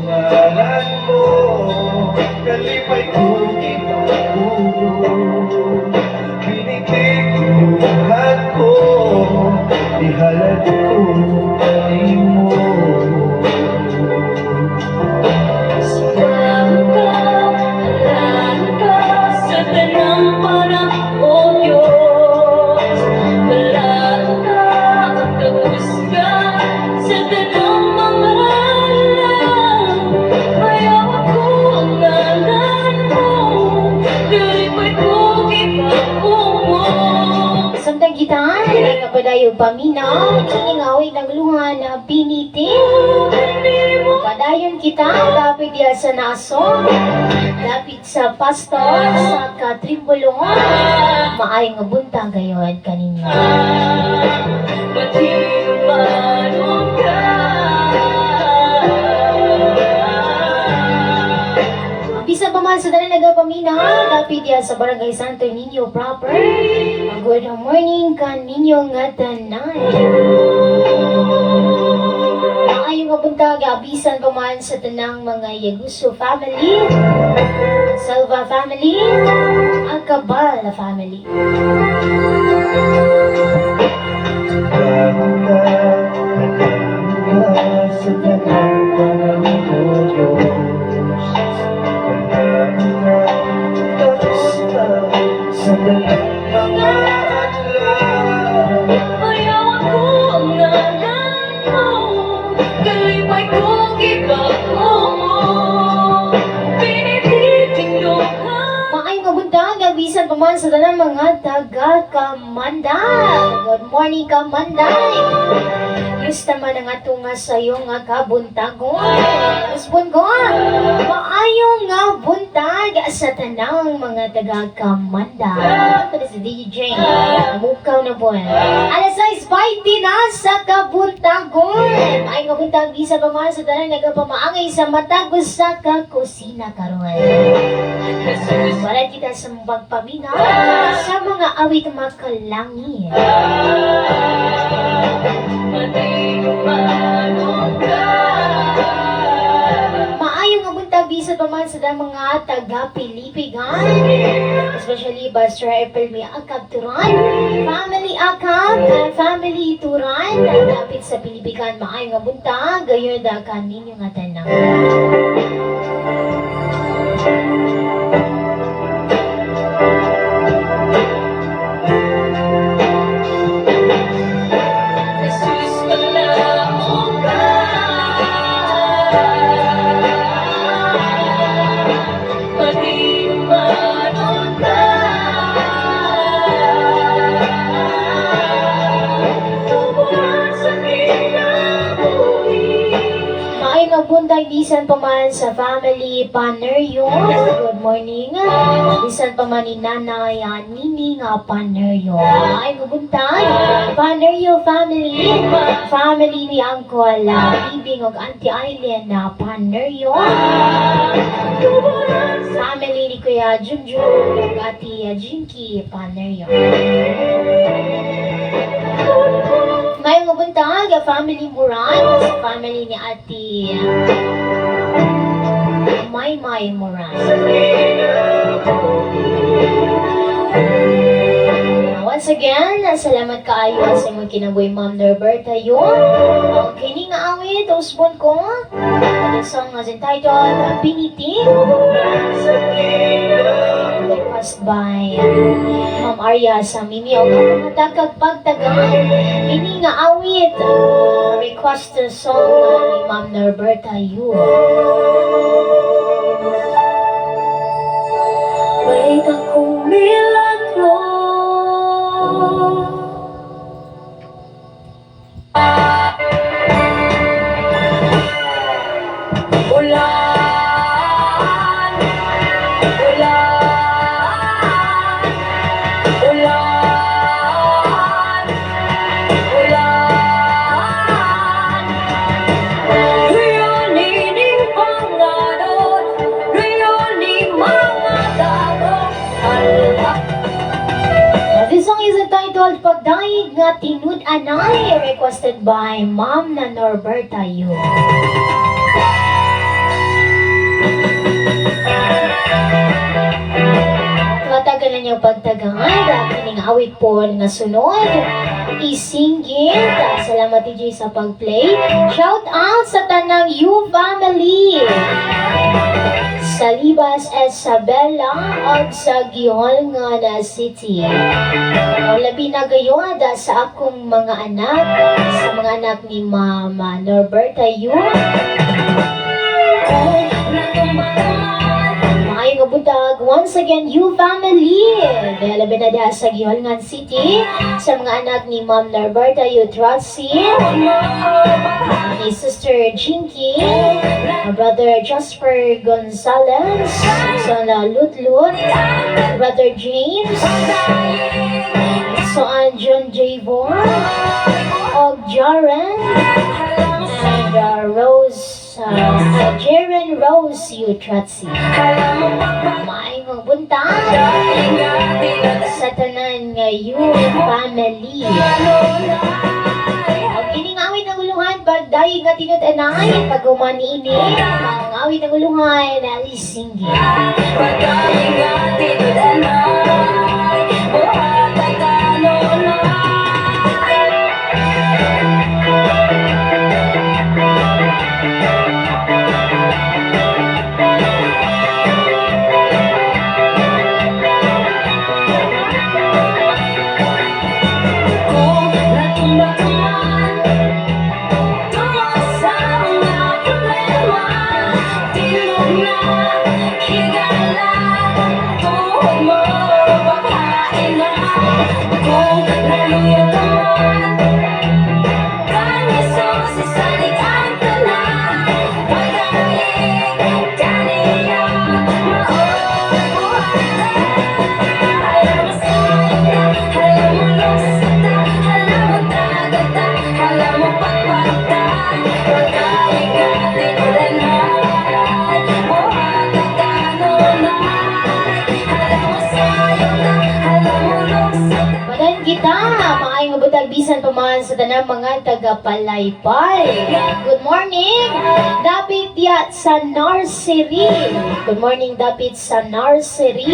nga kayo paminaw kining awit nagluha na Biniti. Padayon kita dapit diya sa naso, dapit sa pastor sa Katrimbulong. Maayong nga buntag gayon kaninyo. Matimanong ka. Bisa pa man sa tanan nagapaminaw, dapit diya sa Barangay Santo Niño proper. Good morning kaninyo nga tanan. Maayong nga buntag, bisan pa man sa tanang mga Yaguso family, Salva family, Akabal family. Bago ka, handa ka sa tanang panahon o Diyos. Handa ka, tapos ka sa tanang mga adlaw. Ayaw ako ang ngalan mo. Kalipay kong ibago mo. Pinititinohan. Maayong nga buntag, bisan pa man sa tanang mga taga Kamanda. Good morning, Kamanday. Gusto man ang ato nga sayo nga kabuntagon. Usbon ko, maayong nga buntag sa tanang mga taga Kamanda. Ito si DJ. Mukaw na po. Alas 6:20 na sa kabuntagon. Maayong nga buntag, bisan pa man sa tanang nagapamaangay sa matag usa ka kusina karon. Jesus. Wala kita sa pagpaminaw sa mga awit makalangit. Matimanong ka. Maayong nga buntag bisan pa man sa mga taga Pilipigan. Especially Pastor April May Akab Turan, Family Akab, and Family Turan. Dapit sa Pilipigan, maayong nga buntag, gayon da kaninyo nga tanan. Jesus, malamo ka. Matimanong ka. Tumuran sa kinabuhi. Maayong nga buntag bisan pa man sa family Paneryo. Good morning. Bisan pa man ni Nanay Nini nga Paneryo. Maayong nga buntag. Paneryo family. Family ni Uncle Bibing ug Auntie Eileen na Paneryo. Family ni Kuya Junjun ug Ate Jinky Paneryo. Maayong nga buntag, family Moran, sa family ni Ate Maymay Moran. Once again, salamat kaayo sa imong kinabuhi, Ma'am Norberta Yun. Okay, ni nga awit, usbon ko. The song was entitled Biniti. Request by Ma'am Arya sa Mimi o mga tagag pagtagan. Kini nga awit. Request the song ni Ma'am Norberta Yu. May dakong milagro. Ulan, ulan, ulan, ulan. Riyonining pangadot, riyoni mga dagok, ala. This song is entitled Pagdaig nga Tinud-anay, requested by Ma'am na Norberta Yu. Matagal na niyang pagtagal, kining awit po nga sunod. Isinggit. Salamat DJ sa pag-play. Shout out sa tanang Yu family. Sa Libas Isabela ug sa Giholngan City. Ang labi na gayon sa akong mga anak, sa mga anak ni Mama Norberta Yu. Maayong buntag once again. again, Yu family. Dahil labi na diha sa Guihulngan City, sa mga anak ni Ma'am Norberta Yutratsi, ni Sister Jinky, Brother Jasper Gonzalez, sa na Lutlut, Brother James, so John J. Vaughn, og Jaren, and Rose, Jaren Rose Yutratsi. Maayong buntag sa tanan nga Yu family. Og kining awit ng uluhan, pagdaig nga tinud-anay, pag ini, ang awit ng uluhan, Isingit. Pagdaig nga tinud-anay, buhat ang kanunay. Kung natumba ka man tungod sa mga problema, tindog na, higala, tuhod mo, paghain na. Kung naluya ka man, kang Jesus isalig ang tanan. Pagdaig kaniya, mao'y buhata. Hala mo sayop ta, hala mo lungsod ta, hala mo dagat ta, hala mo pagpagta. Pagdaig nga tinud-anay, buhat ang kanunay. Hala mo sayop ta, hala mo lungsod ta. Padayon kita, maayong buntag bisan pa man sa tanang mga taga-Palaypay. Good morning, dapit diya sa nursery. Good morning, dapit sa nursery.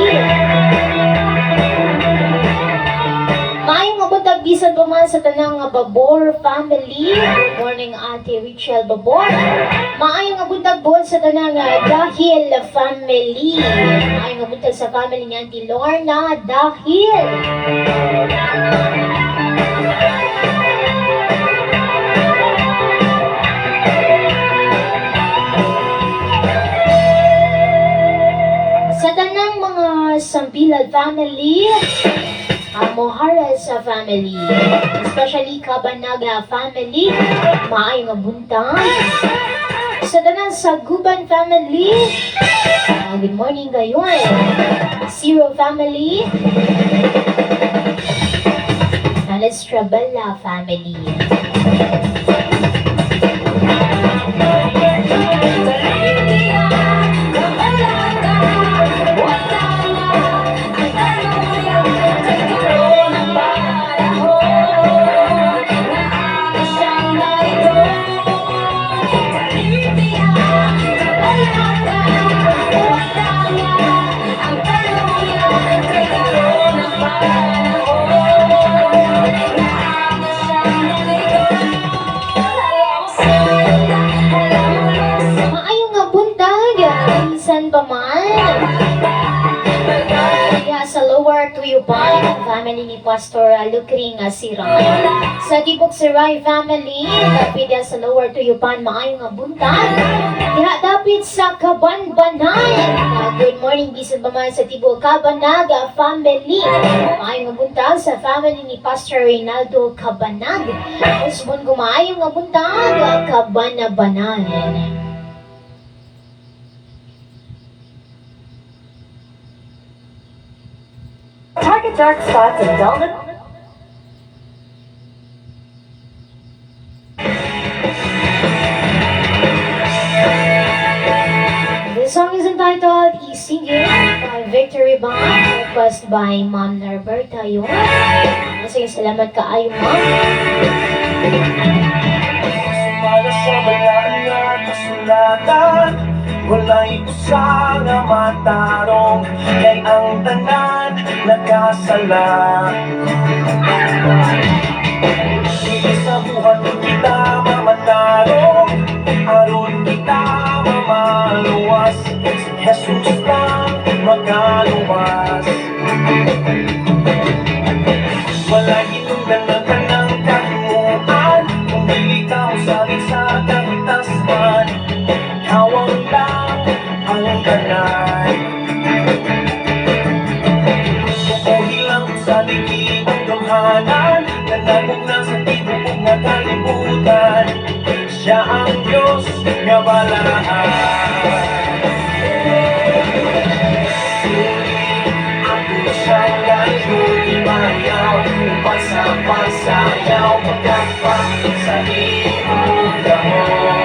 Maayong buntag bisan pa man sa tanang nga Babor family. Good morning, Ate Richelle Babor. Maayong buntag bod sa tanang nga Dahil family. Maayong buntag sa family ni Auntie Lorna Dahil. Sa tanang mga Sambilad family, Mojares family, especially Kabanaga family, maayong buntag. Sa tanang Saguban family, good morning gayon. Zero family, Estrabella family. Kalimtiya, kabalaka, wala na ang kaluya, kay karon ang panahon nga ana siyang naidol. Kalimtiya, kabalaka, wala na ang kaluya, kay karon ang panahon nga ana siyang naidol. Hala mo sayop ta, hala mo lungsod. Maayong nga buntag, minsan pa man. Kaya sa Lower Tuyupan, family ni Pastor Lucring Siray. Sa Tibok Siray family, dapit diya sa Lower Tuyupan, maayong nga buntag. Diha dapit sa Kabanbanan. Good morning, bisan pa man sa Tibok Kabanaga family. Maayong nga buntag sa family ni Pastor Reynaldo Kabanag. Usbon ko maayong nga buntag, Kabanabanan. Target dark spots and dullness. This song is entitled Isingit by Victory Band, request by Ma'am Norberta Yun. Sige, salamat kaayo, Ma'am. Sumala sa balaan nga kasulatan, wala'y usa nga matarong, kay ang tanan nagkasala. Dili sa buhat kita mamatarong, aron kita mamaluwas, si Jesus lang magaluwas. Wala'y hinungdan ng tanang kahimuan, kung dili ka mosalig sa kahitasman. Ikaw ang lang ang tanan. nga balaan. Sulit ako sa layo, imayaw, uban sa pagsayaw, pagkapa sa imong kamot.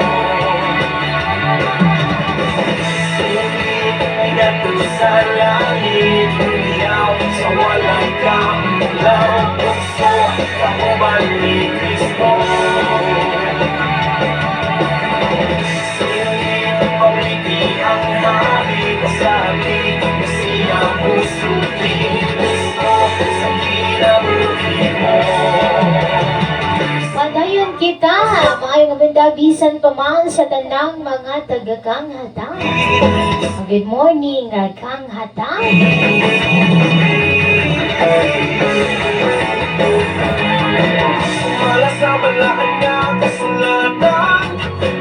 Sulit ngadto sa langit, huliyaw sa walay kaulaw, bukso kauban ni Kristo. Sulit pawiti ang hari, kasabi nga siya musulti, gusto sa kinabuhi mo. Padayon kita, maayong buntag bisan pa man sa tanang mga taga-Kanghatag. Good morning, Kanghatag. Sumala sa balaan nga kasulatan,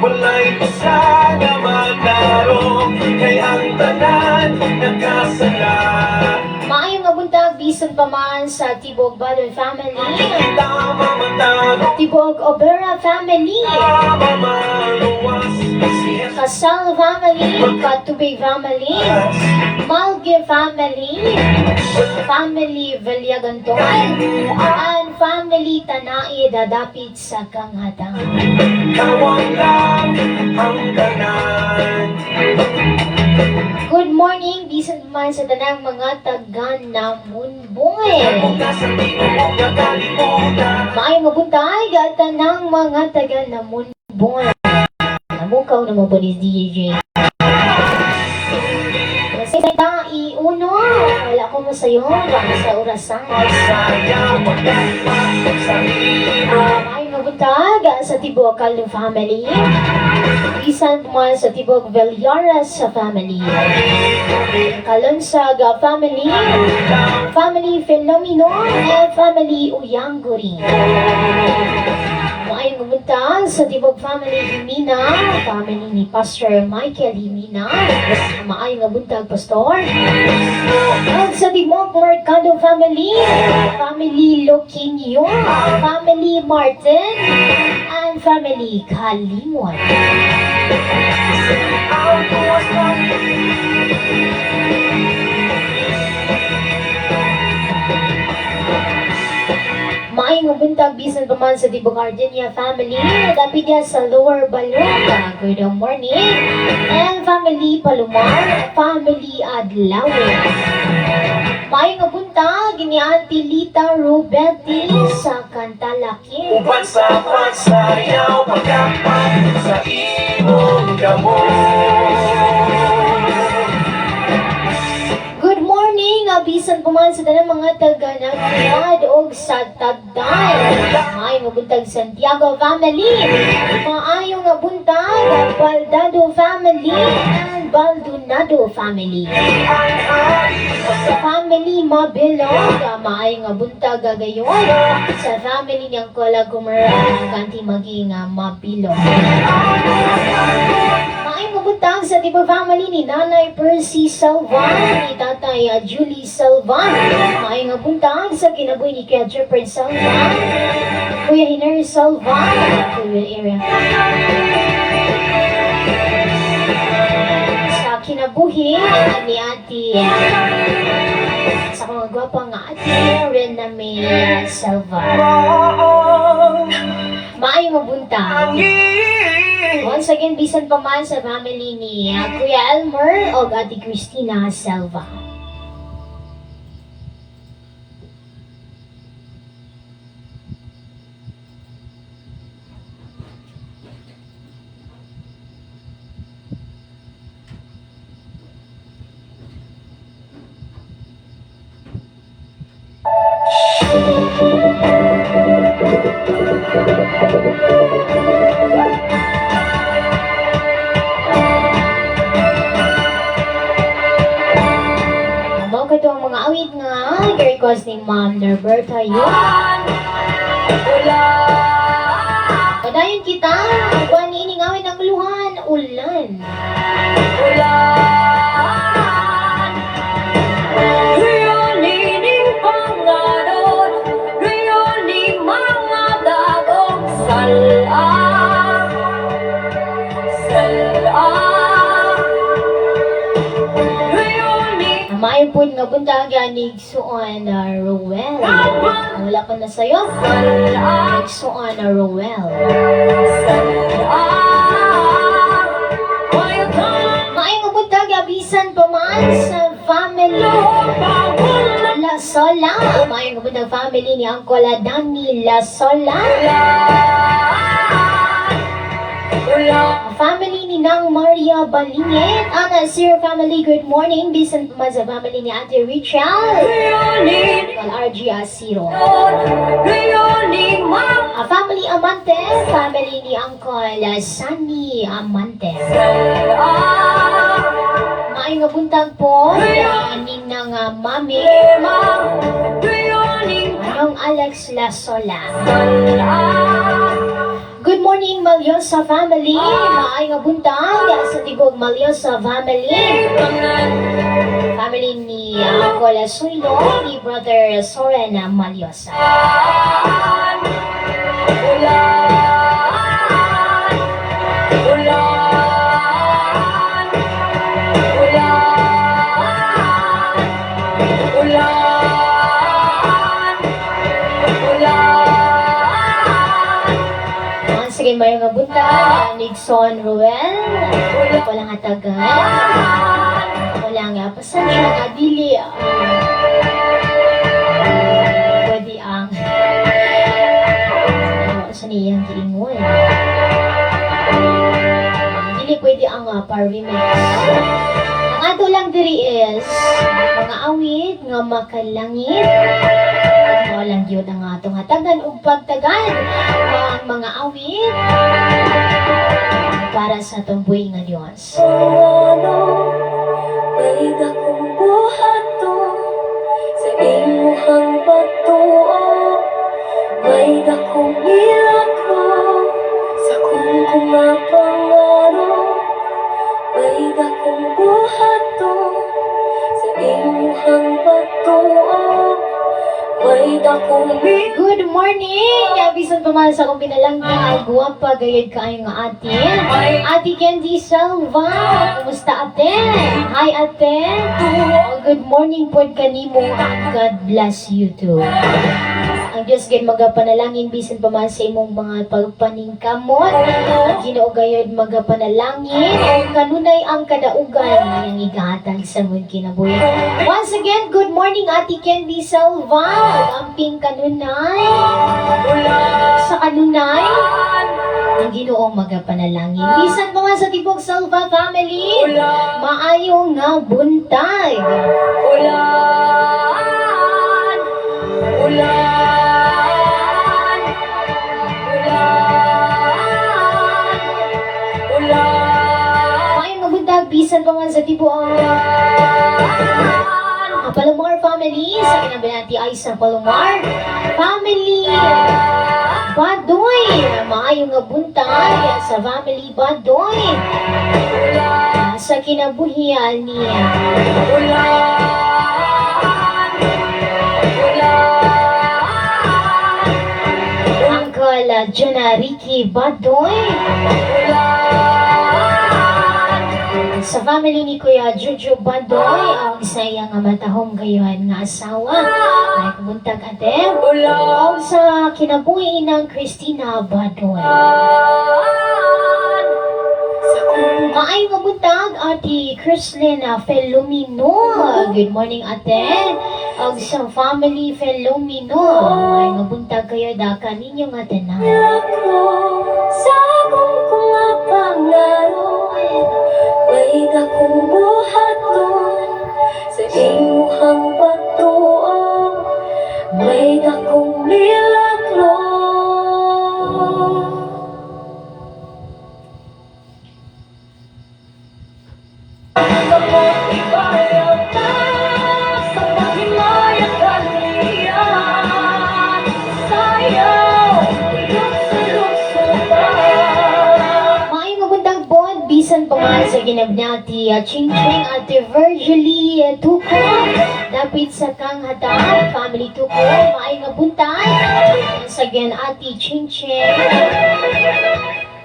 walay usa nga matarong, kay ang tanan nakasala. Maayong buntag bisan pa man sa Tibog Balon family, Kita mamatalo, Tibog Obera family, mamaluwas siya. Kasal family, Katubig family, Malge family, family Villaganton, and family Tanae dadapit sa Kanghatag. Kawang lang ang tanan. Good morning, bisan pa man sa tanang mga taga Namunbunge. Muka sa tinuok nga kalibutan. Maayong buntag at tanang mga taga Namunbunge. Namukaw na mo po ni DJ. Kasi ta iuno, wala ko masayon, baka sa orasan. Pagsayaw, pagkapa sa imo. Maayong buntag sa Tibog Caldo family. Bisan pa man sa Tibog Villaras sa family. Kalonsag family, family Filomeno, and family Uyangguri. Maayong buntag sa Tibog family Jimena, family ni Pastor Michael Jimena. Maayong buntag, Pastor. At sa Tibog Mercado family, family Loquinio, family Martin, and family Kalimon. Ang tuwas ng Maayong buntag bisan pa man sa Tibog Gardenia family, dapit niya sa Lower Balonga. Good morning. And family Palomar, family Adlawe. Maayong buntag ni Auntie Lita Rubetti sa Kantalaki. Uban sa pagsayaw, pagkapa sa imong kamot. Good morning, bisan pa man sa tanang mga taga Nagwad og sa Tagday. Maayong buntag Santiago family. Maayong buntag Baldado family and Baldonado family. Ang hari sa Family Mabilog, maayong buntag gayon sa family ni Uncle Gumera kanti maging Mabilog. Maayong buntag sa Tibo family ni Nanay Percy Salva, ni Tatay Julie Salva. Maayong buntag sa kinabuhi ni Kuya Jeffrey Salva, Kuya Hiner Salva, Kuya Area. Sa kinabuhi ni Ate sa mga gwapa nga Ate Rena May Salva. Maang Maayong buntag. angin. Once again, bisan pa man sa family ni Kuya Elmer o Ate Christina Selva. Mao kato ang mga awit nga request ni Ma'am Norberta Yuan. Padayon kita, uban ining awit ang luhan, ulan. Ulan. Riyoning pangaron, riyoning mga dagong sala. Sala. Maayo po nga buntag ni Igsuon Ruel. Wala ko na sa'yo. Igsuon Ruel. Maayong buntag bisan pa man sa family La Sola. Maayong buntag, family ni Uncle Danny La Sola. Family ni Nang Maria Balingit. Ang Zero family, good morning. Bisan pa man sa family ni Ate Richard. Uncle RG Asiro. Family Amante, family ni Uncle Sunny Amante. Maayong nga buntag po, Ninang Mami, Manong Alex Lasola. Good morning, Malyosa family. Maayong nga buntag sa tibok Malyosa family. Family ni Uncle Suilo, ni Brother Soren Malyosa. Ulan, ulan, ulan, ulan, ulan. Once again, maayong nga buntag, Nixon Ruel. Walang hatagan. Wala nga, pasensya na, dili. Pwede ang ano, sa niyang giingon. Dili pwede ang pa-remix. Ang ato lang diri is mga awit nga makalangit. Mao lang gyud ang atong hatagan ug pagtagan ang mga awit para sa atong buhi nga Dios. Ano, may dakong buhaton sa imuhang pagtuo, may dakong milagro sa kung pangaro, may dakong buhaton sa imuhang pagtuo, may dakong milagro. Good morning! Bisan pa man sa akong pinalangga, guwapa gayud kaayo nga ate. Ate Candy Salva, kumusta, ate? Hi, ate! Oh, good morning po kanimo. God bless you too. Ang Diyos gayud magapanalangin bisan pa man sa imong mga pagpaningkamot. Ang Ginoo gayud magapanalangin o kanunay ang kadaugan yang igahatag sa imong kinabuhi. Once again, good morning, Ate Candy Salva. Amping kanunay. Sa kanunay, ang Ginoo magapanalangin. Bisan pa man sa tibok Salva family, maayo nga buntag. Ulan, ulan, ulan, ulan. Maayo nga buntag, bisan pa man sa tibuok ang Palomar family, sa kinabi Ate Aisa Palomar family Badoy, maayo nga buntag sa family Badoy. Sa kinabuhian ni Ulan, ulan, Uncle Jonah Ricky Badoy. Ulan. Sa family ni Kuya Jojo Badoy, ang sa iyang nga matahong gayon nga asawa. Ay buntag, ate. Ulan. Og sa kinabuhi ng Christina Badoy. Sa kung Maayong nga buntag, Ate Chrislyn Felomino. Good morning, ate. Og sa family Felomino. Maayong nga buntag kayo daka ninyo nga tanan. Milagro sa akong kung pangaro, may dakong buhaton sa imuhang pagtuo, may dakong milagro. Kamot ibayaw ka sa paghimaya kaniya. Sayaw, lukso-lukso pa. Maayong nga buntag po, bisan pa man sa ginabnati Ching Ching, Ate Virgily Tuko, dapit sa Kang Hatang, family Tuko, maayong nga buntag. Once again, Ate Ching Ching.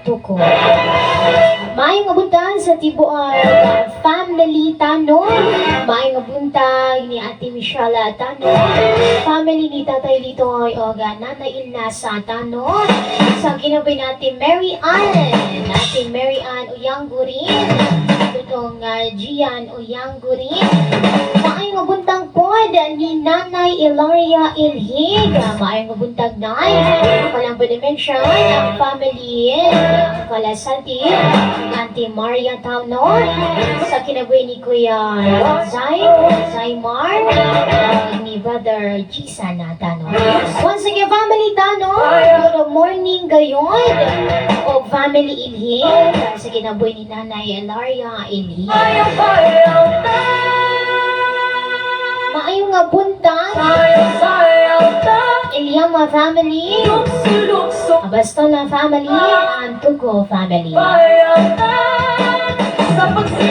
Tuko. Maayong buntag sa tibuok family Tano. Maayong buntag ni Ate Michelle Tano. Family ni Tatay Litoy o Nanay Ilna sa Tano. Sa kinabuhi ni Ate Mary Ann. Ate Mary Ann Uyanggurin. Tutong Gian Uyanggurin. Maayong buntag po ni Nanay Ilaria Ilhig. Maayong buntag, Nay. Walang pa mention ang family Kalasalti, Auntie Maria Tauno, sa kinabuhi ni Kuya Zay, Zaymar, ni Brother Gisan Tano. Once again, family Tano, good morning gayon. O family Ilhig, sa kinabuhi ni Nanay Ilaria Ilhig. Maayong nga buntag, Ilyama family, Abastola family, and Tugo family.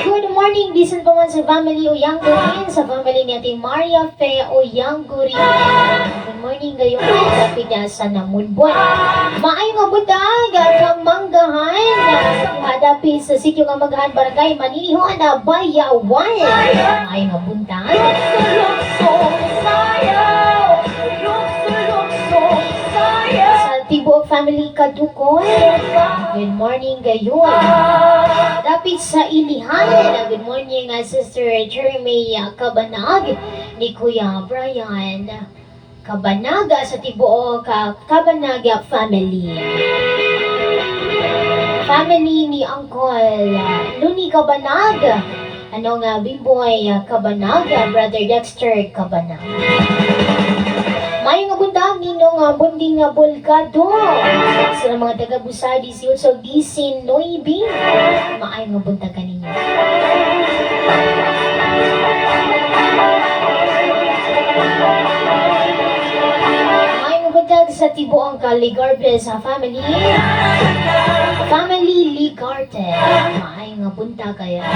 Good morning, bisan pa man sa family Uyanggurin, sa family ni Ate Maria Fe Uyanggurin. Good morning gayon, dapit na sa Namunbon. Maayong nga buntag, Kamanggahan, hadapi sa sitio Kamanggahan, Barangay Maninihon, Bayawan. Maayong nga buntag. Sa tibuok family Kadukon, good morning gayon. Dapit sa Ilihan, good morning, Sister Jeremy Kabanag ni Kuya Brian Kabanaga sa tibuok Kabanaga family. Family ni Uncle Luni Kabanag, ano nga Bimboy Kabanaga, Brother Dexter Kabanag. Maayong buntag ninong bunding nga Bulgado sa mga taga Busadi 18 19. Maayong buntag kaninyo. Maayong buntag sa tibuok Ligarbes family. Family Ligarte. Maayong buntag kaya.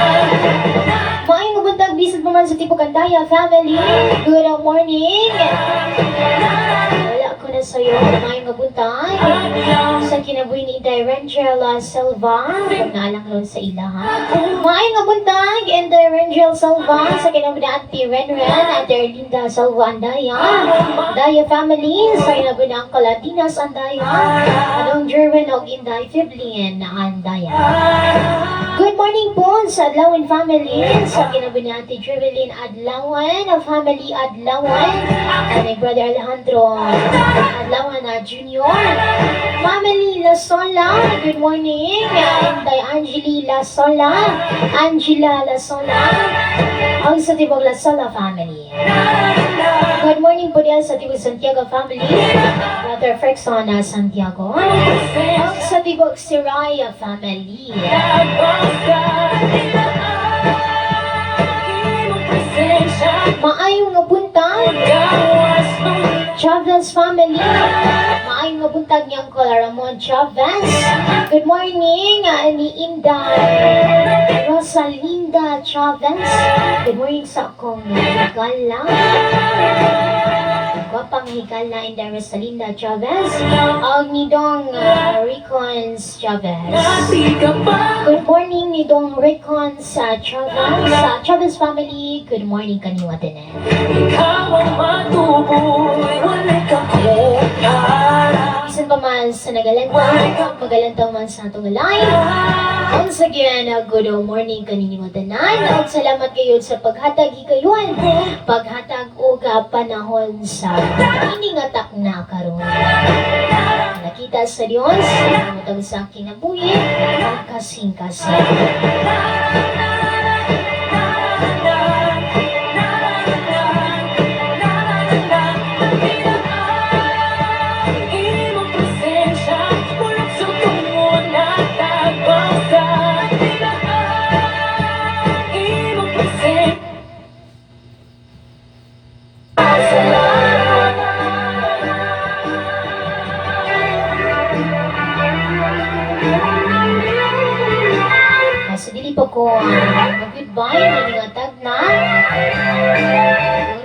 Maayong buntag bisan pa man sa tibuok Andaya family. Good morning. Wala ko na sa'yo. Maayong buntag. Sa kinabuhi ni Inday Rangel Silva. Naalang ron sa ilaha. Maayong buntag, Inday Rangel Silva. Sa kinabuhi ni Auntie Renren, Ate Erlinda Silva Andaya. Andaya family. Sa kinabuhi ni Uncle Latinas Andaya. Anong Jerwin og Inday Fiblin Andaya. Good morning po sa Adlawan family, sa kinabuhi ni Ate Jervelyn Adlawan, family Adlawan, and my brother Alejandro Adlawan na Junior. Family Lasola, good morning. Inday Angeli Lasola, Angela Lasola, ang sa Tibog Lasola family. Good morning po diyan sa Tibog Santiago family, Brother Frexon Santiago, ang sa Tibog Siraya family. Maayong nga buntag, Chavez family. Maayong nga buntag ni Uncle Ramon Chavez. Good morning ni Inday Rosalinda Chavez. Good morning sa akong higala. Gwapang higala Inday Rosalinda Chavez. Og ni Dong Ricons Chavez. Good morning ni Dong Ricons sa Chavez. Sa Chavez family, good morning kaniwa tanan. Ikaw ang matuboy, walay kakumpara. Bisan pa man sa nagalantaw, magalantaw man sa atong live. Once again, good morning kaninyo tanan. Ug salamat kayo sa paghatag higayon. Paghatag og panahon sa iningatak na karon. Nakita sa Dios, mutag sa kinabuhi, ang kasing-kasing. Imong presensya, mulukso tungo na tabang sa imong presensya. Sa dili pa ko mag-goodbye, naningatag na.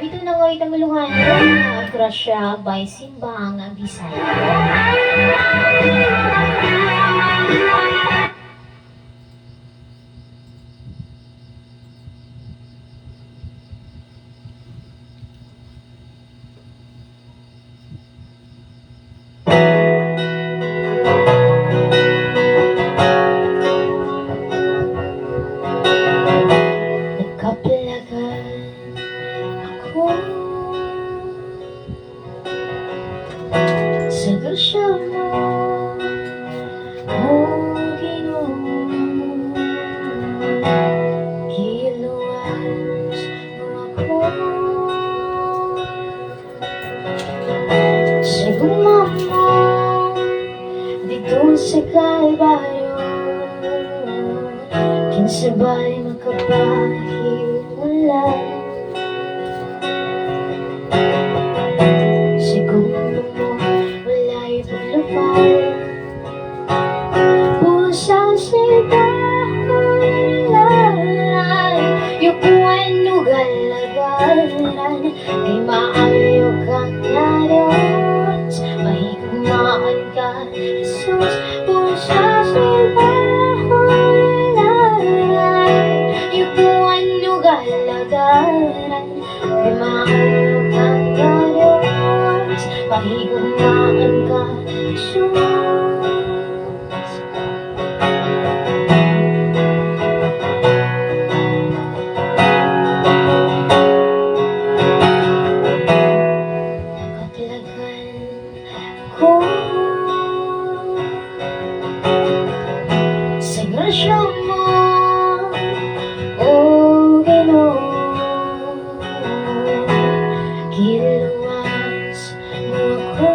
Ito na nga itang guluhan. Grasya by Simbang Bisaya. Nakaplagan ako sa grasya mo, O Ginoo. Giluwas mo ako sa gugma mo didto sa Kalbaryo. Kinsa ba'y makapahiwalay sa gugma mo, wala'y paglupay. Busa sa bahay, yukuan ug alagaran, kay maayo kang Diyos, mahigugmaan ka, Jesus. Busa sa bahay, yukuan ug alagaran, kay maayo kang Diyos, mahigugmaan ka, Jesus. Nakaplagan ko sa grasya mo, O Ginoo. Giluwas mo ako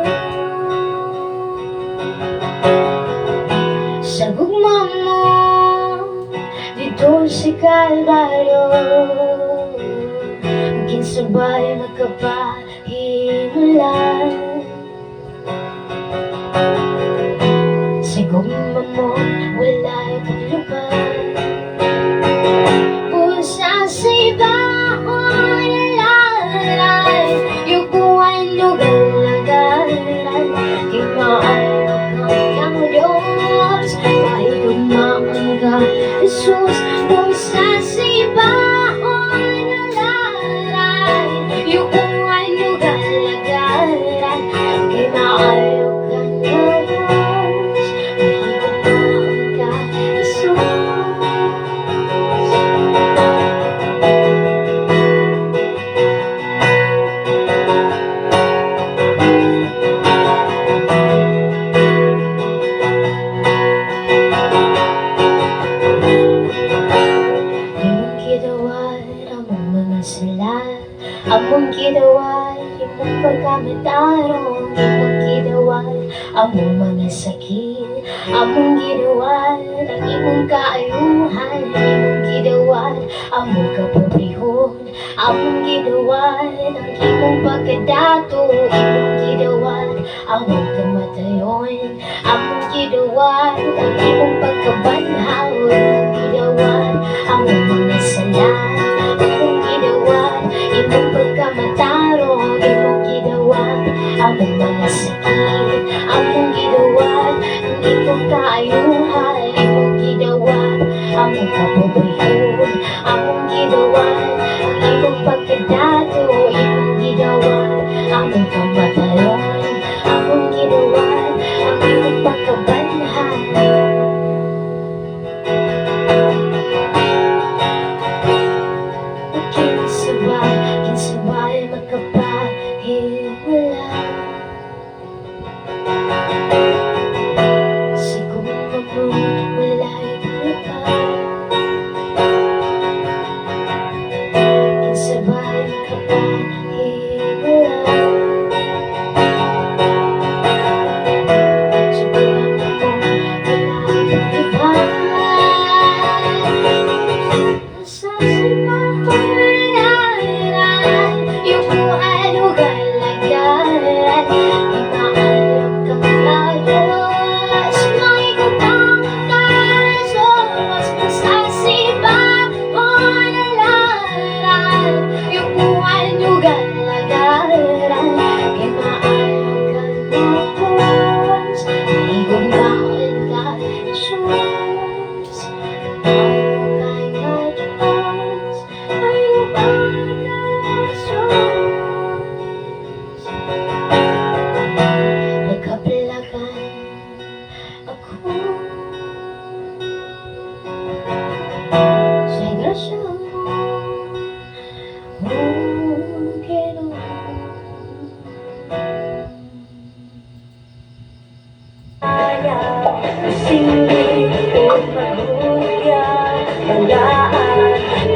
sa gugma mo didto sa Kalbaryo. Kinsa ba'y makapahimulan sa gugma mo, wala'y paglupad. Usa sa ibahon lalay, yukuan ug alagaran, kay maayo kang Diyos, mahigugmaon ka, Jesus. Busa sa ibahon lalay, yukuan ug alagaran, kay maayo kang Diyos, mahigugmaon ka, Jesus. Imong gidawat among mga sala, among gidawat imong pagkamatarong, imong gidawat among mga sakit, among gidawat ang imong kaayuhan, imong gidawat among kapobrehon, among gidawat ang imong pagkadato, imong gidawat among kamatayon, among gidawat ang imong pagkabanhaw, imong gidawat among mga sala, imong gidawat imong pagkamatarong, imong gidawat among mga sakit, among gidawat ang imong kaayuhan, imong gidawat among kapobrehon, among gidawat ang imong pagkadato, imong gidawat among kamatayon, among gidawat ang imong pagkabanhaw.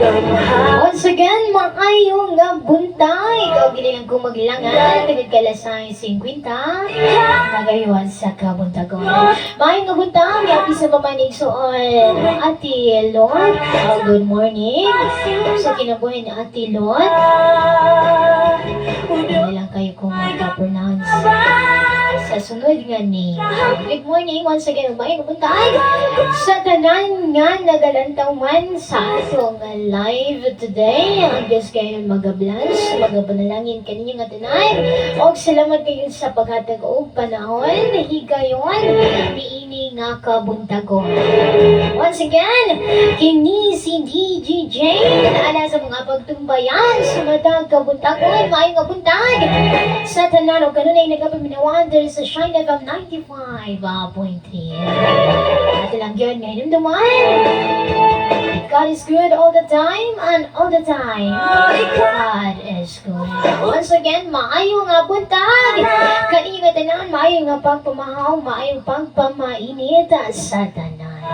Once again, maayo nga buntag. Ikaw gilingan kong maglangan. Tungod kay alas 50. Nagayuan sa kabuntagon. Maayo nga buntag. Yapi sa pamanig suon. Ate Lot. Oh, good morning. Sa kinabuhi ni Ate Lot. Hindi lang kayo kung magka-pronounce sa sunod nga ni. Good morning once again, maayo nga buntag. Sa tanan nga nagalantaw man sa atong live today. Ang Diyos kayo magabless, magapanalangin kaninyo nga tanan. Og salamat kayo sa paghatag og panahon, higayon, niini nga kabuntagon. Once again, kini si DJ Jane, ala sa mga pagtumbayan, sa matag kabuntagon, maayo nga buntag. Sa tanan og kanunay nagapaminawan diri sa Shine FM 95.3. Ato lang yun ngayon duman. God is good all the time and all the time. God is good. Once again, maayo nga buntag. Kaniyo nga tanan, maayo nga pagpamahaw, maayo pagpamainit sa tanan.